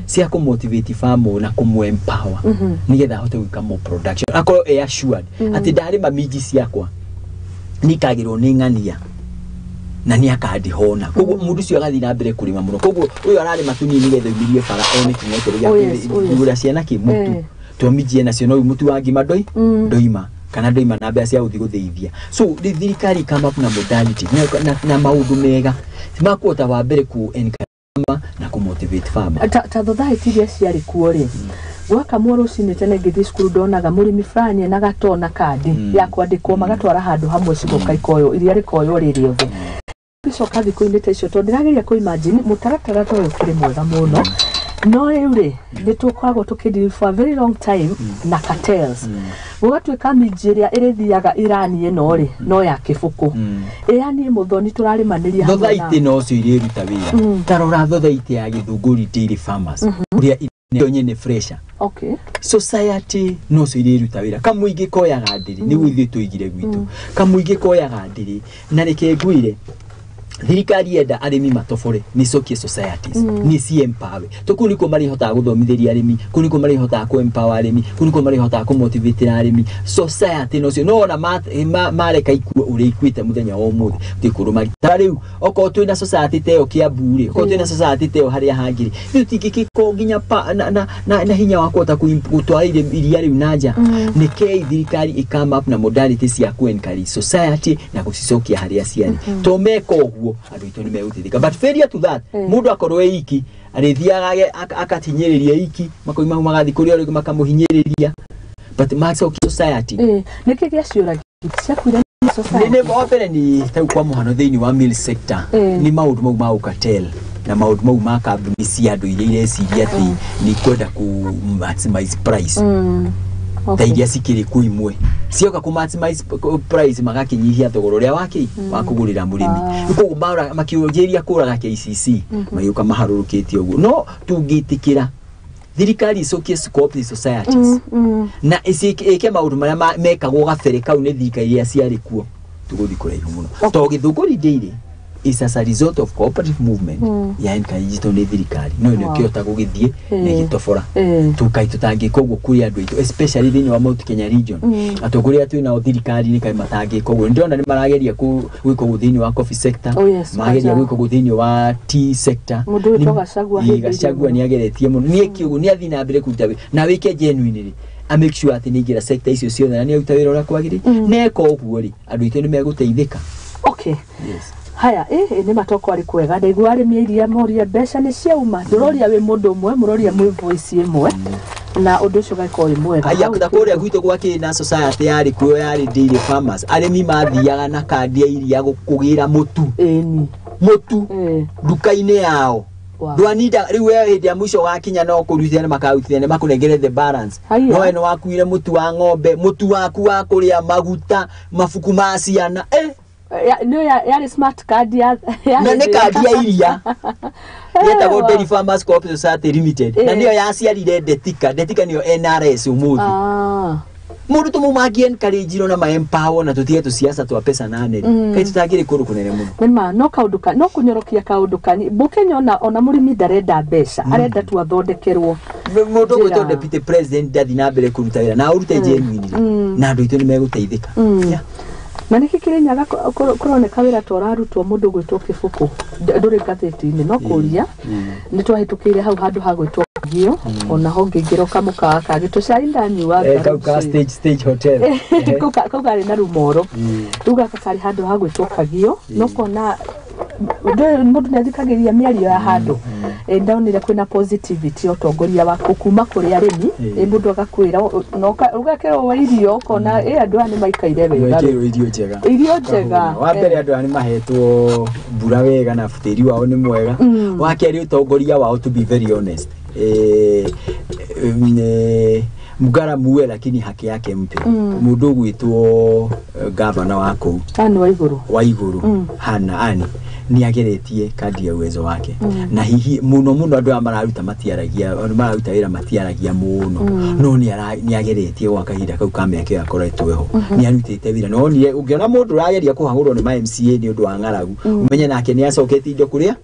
cia kũmotivate farmer na kũmũ-empower nĩgetha ahote gwĩka more production, akorwo e assured atĩ ndarĩma minji ciakwa nĩikagĩrwo nĩ ng'ania na nĩ akandĩhona. Koguo mũndũ ũcio agathiĩ na mbere kũrĩma mũno. Koguo ũyũ ararĩma tũnini nĩgetha oimĩrie bara one kĩng'otere gĩa Oh, yes, oh, yes. kũgũra ciana kĩ mũtu, to minji enacio no mũtu wa ngima ndoi ndoima kana ndoima na mbeca cia gũthiĩ gũthĩithia. So rĩ thirikari come up na modality na maũndũ mega makũhota wa mbere ku encourage farmer na kũ motivate farmer. Ta thothaiti iria ciarĩ kuo rĩ, gwakamwo rũcinĩ tene ngĩthiĩ cukuru ndonaga mũrĩmi fulani ena gatoo na kandi ya kwandĩkwo magatwara handũ hamwe cigoka ikoywo iria rĩkoywo rĩ rĩothe. Gĩcoka thikũ-inĩ ta icio, tondũ ndĩrageria kũ imagine mũtaratara ta ũyũ ũkĩrĩ mwega mũno, no rĩu rĩ nĩ tũkoragwo tũkĩ for a very long time na cartels, gũgatuĩka minji ĩrĩa ĩrĩthiaga Irani ĩno rĩ no ya kĩbũkũ ĩya niĩ mũthoni tũrarĩmanĩria hamwe na- Thothaitĩ nocio irĩruta wĩra. Ta rora thothaitĩ ya Gĩthũngũri Dairy Farmers ũrĩa yo nyene fresher. Society nocio irĩruta wĩra. Kamũingĩ koyaga ndĩrĩ nĩguo ithuĩ tũigire gwitũ, kamũingĩ koyaga ndĩrĩ. Na reke ngwĩre, thirikari yenda arĩmi matobore nĩ cokie societies, nĩ ci empower to kũu nĩkuo marĩhotaga gũthomithĩria arĩmi, kũu nĩkuo marĩhotaga kũ empower arĩmi, kũu nĩkuo marĩhotaga kũ motivate arĩmi. Society nocio no ona mareka ikue ũrĩa ikuĩte mũthenya wa ũmũthĩ gũtirĩ kũndũ ta rĩu okorwo twĩna society ta ĩyo Kiambu rĩ, okorwo twĩna society ta ĩyo harĩa hangĩ rĩ, rĩu tingĩkĩkorwo nginya na hinya wa kũhota gũtwara iria rĩu na nja. Nĩkĩi thirikari ĩ come up na modality cia kũ encourage society na gũcicokia harĩa ciarĩ, to meka ũguo andũ aitũ nĩ megũteithĩka. But failure to that, mũndũ akorwo e iki arĩthiaga akahinyĩrĩria iki, makoima hau magathiĩ kũrĩ ũrĩa makamũhinyĩrĩria, but macokia society. Nĩkĩ gĩaciũragia ciakuire nĩ society? Nĩ wa mbere nĩ tarĩu kwa mũhano thĩinĩ wa mill sector, nĩ maũndũ mau ma cartel na maũndũ mau ma kambuni cia andũ iria ireciria atĩ nĩ ikwenda ku maximize price, ta iria cikĩrĩ kuo imwe cioka ku maximize price magakĩnyihia thogora ũrĩa wakĩ wa kũgũrĩra mũrĩmi. Koguo makĩũnjĩria kũraga KCC magĩũka maharũrũkĩte ũguo. No tũngĩtĩkĩra thirikari icokie cooperative societies na ĩke maũndũ marĩa mekagwo gabere kau nĩ thirikari iria ciarĩ kuo, tũgũthiĩ kũraihu mũno, to Gĩthũngũri Dairy is as a result of cooperative movement ya encouraged nĩ thirikari no nĩ ũkĩhota gũgĩthiĩ na ĩgĩtobora. Tũkai tũtangĩka ũguo kũrĩ andũ aitũ, especially thĩinĩ wa Mount Kenya region, atongoria twĩ nao thirikari-inĩ kaĩ matangĩka ũguo? Nĩndĩrona nĩ marageria gwĩka ũguo thĩinĩ wa coffee sector. Oh, yes, marageria kwanza- gwĩka ũguo thĩinĩ wa tea sector. Mũndũ wĩtwo Gachagua Ĩĩ, hĩndĩ Gachagua ĩrĩa nĩ ageretie mũno, nĩ eke ũguo, nĩ athiĩ na mbere kũruta wĩra na wĩke genuinely, a make sure atĩ nĩ aingĩra sector icio ciothe na nĩ aruta wĩra ũrĩa kwagĩrĩire. Neka ũguo rĩ, andũ aitũ nĩ megũteithĩka. Yes. Haya, ĩ nĩ matoko arĩ kwega ndaigua arĩmi a iria moria mbeca nĩ ciauma. Ndũroria wĩ mũndũ ũmwe, mũroria mwĩ voice ĩmwe na ũndũ ũcio ũgagĩkorwo wĩ mwega. Aya Hau ta kũrĩa gwitũ gwakĩrĩ na society yarĩ kuo yarĩ dairy farmers. Arĩmi mathiaga na kandi ya iria kũgĩra mũtu. Ĩni. Mũtu nduka-inĩ yao. Ndwaninda rĩu we hĩndĩ ya mũico wakinya no kũrutithania nĩ makarutithania makũnengere the balance. Haiya. No we nĩ wakuire mũtu wa ng'ombe, mũtu waku wa kũrĩa, maguta, mabuku ma ciana, eh. Nĩyo yarĩ smart card ya Na nĩ kandi ya iria yetagwo Dairy Farmers Cooperative Society Limited, na nĩyo yaciarire Detika. Detika nĩyo NRS ũmũthĩ. Mundu tumumangi encourage na ma empower na tutige tusiasa twa pesa na nene kai tutangire kuru kunene muno. Nima no kaundu ka no kunyorokia kaundu kani Bukenya ona murimi ndarenda mbeca, arenda tu athondekerwo. Mundu gwitwo deputy president ndathi na mbere kuruta wira na urute genuinely na andu aitu nimeguteithika. Na niki Kirinyaga kuroneka wira ta ũrarutwo mũndũ gwĩtwo Kĩbũkũ ndũrĩ ngathĩti-inĩ no kũria nĩ twahĩtũkĩire hau handũ ha gwĩtwo Gio ona ho ngĩingĩra kamũkawa kangĩ tũcai ndanyuaga kau ka stage hotel kau karĩ na rumoro rĩu gaka karĩ handũ ha gwĩtwo Kagio no kona mũndũ nĩ athikagĩrĩria mĩario ya handũ. Ndaonire kwĩna positivity ũtongoria waku kuma kũrĩ arĩmi, mũndũ agakwĩra ũgakĩrwo wa irio ũkona andũ aya nĩ maikaire wega, irio njega, irio njega. Wa mbere andũ aya nĩ mahetwo mbura wega na tĩri wao nĩ mwega. Wa kerĩ ũtongoria wao to be very honest, Mugara muwe lakini haki yake mpe. Mundu gwitwo gavana wa kuu Anne Waiguru, Waiguru Hana Anne ni ageretie kandi ya uwezo wake. Na hihi muno muno andu aya mararuta matiaragia, andu mararuta wira matiaragia muno, no ni ageretie gwa kahinda kau ka miaka ĩyo akoretwo ho ni arutite wira. No ni ungiona mundu urageria kuhagurwo ni ma MCA ni undu wa ng'aragu, umenye nake ni acoketie indo kuria,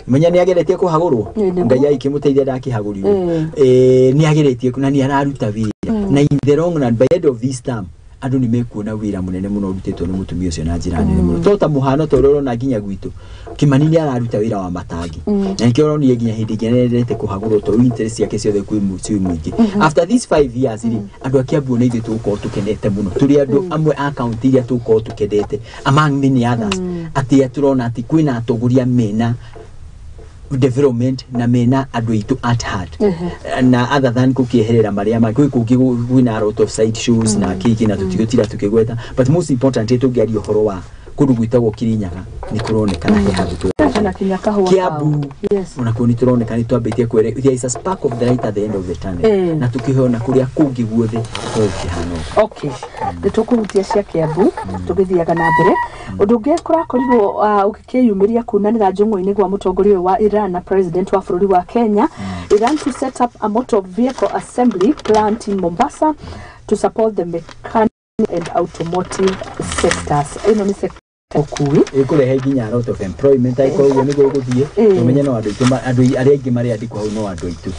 umenye ni ageretie kuhagurwo, Ngai aikimuteithia ndakihagurirwo. Ni ageretie na ni araruta wira na in the long run by the end of this term andu ni mekuona wira munene muno urutitwo ni mutumia ucio na njira nene muno. To ta muhano to urona nginya gwitu Kimani ni araruta wira wa matangi na nikio uronire nginya hindi ĩngĩ nĩendete kuhagurwo to interest yake ciothe kwi muingĩ. After these 5 years ri andu a Kiambu na ithuĩ tũgũkorwo tũkenete muno, tũrĩ andũ amwe a county iria tũgũkorwo tũkenete among many others, atĩ tũrona atĩ kwĩna atongoria mena development na mena andu aitu at heart na other than kukieherera maria ma kwi kungi kwina a lot of side shows na kiki na tutigutira tukigweta, but most important tungiaria uhoro wa kundu gwitagwo Kirinyaga ni kuronekana he handu Kiambu ona kuo ni turoneka ni twambitie kwere there is a spark of the light at the end of the tunnel na tukihona kuria kungi guothe gukihana. Okay, nitukuhutia cia Kiambu tugithiaga na mbere. Undu ungi kurakorirwo ugikiyumiria kunanira njung'o-inĩ gwa mutongoria wa Iran na president wa bũrũri wa Kenya. Iran to set up a motor vehicle assembly plant in Mombasa to support the mechanical and automotive sectors. Ĩno nĩ sector ukui ikurehe nginya lot of employment aiko uguo niguo guthie umenye no andu aitu andu aria aingi mareandikwo hau no andu aitu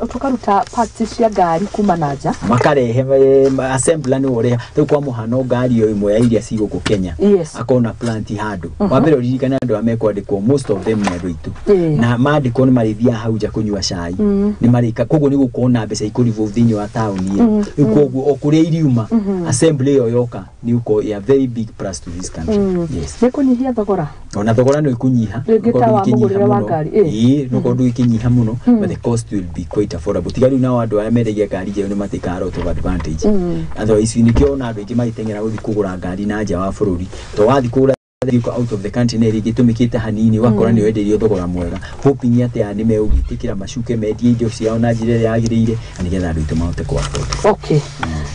tukaruta parts cia ngari kuma na nja makarehe assembler ni ureha riu kwa muhano ngari yo imwe ya iria ci guku Kenya akona plant handu wa mbere uririkane andu a mekwandikwo most of them ni andu aitu na mandikwo ni marithiaga hau nja kunyua cai ni marika koguo ni gukorwo na mbeca ikurivolve thiini wa tauni iyo riu koguo o kuria iriuma assembly iyo yoka ni uko ya very big plus to this country. Yes, ni kunyihia thogora ona thogora no ikunyiha no kondu ikinyiha muno, but the cost will be quite affordable. Tiga riu nao andu aria mendagia ngari njerũ nĩ matĩkaga lot of advantage. Otherwise nikio ona andũ aingĩ magĩteng'era gũthiĩ kũgũra ngari na nja wa bũrũri, to wathiĩ kũgũra out of the country nĩ rĩngĩ ĩtũmĩkĩte hanini ũgakora nĩ wendeirio thogora mwega, hoping atĩ aya nĩ megũgĩtĩkĩra macuke mendie indo ciao na njĩra ĩrĩa yagĩrĩire na nĩgetha andũ aitũ mahote kũ afford. Okay,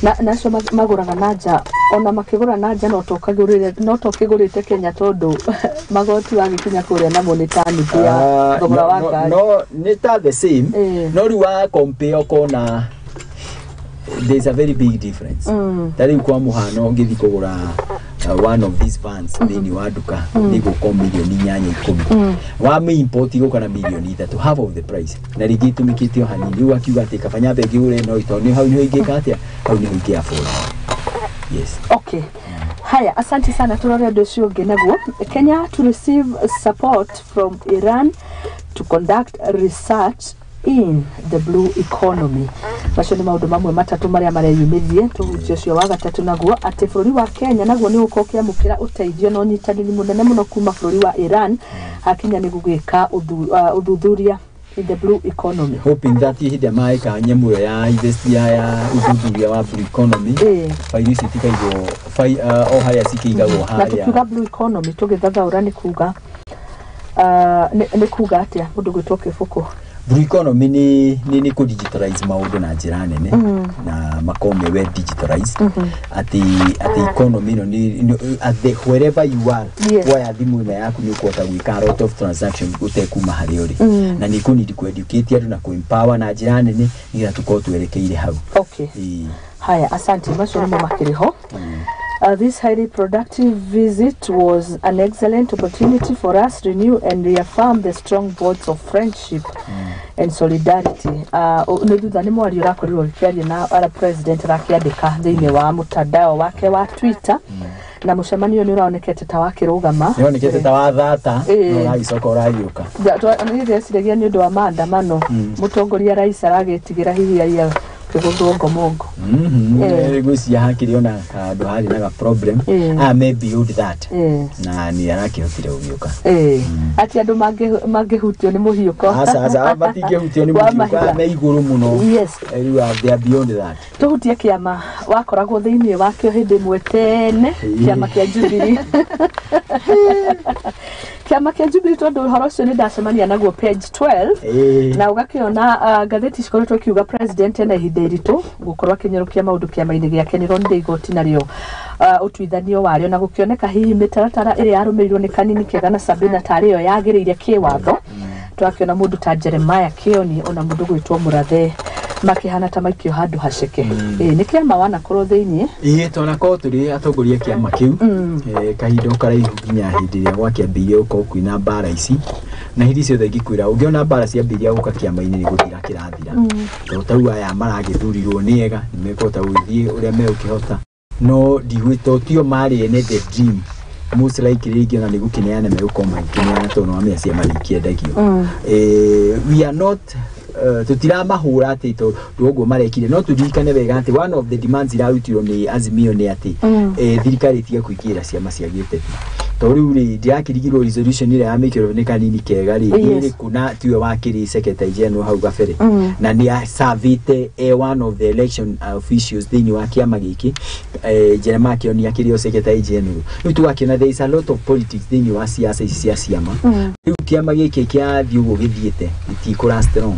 na acio magũraga na nja ona makĩgũra na nja no tokĩgũrĩte Kenya tondũ magoti wagĩkinya kũrĩa namo nĩ ta nuthu ya thogora wa ngari. No nĩ ta the same, no rĩu wa compare ũkona there is a very big difference. Ta rĩu kwa mũhano ngĩthiĩ kũgũra one of these vans thĩinĩ wa nduka nĩ gũkorwo mirioni 8 10 wa mĩ-import igũka na mirioni 3, half of the price, na rĩngĩ ĩtũmĩkĩte o hanini. Rĩu akiuga atĩ kaba nyambe ngĩgũre no tondũ hau nĩho ingĩka atĩa, hau nĩho ingĩ afford. Yes. Okay. Haya, asante sana. Turore ũndũ ũcio ũngĩ naguo. Kenya to receive support from Iran to conduct research in the blue economy. Macio nĩ maũndũ mamwe matatũ marĩa mareyumĩririe. Tũhutie ũcio wa gatatũ naguo atĩ bũrũri wa Kenya naguo nĩ ũgũkorwo ũkĩamũkĩra ũteithio na ũnyitanĩri mũnene mũno kuma bũrũri wa Iran hakinya nĩ gũgĩka ũthuthuria in the blue economy. Hoping that ihinda maĩka nyamũ ĩyo ya invest ya ũthuthuria wa blue economy faili ici itikaigwo o harĩa cikĩigagwo harĩa. Na tukiuga blue economy tũgĩthathaũra nĩ kuga nĩ kuga atĩa mũndũ gwĩtwo Kĩbũkũ? Blue economy ni kũ digitalize maũndũ na njĩra nene na makorwo me well digitalized ati economy ĩno ni at the wherever you are woya thimũ ĩno yaku nĩ ũkũhota gwĩka a lot of transaction ũtekuma harĩa ũrĩ na nĩ kũ need kũ educate andũ na kũ empower na njĩra nene nĩgetha tũkorwo twerekeire hau. Okay. Haya, asante, macio nĩmo makĩrĩ ho. This highly productive visit was an excellent opportunity for us to renew and reaffirm the strong bonds of friendship and solidarity. Nĩ thutha nĩ mwario ũrakorirwo ũkĩaria na ara president arakĩandĩka thĩinĩ wa mtandao wake wa Twitter, na mũcemanio nĩ ũraonekete ta wakĩrũgama. Nĩonekete ta wa thata, no ũragĩcoka ũragĩũka. Niĩ ndĩreciragia nĩ ũndũ wa maandamano, mũtongoria rais aragĩtigĩra hihi aia kĩgũthwo ngomongo. Ngwĩciria hakĩrĩ ona handũ harĩ na ga problem, aya me beyond that, na nĩ arakĩhotire gũgĩũka. Atĩ andũ mangĩhutio nĩ mũhiũko. Aca, aca, matingĩhutio nĩ Wa mũhiũko, mahiga. Aya me igũrũ mũno. Rĩu they are beyond that. Tũhutie kĩama wakoragwo thĩinĩ wakĩo hĩndĩ ĩmwe tene, kĩama kĩa Jubilee, kĩama kĩa Jubilee, tondũ ũhoro ũcio nĩ ndacemania naguo page 12, na ũgakĩona ngathĩti cikoretwo ikiuga president ena ihinda iritũ gũkorwo akĩnyũrũkia maũndũ kĩama-inĩ gĩake. Nĩ ronire igoti narĩo ũtuithanio warĩo, na gũkĩoneka hihi mĩtaratara ĩrĩa yarũmĩrĩirwo nĩ Kanini Kega na Sabina tarĩ yo yagĩrĩire kĩwatho. Twakĩona mũndũ ta Jeremiah Kioni ona mũndũ gwĩtwo Mũrathe makĩhana ta maikio handũ haceke. Ĩ nĩ kĩama wanakorwo thĩiniĩ? Ĩĩ, twanakorwo tũrĩ atongoria a kĩama kĩu kahinda o karaihu, nginya hĩndĩ ĩrĩa gwakĩambĩrĩirie gũkorwo kwĩna mbara ici, na hĩndĩ ciothe ingĩkwĩra ũngĩona mbara ciambĩrĩria gũka kĩama-inĩ, nĩ gũthira kĩrathira, tondũ tau aya maragĩthurirwo nĩ ega, nĩ mekũhota gũgĩthiĩ ũrĩa megũkĩhota, no ndigwĩta tio marĩ ene the dream. Most likely rĩngĩ ona nĩ gũkĩneana megũkorwo magĩkĩneana, tondũ nĩwamenya ciama nĩ ikĩendagio. We are not tũtiramahũra atĩ tondũ ũguo marekire, no tũririkane wega atĩ one of the demands irarutirwo nĩ Azimio nĩ atĩ thirikari ĩtige kũingĩrĩra ciama cia gĩũteti, tondũ rĩu rĩ ndirakĩrigirwo resolution ĩrĩa yamĩkĩrwo nĩ Kanini Kega rĩ nĩ ĩrĩkũ, na tiwe wakĩrĩ secretary general hau gabere, na nĩ acavĩte one of the election officials thĩinĩ wa kĩama gĩkĩ. Jeremiah Kioni akĩrĩ o secretary general. Rĩu tũgakĩona there is a lot of politics thĩinĩ wa siasa ici cia ciama. Rĩu kĩama gĩkĩ kĩathiĩ ũguo gĩthiĩte gĩtikũra strong.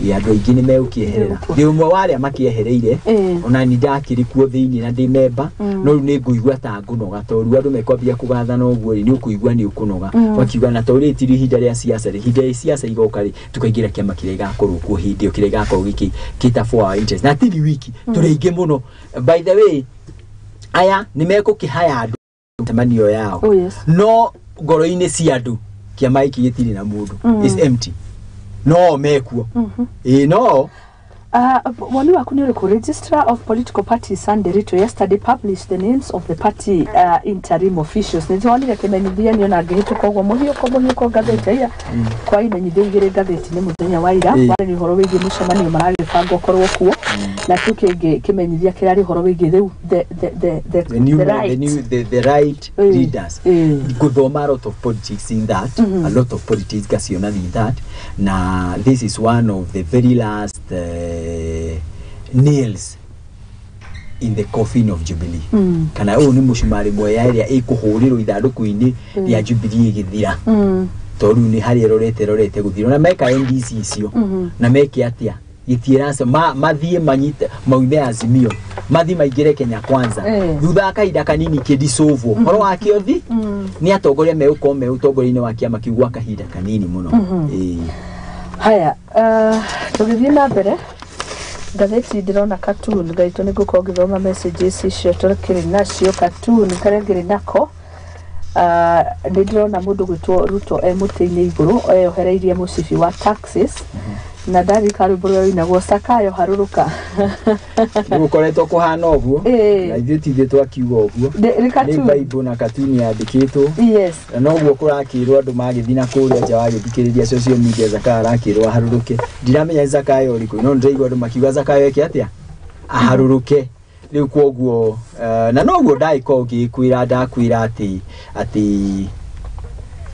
Ĩ, andũ aingĩ nĩ megũkĩeherera. Ndĩ ũmwe wa arĩa makĩehereire, ona ni ndakĩrĩ kuo thĩinĩ na ndĩ memba, no rĩu nĩ ngũigua ta ngũnoga, tondũ rĩu andũ mekwambia kũgathana ũguo rĩ, nĩ ũkũigua nĩ ũkũnoga, wakiuga na tondũ rĩrĩ tiri ihinda rĩa siasa rĩ, ihinda rĩa siasa igoka rĩ, tukaingĩra kĩama kĩrĩa gĩgakorwo kuo hĩndĩ ĩyo, kĩrĩa gĩgakorwo gĩkĩ gĩta for our interest, na tiri wiki tũrĩ aingĩ mũno. By the way, aya nĩ mekũkĩhaya andũ mĩcemanio yao, Oh, yes. no ngoro-inĩ cia andũ kĩama gĩkĩ gĩtirĩ na mũndũ, is empty, no mekuo, ĩĩ, no. Woni waku nĩ ũrĩkũ? Registrar of Political Parties Sunday Rito yesterday published the names of the party interim officials. Nĩ wonire kĩmenyithia nĩ ona ngĩhĩtũka ũguo mũhiũko ngathĩti aya kwa imenyithia igĩrĩ ngathĩti-inĩ mũthenya wa ira, warĩ nĩ ũhoro wĩgiĩ mũcemanio maragĩbanga ũkorwo kuo, na kĩu kĩngĩ kĩmenyithia kĩrarĩ ũhoro wĩgiĩ rĩu the the new the the right new the right leaders. Nguthoma a lot of politics in that, a lot of politics ngaciona in that, na this is one of the very last nails in the coffin of Jubilee, kana ũyũ nĩ mũcumarĩ mwea ĩrĩa ĩkũhũrĩrwo ithandũkũ-inĩ rĩa Jubilee ĩgĩthira, tondũ rĩu nĩ harĩa ĩrorete gũthira, na meka NDC icio na meke atĩa, gĩtiĩraca mathiĩ manyite maume Azimio, mathiĩ maingĩre Kenya Kwanza, thutha wa kahinda kanini kĩdissolve ũhoro wa kĩothi, nĩ atongoria megũkorwo me ũtongoria-inĩ wa kĩama kĩu gwa kahinda kanini mũno. Ĩĩ. Haya, tũgĩthiĩ na mbere ngathĩti ndĩrona cartoon gaitũ, nĩ ngũkorwo ngĩthoma messages icio tũkĩrĩ nacio. Cartoon karĩa ngĩrĩ nako, nĩ ndĩrona mũndũ gwĩtwo Ruto e mũtĩ-inĩ igũrũ eyohereirie mũcibi wa taxes, na ndarika rwĩmbo rũrĩa rũinagwo Sakayo harũrũka. Nĩ gũkoretwo kũhana ũguo, na ithuĩ ti ithuĩ twakiuga ũguo, Nĩ nĩ cartoon. Bible na cartoon yandĩkĩtwo, na noguo kũrakĩrwo andũ magĩthiĩ na kũrĩa nja wagĩthikĩrĩria social media, Zakayo arakĩrwo aharũrũke. Ndiramenya nĩ Zakayo ũrĩkũ, no nĩndĩraigua andũ makiuga Zakayo eke atĩa, aharũrũke rĩu. Kwoguo na noguo ndagĩkorwo ngĩkwĩra, ndakwĩra atĩ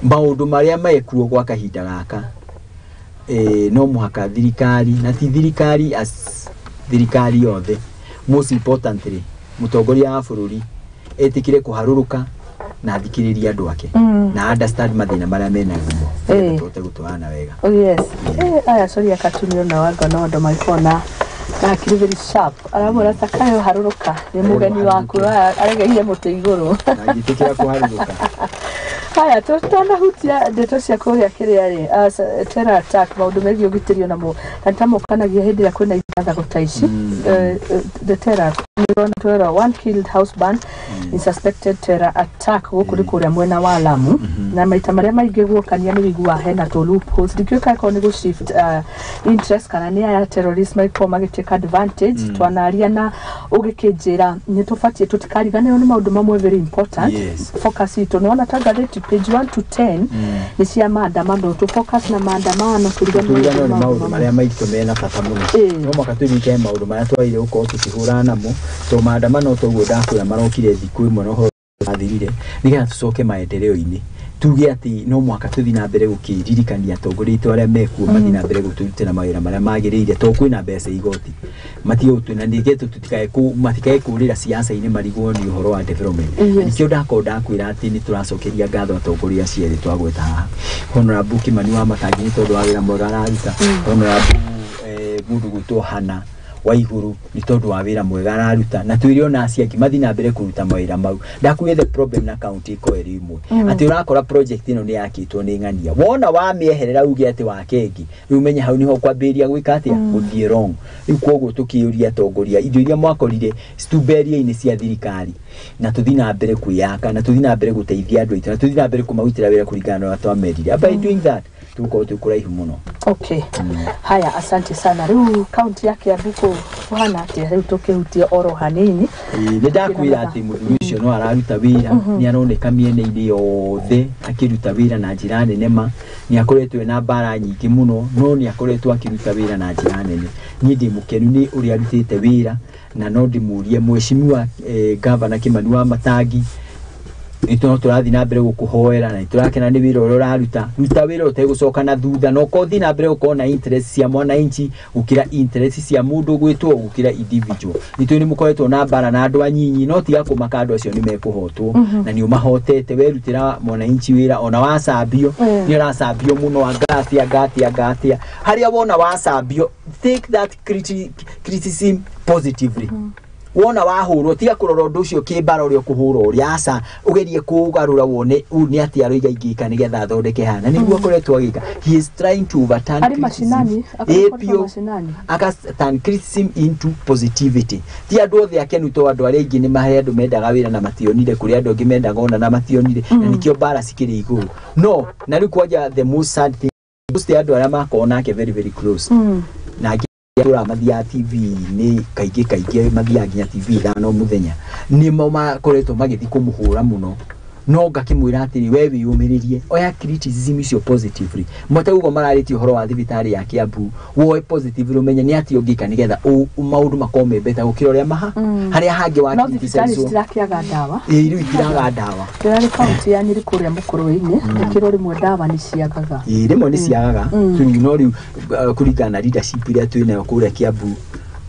maũndũ marĩa mekuo gwa kahinda gaka, no mũhaka thirikari, na ti thirikari as thirikari yothe, most importantly mũtongoria wa bũrũri etĩkĩre kũharũrũka na athikĩrĩrie andũ ake na understand mathĩna marĩa mena gumo, nĩgetha tũhote gũtwarana wega. Oh yes. Aya coria cartoon ona wanga no andũ magĩkorwo na hakiri very sharp. Aramwĩra Sakayo harũrũka, nĩ mũgeni waku aregeire mũtĩ igũrũ. Na ngĩtĩkĩra kũharũrũka. Haya, tũtanahutia ndeto cia kũrĩa kĩrĩa rĩ, terror attack, maũndũ megiĩ ũgitĩri onamo, na nĩtamũkanagia hĩndĩ ĩrĩa kwĩna Thago ta ici. The terror nĩũrona twera one killed house burn in suspected terror attack gũkũ nĩ kũrĩa mwena wa Lamu, na maita marĩa maingĩ guokania nĩ wĩiguaga hena tũ loopholes. Ndikĩũĩ kana korwo nĩ gũ shift interest kana nĩ aya terrorist magĩkorwo magĩ take advantage. Twanaria na ũgĩkĩnjĩra nĩ tũbatiĩ tũtikariganĩrwo nĩ maũndũ mamwe very important. Focus itũ nĩwona ta ngathĩti page 1 to 10 nĩ cia maandamano, tũ focus na maandamano, tũriganĩrwo tũriganĩrwo nĩ nĩ maũndũ maũndũ mamwe. Marĩa maitũ mena bata mũno. No mũhaka tũririkane maũndũ marĩa twagĩrĩire gũkorwo tũkĩhũrana namo, to maandamano toguo ndakwĩra marokire thikũ ĩmwe na ũhoro wathirire, nĩgetha tũcoke maendeleo-inĩ, tuge atĩ no mũhaka tũthiĩ na mbere gũkĩririkania atongoria aitũ arĩa mekuo mathiĩ na mbere gũtũrutĩra mawĩra marĩa magĩrĩire, to kwĩna mbeca igoti matige gũtũ na nĩgetha tũtikae matikae kũrĩra siasa-inĩ marigwo nĩ ũhoro wa development. Nĩkĩo ndakorwo ndakwĩra atĩ nĩ tũracokeria ngatho atongoria acio erĩ twagweta haha, Honorable Kimani wa Matangi nĩ tondũ wa wĩra mwega araruta, Honorable mũndũ gwĩtwo Hana Waiguru nĩ tondũ wa wĩra mwega araruta, na twĩre ona acio angĩ mathiĩ na mbere kũruta mawĩra mau. Ndakwĩre the problem na county ĩkorwo ĩrĩ ĩmwe, atĩ ũrakora project ĩno nĩ yakĩtwo nĩ ng'ania, wona wamĩeherera uge atĩ wake ĩngĩ, rĩu menye hau nĩho kwambĩrĩria gwĩka atĩa, gũthiĩ wrong. Rĩu koguo tũkĩũria atongoria indo iria mwakorire citumberia-inĩ cia thirikari, na tũthiĩ na mbere kwĩyaka, na tũthiĩ na mbere gũteithia andũ aitũ, na tũthiĩ na mbere kũmarutĩra wĩra kũringana na ũrĩa twamerire. By doing that tũgũkorwo twĩ kũraihu mũno. Okay, haya, asante sana. Rĩu kaunti ya Kiambu kũ kũhana atĩa rĩu tũkĩhutia oro hanini? Ĩĩ, nĩ ndakwĩra atĩ mũthuri ũcio no araruta wĩra, nĩ aroneka mĩena-inĩ yothe akĩruta wĩra na njĩra nene ma. Nĩ akoretwo ena mbara nyingĩ mũno, no nĩ akoretwo akĩruta wĩra na njĩra nene. Niĩ ndĩ mũkenu nĩ ũrĩa arutĩte wĩra, na no ndĩmũrie mheshimiwa Gavana Kimani wa Matangi, nĩ no tũrathiĩ na mbere gũkũhoera na nĩ tũrakena nĩ wĩra ũrĩa ũraruta. Ruta wĩra ũtegũcoka na thutha, na ũkorwo ũthiĩ na mbere gũkorwo na interest cia mwananchi gũkĩra interest cia mũndũ ũgwĩtwo gũkĩra individual. Nĩ tũĩ nĩ mũkoretwo na mbara na andũ anyinyi, no tiga kũmaka, andũ acio nĩ mekũhotwo na nĩ ũmahotete. Werutĩra mwananchi wĩra ona wacambio, nĩ ũracambio mũno, anga atĩa, anga atĩa, anga atĩa, harĩa wona wacambio, take that criticism positively. Wona wahũrwo, tiga kũrora ũndũ ũcio kĩmbara ũrĩa ũkũhũra ũrĩa, aca, ũgerie kũgarũra wone ũũ nĩ atĩa aroiga ingĩka nĩgetha athondeke hana nĩguo akoretwo agĩka. He is trying to overturn Arĩ criticism. mashinani, Ĩ, akoretwo biũ. mashinani. Aka turn criticism into positivity. Ti andũ othe akenu, to andũ arĩa aingĩ nĩ mahe andũ mendaga wĩra na mationire, kũrĩ andũ angĩ mendaga ona na mationire, na nĩkĩo mbara cikĩrĩ igũrũ. No na rĩu kwanja the most sad thing, most andũ arĩa makorwo nake very very close na angĩ tũra mathiaga TV-inĩ kaingĩ kaingĩ, mathiaga nginya TV 5 mũthenya, nĩmo makoretwo magĩthiĩ kũmũhũra mũno, no ngakĩmwĩra atĩrĩ, we wĩyũmĩrĩrie, oya criticism icio positively. Mwata ũguo mararĩtie ũhoro wa thibitarĩ ya Kiambu, woe positively, ũmenye nĩ atĩa ũngĩka nĩgetha maũndũ makorwo me better gũkĩra ũrĩa maha harĩa hangĩ wa No thibitarĩ criticize-wo. citirakĩaga ndawa. Ĩĩ, rĩu itiraga ndawa. Ndĩrarĩ kaunti ya Nyĩrĩ kũrĩa mũkũrwe-inĩ, ĩkĩrwo rĩmwe ndawa nĩ ciagaga. Ĩĩ, rĩmwe nĩ ciagaga. Rĩu no rĩu kũringana na leadership ĩrĩa twĩ nayo kũrĩa Kiambu,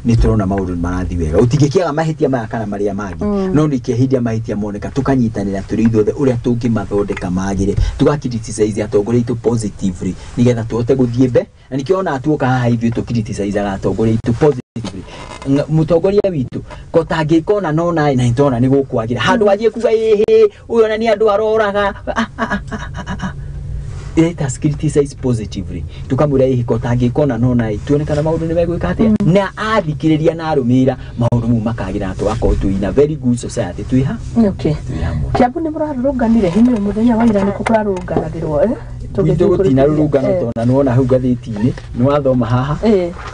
nĩ tũrona maũndũ nĩ marathiĩ wega. Ũtingĩkĩaga mahĩtia maya kana marĩa mangĩ, no nĩ hĩndĩ ĩrĩa mahĩtia moneka, tũkanyitanĩra tũrĩ ithuothe ũrĩa tũngĩmathondeka magĩre, tũga criticize atongoria aitũ positively nĩgetha tũhote gũthiĩ mbe. Na nĩkĩo ona tuoka haha ithuĩ tũ criticizaga atongoria aitũ positively. Mũtongoria witũ ko tangĩka ona no naĩ na nĩtũrona nĩ gũkwagĩra handũ wanjie kuga ĩhĩ ũyũ ona nĩ andũ aroraga. Ah, ah, ah, ah, ah. Let us criticize positively, tukamwĩra ĩhĩ ko tangĩka ona no naĩ tuone kana maũndũ nĩ megwĩka atĩa, na athikĩrĩria na arũmĩrĩra maũndũ mau makagĩra, na tũgakorwo twĩ in a very good society twĩ ha twĩ hamwe. Kiambu nĩ mũrarũrũnganire hinya mũthenya wa ira, nĩkũ kũrarũrũnganagĩrwo, eh? Gwitũ gũtinarũrũngano, tona nĩwona hau ngathĩti-inĩ nĩwathoma haha.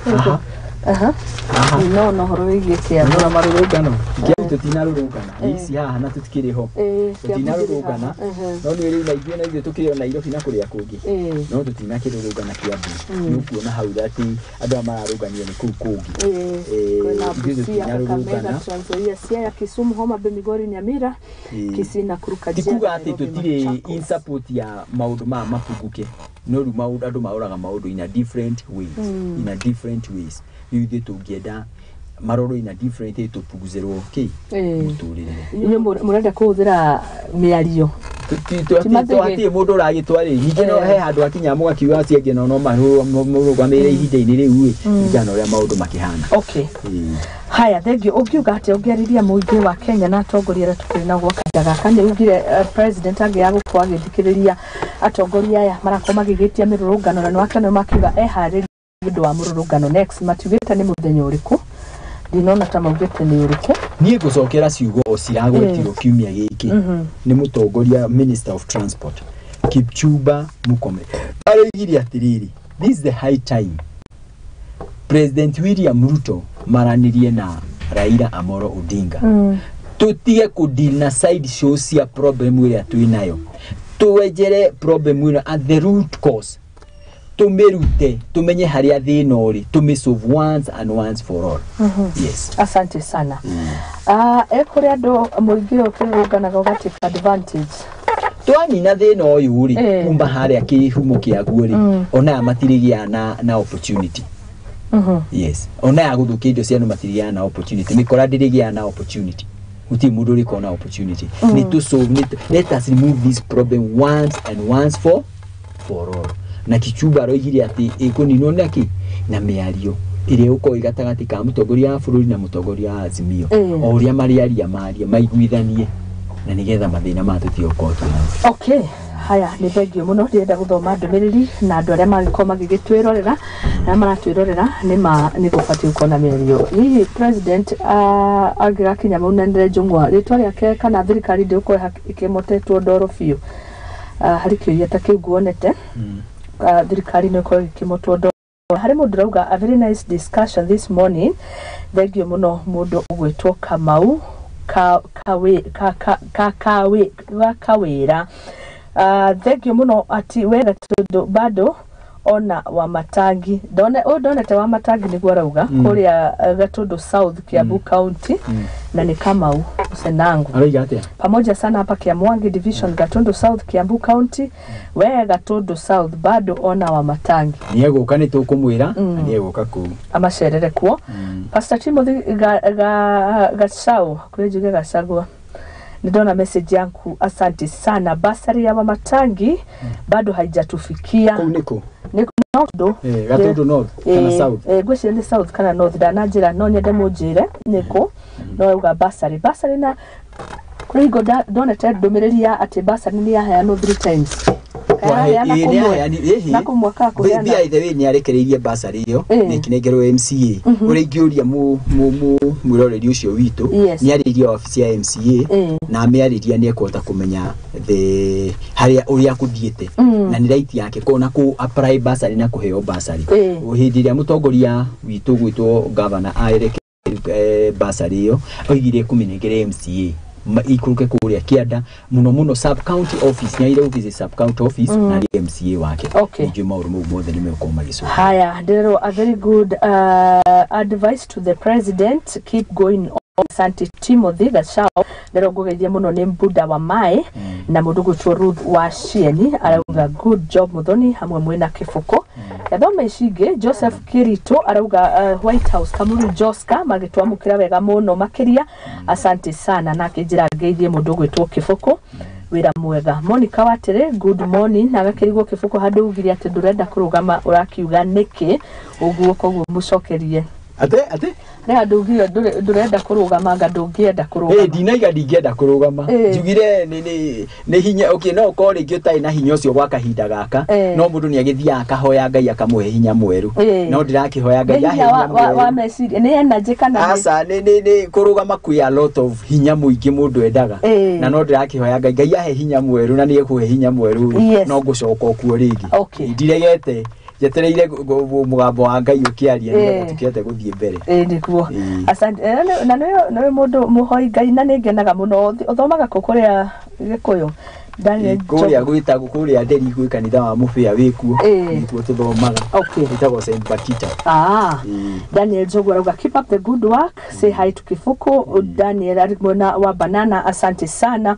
Haha. Aha. Haha. No ũhoro wĩgiĩ Kiambu. Nĩwona marũrũngano Kiambu tũtinarũrũngana ici haha na tũtikĩrĩ ho. Tũtinarũrũngana, no nĩ rĩu na ithuĩ tũkĩrĩ o Nairobi na kũrĩa kũngĩ, no tũtinakĩrũrũngana Kiambu. Nĩ ũkuona hau atĩ andũ aya mararũnganio nĩ kũu kũngĩ. Kwĩna Ithuĩ Busia, Kakamega, tũtinarũrũngana. Trans Nzoia, Siaya, Kisumu, Homa Bay, Migori, Nyamira, Kisii, Nakuru, Ti Kajiado, kuga atĩ Nairobi, tũtirĩ Machakos. in support ya maũndũ maya mapunguke, no rĩu maũndũ andũ maroraga maũndũ in a different ways, in a different ways. Rĩu ithuĩ tũngĩenda marorwo in a different way, tũpunguzĩrwo kĩ mũtũrĩre. Inyuĩ mũrenda kũhũthĩra mĩario. Ti mathĩgĩ. Hatirĩ mũndũ ũragĩtwarĩ ningĩ, no he handũ akinya mũgakiuga acio angĩ no marũgamĩrĩre ihinda-inĩ rĩu ĩ kũringana na ũrĩa maũndũ makĩhana. Okay. Haya, thengio. Ũngiuga atĩa ũngĩarĩria mũingĩ wa Kenya na atongoria arĩa tũkĩrĩ nao gwa kahinda gaka? Nĩ ugire president angĩaga gũkorwo agĩthikĩrĩria atongoria aya marakorwo magĩgĩtia mĩrũrũngano, na nĩ wakĩona makiuga eharĩria ũndũ wa mũrũrũngano next. Matiugĩte nĩ mũthenya ũrĩkũ, ndinona ta maugĩte nĩ ũrĩkũ. Niĩ ngũcokera ciugo o ciragwetirwo kiumia gĩkĩ nĩ mũtongoria, Minister of Transport Kipchumba Murkomen. Aroigire atĩrĩrĩ, this is the high time President William Ruto maranĩrie na Raila Amolo Odinga, tũtige kũdeal na side show cia problem ĩrĩa twĩ nayo, twenjere problem ĩno at the root cause, tũmĩrute, tũmenye harĩa thĩna ũrĩ, tũmĩ once and once for all. Yes. Asante sana. E kũrĩ andũ mũingĩ ũkĩrũrũnganaga ũga take advantage. Twanina thĩna ũyũ rĩ, kuma harĩa kĩhumo kĩaguo rĩ, onaya matirĩgĩa na opportunity. Yes, onaya gũthũkia indo cia andũ matirĩgĩaga na opportunity, mĩkora ndĩrĩgĩaga na opportunity, gũtirĩ mũndũ ũrĩkorwo na opportunity. Nĩ tũ solve, let us remove this problem once and once for all. Na Kipchumba aroigire atĩ ĩkũninwo na kĩ? Na mĩario ĩrĩa ĩgũkorwo ĩ gatagatĩ ka mũtongoria wa bũrũri na mũtongoria wa Azimio, o ũrĩa marĩaria maria maiguithanie na nĩgetha mathĩna maya tũtige gũkorwo twĩnamo. Okay, haya, nĩ thengio mũno. Ndĩrenda gũthoma ndũmĩrĩri na andũ arĩa mangĩkorwo magĩgĩtwĩrorera na maratwĩrorera. Nĩ ma nĩ gũbatiĩ gũkorwo na mĩario. Hihi president angĩgakinya maunanĩre njũng'wa rĩtwa rĩake kana thirikari ndĩgũkorwo ĩkĩmotetwo ndoro biũ? Harĩ kĩũria ta kĩu nguonete. Thirikari nĩ ĩkorwo ĩkĩmotwo ndoro. Harĩ mũndũ ũrauga, "A very nice discussion this morning." Thengio mũno. Mũndũ ũgwĩtwo Kamau ka, kawe, ka, ka, ka, kawe, wa Kawĩra, thengio mũno. Ati wega tondũ bado ona wa matangi ndone ũyũ, ndonete wa matangi nĩguo arauga kũrĩa Gatundu South, Kiambu County, na nĩ Kamau Usenangu. Aroiga atĩa? Pamoja sana hapa Kiamwangi Division, Gatundu South, Kiambu County. We Gatundu South bado ona wa matangi. Nĩ egũka, nĩ tũkũmwĩra na nĩ egũka kũu. Amacerere kuo. Pastor Timothy Gacau kũrĩ njuge Gacagua, nĩ message yangu, asante sana. Basari ya Wamatangi bado haijatufikia. Kũu nĩkũ? Nĩ North. Gatundu North kana South? Ngwĩciria nĩ South kana North, ndananjĩra, no nyende mũnjĩre nĩkũ. No auga basari, basari na kũrĩ hingo ndonete ndũmĩrĩri ya atĩ basari nĩ yaheanwo three times. Yaheana kũmwe na kũmwe ka kũheana. By the way, nĩ arekereirie basari ĩyo na ĩkĩnengerwo MCA. Ũrĩa ingĩũria mwĩroreri ũcio witũ, nĩ arĩirie wabici ya MCA na amĩarĩria, nĩ ekũhota kũmenya the harĩa ũrĩa kũthiĩte, na nĩ right yake kona kũ apply basari na kũheo basari. Hĩndĩ ĩrĩa mũtongoria witũ gwĩtwo governor aereke basari ĩyo, oigire kũmĩnengere MCA ikũrũke kũrĩa kĩanda, mũno mũno sub county office, nĩ aire office, sub county office, na arĩ MCA wake. Ningĩ maũndũ mau mothe nĩ megũkorwo magĩcoka. Haya, ndĩrerwo, "A very good advice to the president, keep going on." Asante Timothy Gachao. Ndĩrerwo ngũgeithia mũno nĩ Mbuda wa Mai na mũndũ gwĩtwo Ruth wa Cieni arauga, "Good job Muthoni hamwe mwĩna Kĩbũkũ." Gathoma ici ingĩ. Joseph Kirito arauga, "White House Kamuru Joska magĩtwamũkĩra wega mũno makĩria, asante sana." Na akĩnjĩra ngeithie mũndũ ũgwĩtwo Kĩbũkũ, wĩra mwega. Monica Watĩrĩ, good morning. Na agakĩrigwo Kĩbũkũ handũ ugire atĩ ndũrenda kũrũgama, ũrakiuga nĩkĩ ũguo? Koguo mũcokerie. Ate? Nĩ handũ ugire ndũrenda kũrũgama, anga ndũngĩenda kũrũgama. Ndinaiga ndingĩenda kũrũgama. Njugire nĩ hinya. Okay, no ũkorwo rĩngĩ ũtarĩ na hinya ũcio gwa kahinda gaka, no mũndũ nĩ agĩthiaga akahoya Ngai akamũhe hinya mwerũ. No ndĩrakĩhoya Ngai Nĩ ahe hinya hinya wa mwerũ. meciria, nĩ energy kana Aca, nĩ kũrũgama kwĩ a lot of hinya mũingĩ mũndũ endaga, na no ndĩrakĩhoya Ngai ahe hinya mwerũ, na nĩ ekũhe hinya mwerũ. No ngũcoka okuo rĩngĩ. Ndiregete, njetereire mũgambo wa Ngai ũkĩaria nĩgetha tũkĩhote gũthiĩ mbere. Ĩĩ, nĩguo. Asante. Na nĩwe mũndũ mũhoi Ngai na nĩ ngenaga mũno. Ũthomaga kũ kũrĩa Gĩkũyũ, Daniel? Kũrĩa gwĩtagwo kũrĩa Nderi gwĩ kanitha wa Mũbĩa wĩkuo. Nĩkuo tũthomaga. Wĩtagwo St Bakita. Daniel Njogu arauga, "Keep up the good work, say hi to Kifuku." Daniel ari mwena wa Banana, asante sana.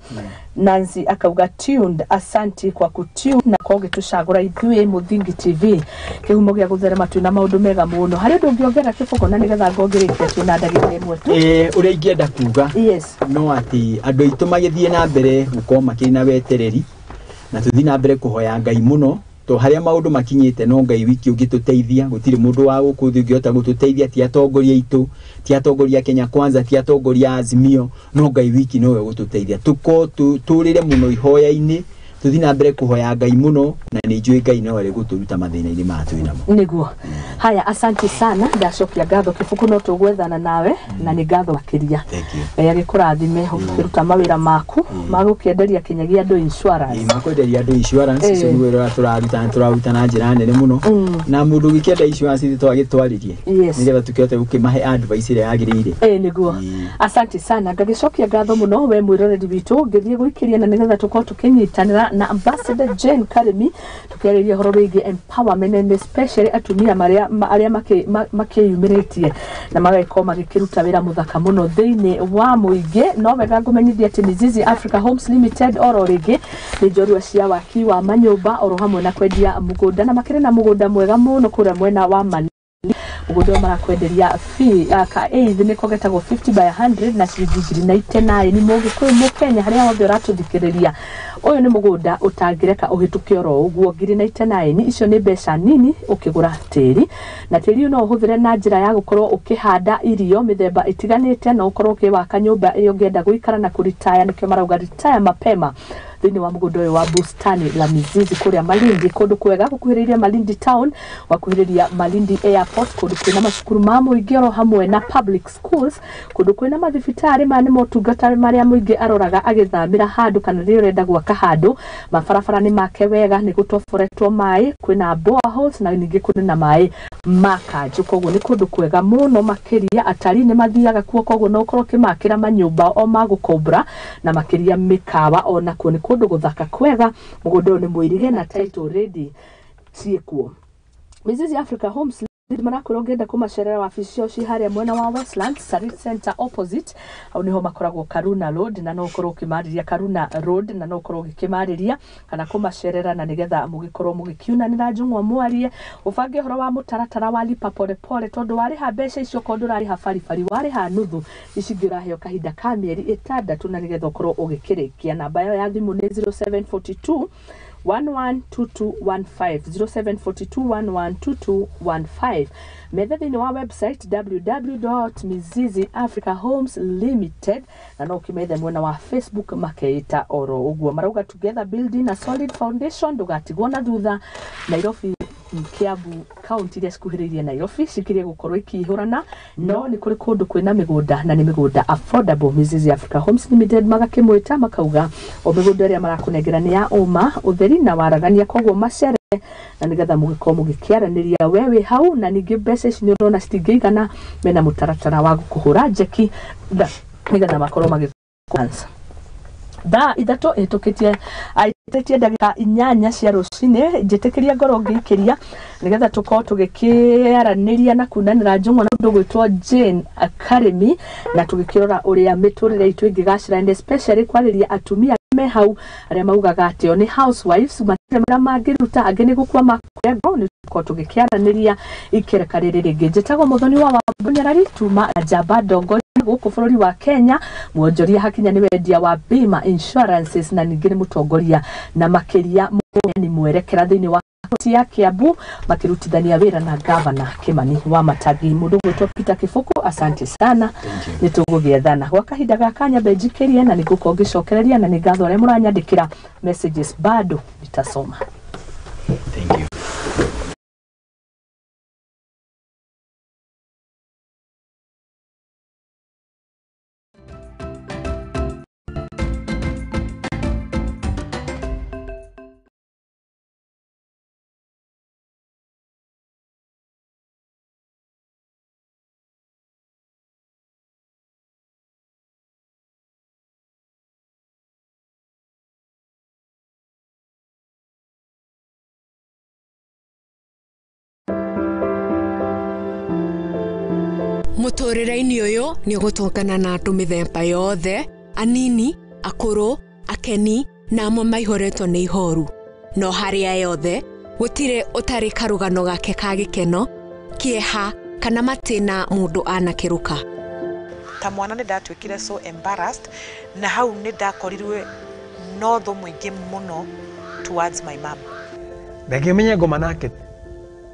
Nancy akauga, "Tuned." Asante kwa kutune na kwa ũgĩtũcagũra ithuĩ Mũthingi TV, kĩhumo gĩa gũtherema twĩna maũndũ mega mũno. Harĩ ũndũ ũngĩongerera, Kĩbũkũ, na nĩgetha ngongĩrĩkia twĩna ndagĩka ĩmwe tu? Ũrĩa ingĩenda kuga no atĩ andũ aitũ magĩthiĩ na mbere gũkorwo makĩrĩ na wetereri, na tũthiĩ na mbere kũhoya Ngai mũno, to harĩa maũndũ makinyĩte no Ngai wiki ũngĩtũteithia. Gũtirĩ mũndũ wa gũkũ thĩ ũngĩhota gũtũteithia, ti atongoria aitũ, ti atongoria Kenya Kwanza, ti atongoria Azimio, no Ngai wiki nowe ũgũtũteithia. Tũkorwo tũrĩre mũno ihoya-inĩ. Tuthi na mbere kuhoya Ngai muno na nĩ njũĩ Ngai no arĩ gũtũruta mathĩna-inĩ maya twĩ namo. Nĩguo. Haya, asante sana, ndacokia ngatho Kĩbũkũ, no tũgwethana nawe na nĩ ngatho makĩria. Ngai agĩkũrathime ũkĩruta mawĩra maku ma gũkĩenderia kinyagia andũ insurance. Makwenderia andũ insurance icio nĩ wĩra tũraruta, tũraruta na njĩra nene mũno, na mũndũ ũgĩkĩenda insurance ithuĩ twagĩtwarĩrie nĩgetha tũkĩhote gũkĩmahe advice ĩrĩa yagĩrĩire. Nĩguo. Asante sana, ngagĩcokia ngatho mũno we mwĩroreri witũ, ngĩthiĩ gũikĩria na nĩgetha tũkorwo tũkĩnyitanĩra na Ambassador Jane Karimi tũkĩarĩria ũhoro wĩgiĩ empowerment and especially atumia arĩa makĩyumĩrĩtie na magagĩkorwo magĩkĩruta wĩra mũthaka mũno thĩinĩ wa mũingĩ. No wega ngũmenyithia atĩ Mizizi Africa Homes Limited oro rĩngĩ nĩ njorua cia waki wa manyũmba oro hamwe na kwendia mũgũnda, na makĩrĩ na mũgũnda mwega mũno kũrĩa mwena wa Malindi. Mũgũnda ũyũ marakwenderia ka eighth nĩko getagwo 50 by 100 na ciringi 1099. Nĩ mũgĩkũyũ mũkenya harĩa hothe ũratũthikĩrĩria, ũyũ nĩ mũgũnda ũtangĩreka ũhĩtũke oro ũguo. 1099 icio nĩ mbeca nini ũkĩgũra tĩri, na tĩri ũyũ no ũhũthĩre na njĩra ya gũkorwo ũkĩhanda irio mĩthemba ĩtiganĩte, no ũkorwo ũkĩwaka nyũmba ĩrĩa ũngĩenda gũikara na kũritaya, nĩkĩo marauga retire mapema thĩinĩ wa mũgũnda ũyũ wa Bustani la Mizizi kũrĩa Malindi, kũndũ kwega gũkuhĩrĩirie Malindi town, gwakuhĩrĩria Malindi airport, kũndũ kwĩna macukuru ma mũingĩ oro hamwe na public schools, kũndũ kwĩna mathibitarĩ. Maya nĩ motungata marĩa mũingĩ aroraga agĩthamĩra handũ kana rĩrĩa ũrenda gwaka handũ. Mabarabara nĩ make wega, nĩ gũtoboretwo maĩ, kwĩna boreholes na ningĩ kwĩna na maĩ ma kanjũ, koguo nĩ kũndũ kwega mũno makĩria. Atarii nĩ mathiaga kuo, koguo no ũkorwo ũkĩmakĩra manyũmba o ma gũkombora na makĩria mĩkawa onakuo nĩ kũndũ gũthaka kwega. Mũgũnda ũyũ nĩ mũirige na title ready ciĩkuo. Mizizi Africa Homes marakwĩra ũngĩenda kũmacerera wabici ciao ci harĩa mwena wa Westlands, Sarit Center opposite, hau nĩho makoragwo Karuna Road, na no ũkorwo ũkĩmarĩria Karuna Road, na no ũkorwo ũgĩkĩmarĩria kana kũmacerera na nĩgetha mũgĩkorwo mũgĩkiunanĩra njũng'wa, mwarie ũbange ũhoro wa mũtaratara wa lipa pole pole, tondũ warĩha mbeca icio korwo ndũrarĩha baribari warĩha nuthu, ici ingĩ ũraheo kahinda ka mĩeri 6 na nĩgetha ũkorwo ũgĩkĩrĩkia. Namba yao ya thimũ nĩ 0742 112215, 0742 112215. Metha thĩinĩ wa website www.miziziafricahomslimited, na no ũkĩmethe mwena wa Facebook makeita oro ũguo. Marauga together building a solid foundation, ndũgatigwo na thutha. Nairobi, Kiambu kaunti iria cikuhĩrĩirie Nairobi cikirie gũkorwo ikĩihũrana, no nĩ kũrĩ kũndũ kwĩna mĩgũnda na nĩ mĩgũnda affordable. Mizizi Africa Homes Limited magakĩmwĩta makauga o mĩgũnda ĩrĩa marakũnengera nĩ ya ũma, ũtheri na waragania, koguo macere na nĩgetha mũgĩkorwo mũgĩkĩaranĩria we wĩ hau. Na ningĩ mbeca ici nĩ ũrona citingĩigana, mena mũtaratara wa gũkũhũra njeki nĩgetha makorwo magĩ thaa 3 ĩhĩtũkĩtie aitĩtie ndagĩka 8 cia rũcinĩ. Njĩtĩkĩria ngorwo ngĩikĩria nĩgetha tũkorwo tũgĩkĩaranĩria na kunanĩra njũng'wa na mũndũ ũgwĩtwo Jane Karimi, na tũgĩkĩrora ũrĩa mĩtũrĩre itũ ĩngĩgacĩra and especially kwarĩria atumia me hau arĩa maugaga atĩ o nĩ housewives, matirĩ mawĩra mangĩruta, angĩ nĩ gũkua makuire ngoro. Nĩ tũkorwo tũgĩkĩaranĩria ikereka rĩrĩ rĩngĩ. Njĩtagwo Mũthoni wa Wambũnyarari, tuma njamba ndongoria gũkũ bũrũri wa Kenya, mwonjoria hakinya nĩ wendia wa bima insurances, na ningĩ nĩ mũtongoria na makĩria mũheani mwerekera thĩinĩ wa kaunti ya Kiambu, makĩrutithania wĩra na gavana Kimani wa Matangi, mũndũ ũgwĩtwo Peter Kĩbũkũ. Asante sana, nĩ tũgũgĩethana gwa kahinda gaka nyambe njikĩrie na nĩngũkorwo ngĩcokereria, na nĩ ngatho arĩa mũranyandĩkĩra messages, bado nitasoma. Thank you. Mũtũrĩre-inĩ ũyũ nĩ ũgũtũngana na andũ mĩthemba yothe, anini, akũrũ, akeni na amwe maihũrĩtwo nĩ ihoru. No harĩa yothe gũtirĩ ũtarĩ karũgano gake ka gĩkeno, kĩeha kana matĩna mũndũ anakĩrũka. Ta mwana nĩ ndatuĩkire so embarrassed, na hau nĩ ndakorirwe no thũ mũingĩ mũno towards my mom. Reke menye ngoma nake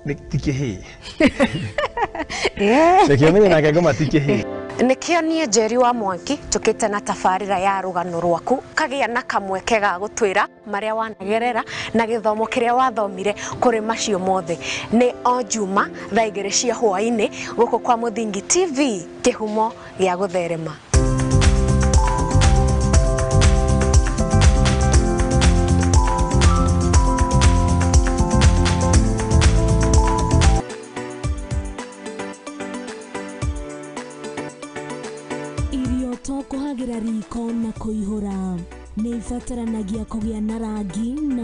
nĩ ti kĩhĩĩ. Reke menye nake ngoma ti kĩhĩĩ. Nĩkĩo niĩ Njeri wa Mwangi tũkĩte na tabarĩra ya rũgano rwaku kagĩa na kamweke ga gũtwĩra marĩa wanagerera na gĩthomo kĩrĩa wathomire kũrĩ macio mothe. Nĩ o Juma thaa 2 cia hwaĩ-inĩ gũkũ kwa Mũthingi TV, kĩhumo gĩa gũtherema. Irio to kũhagĩra riko na kũihũra, nĩ ibataranagia kũgĩa na rangi na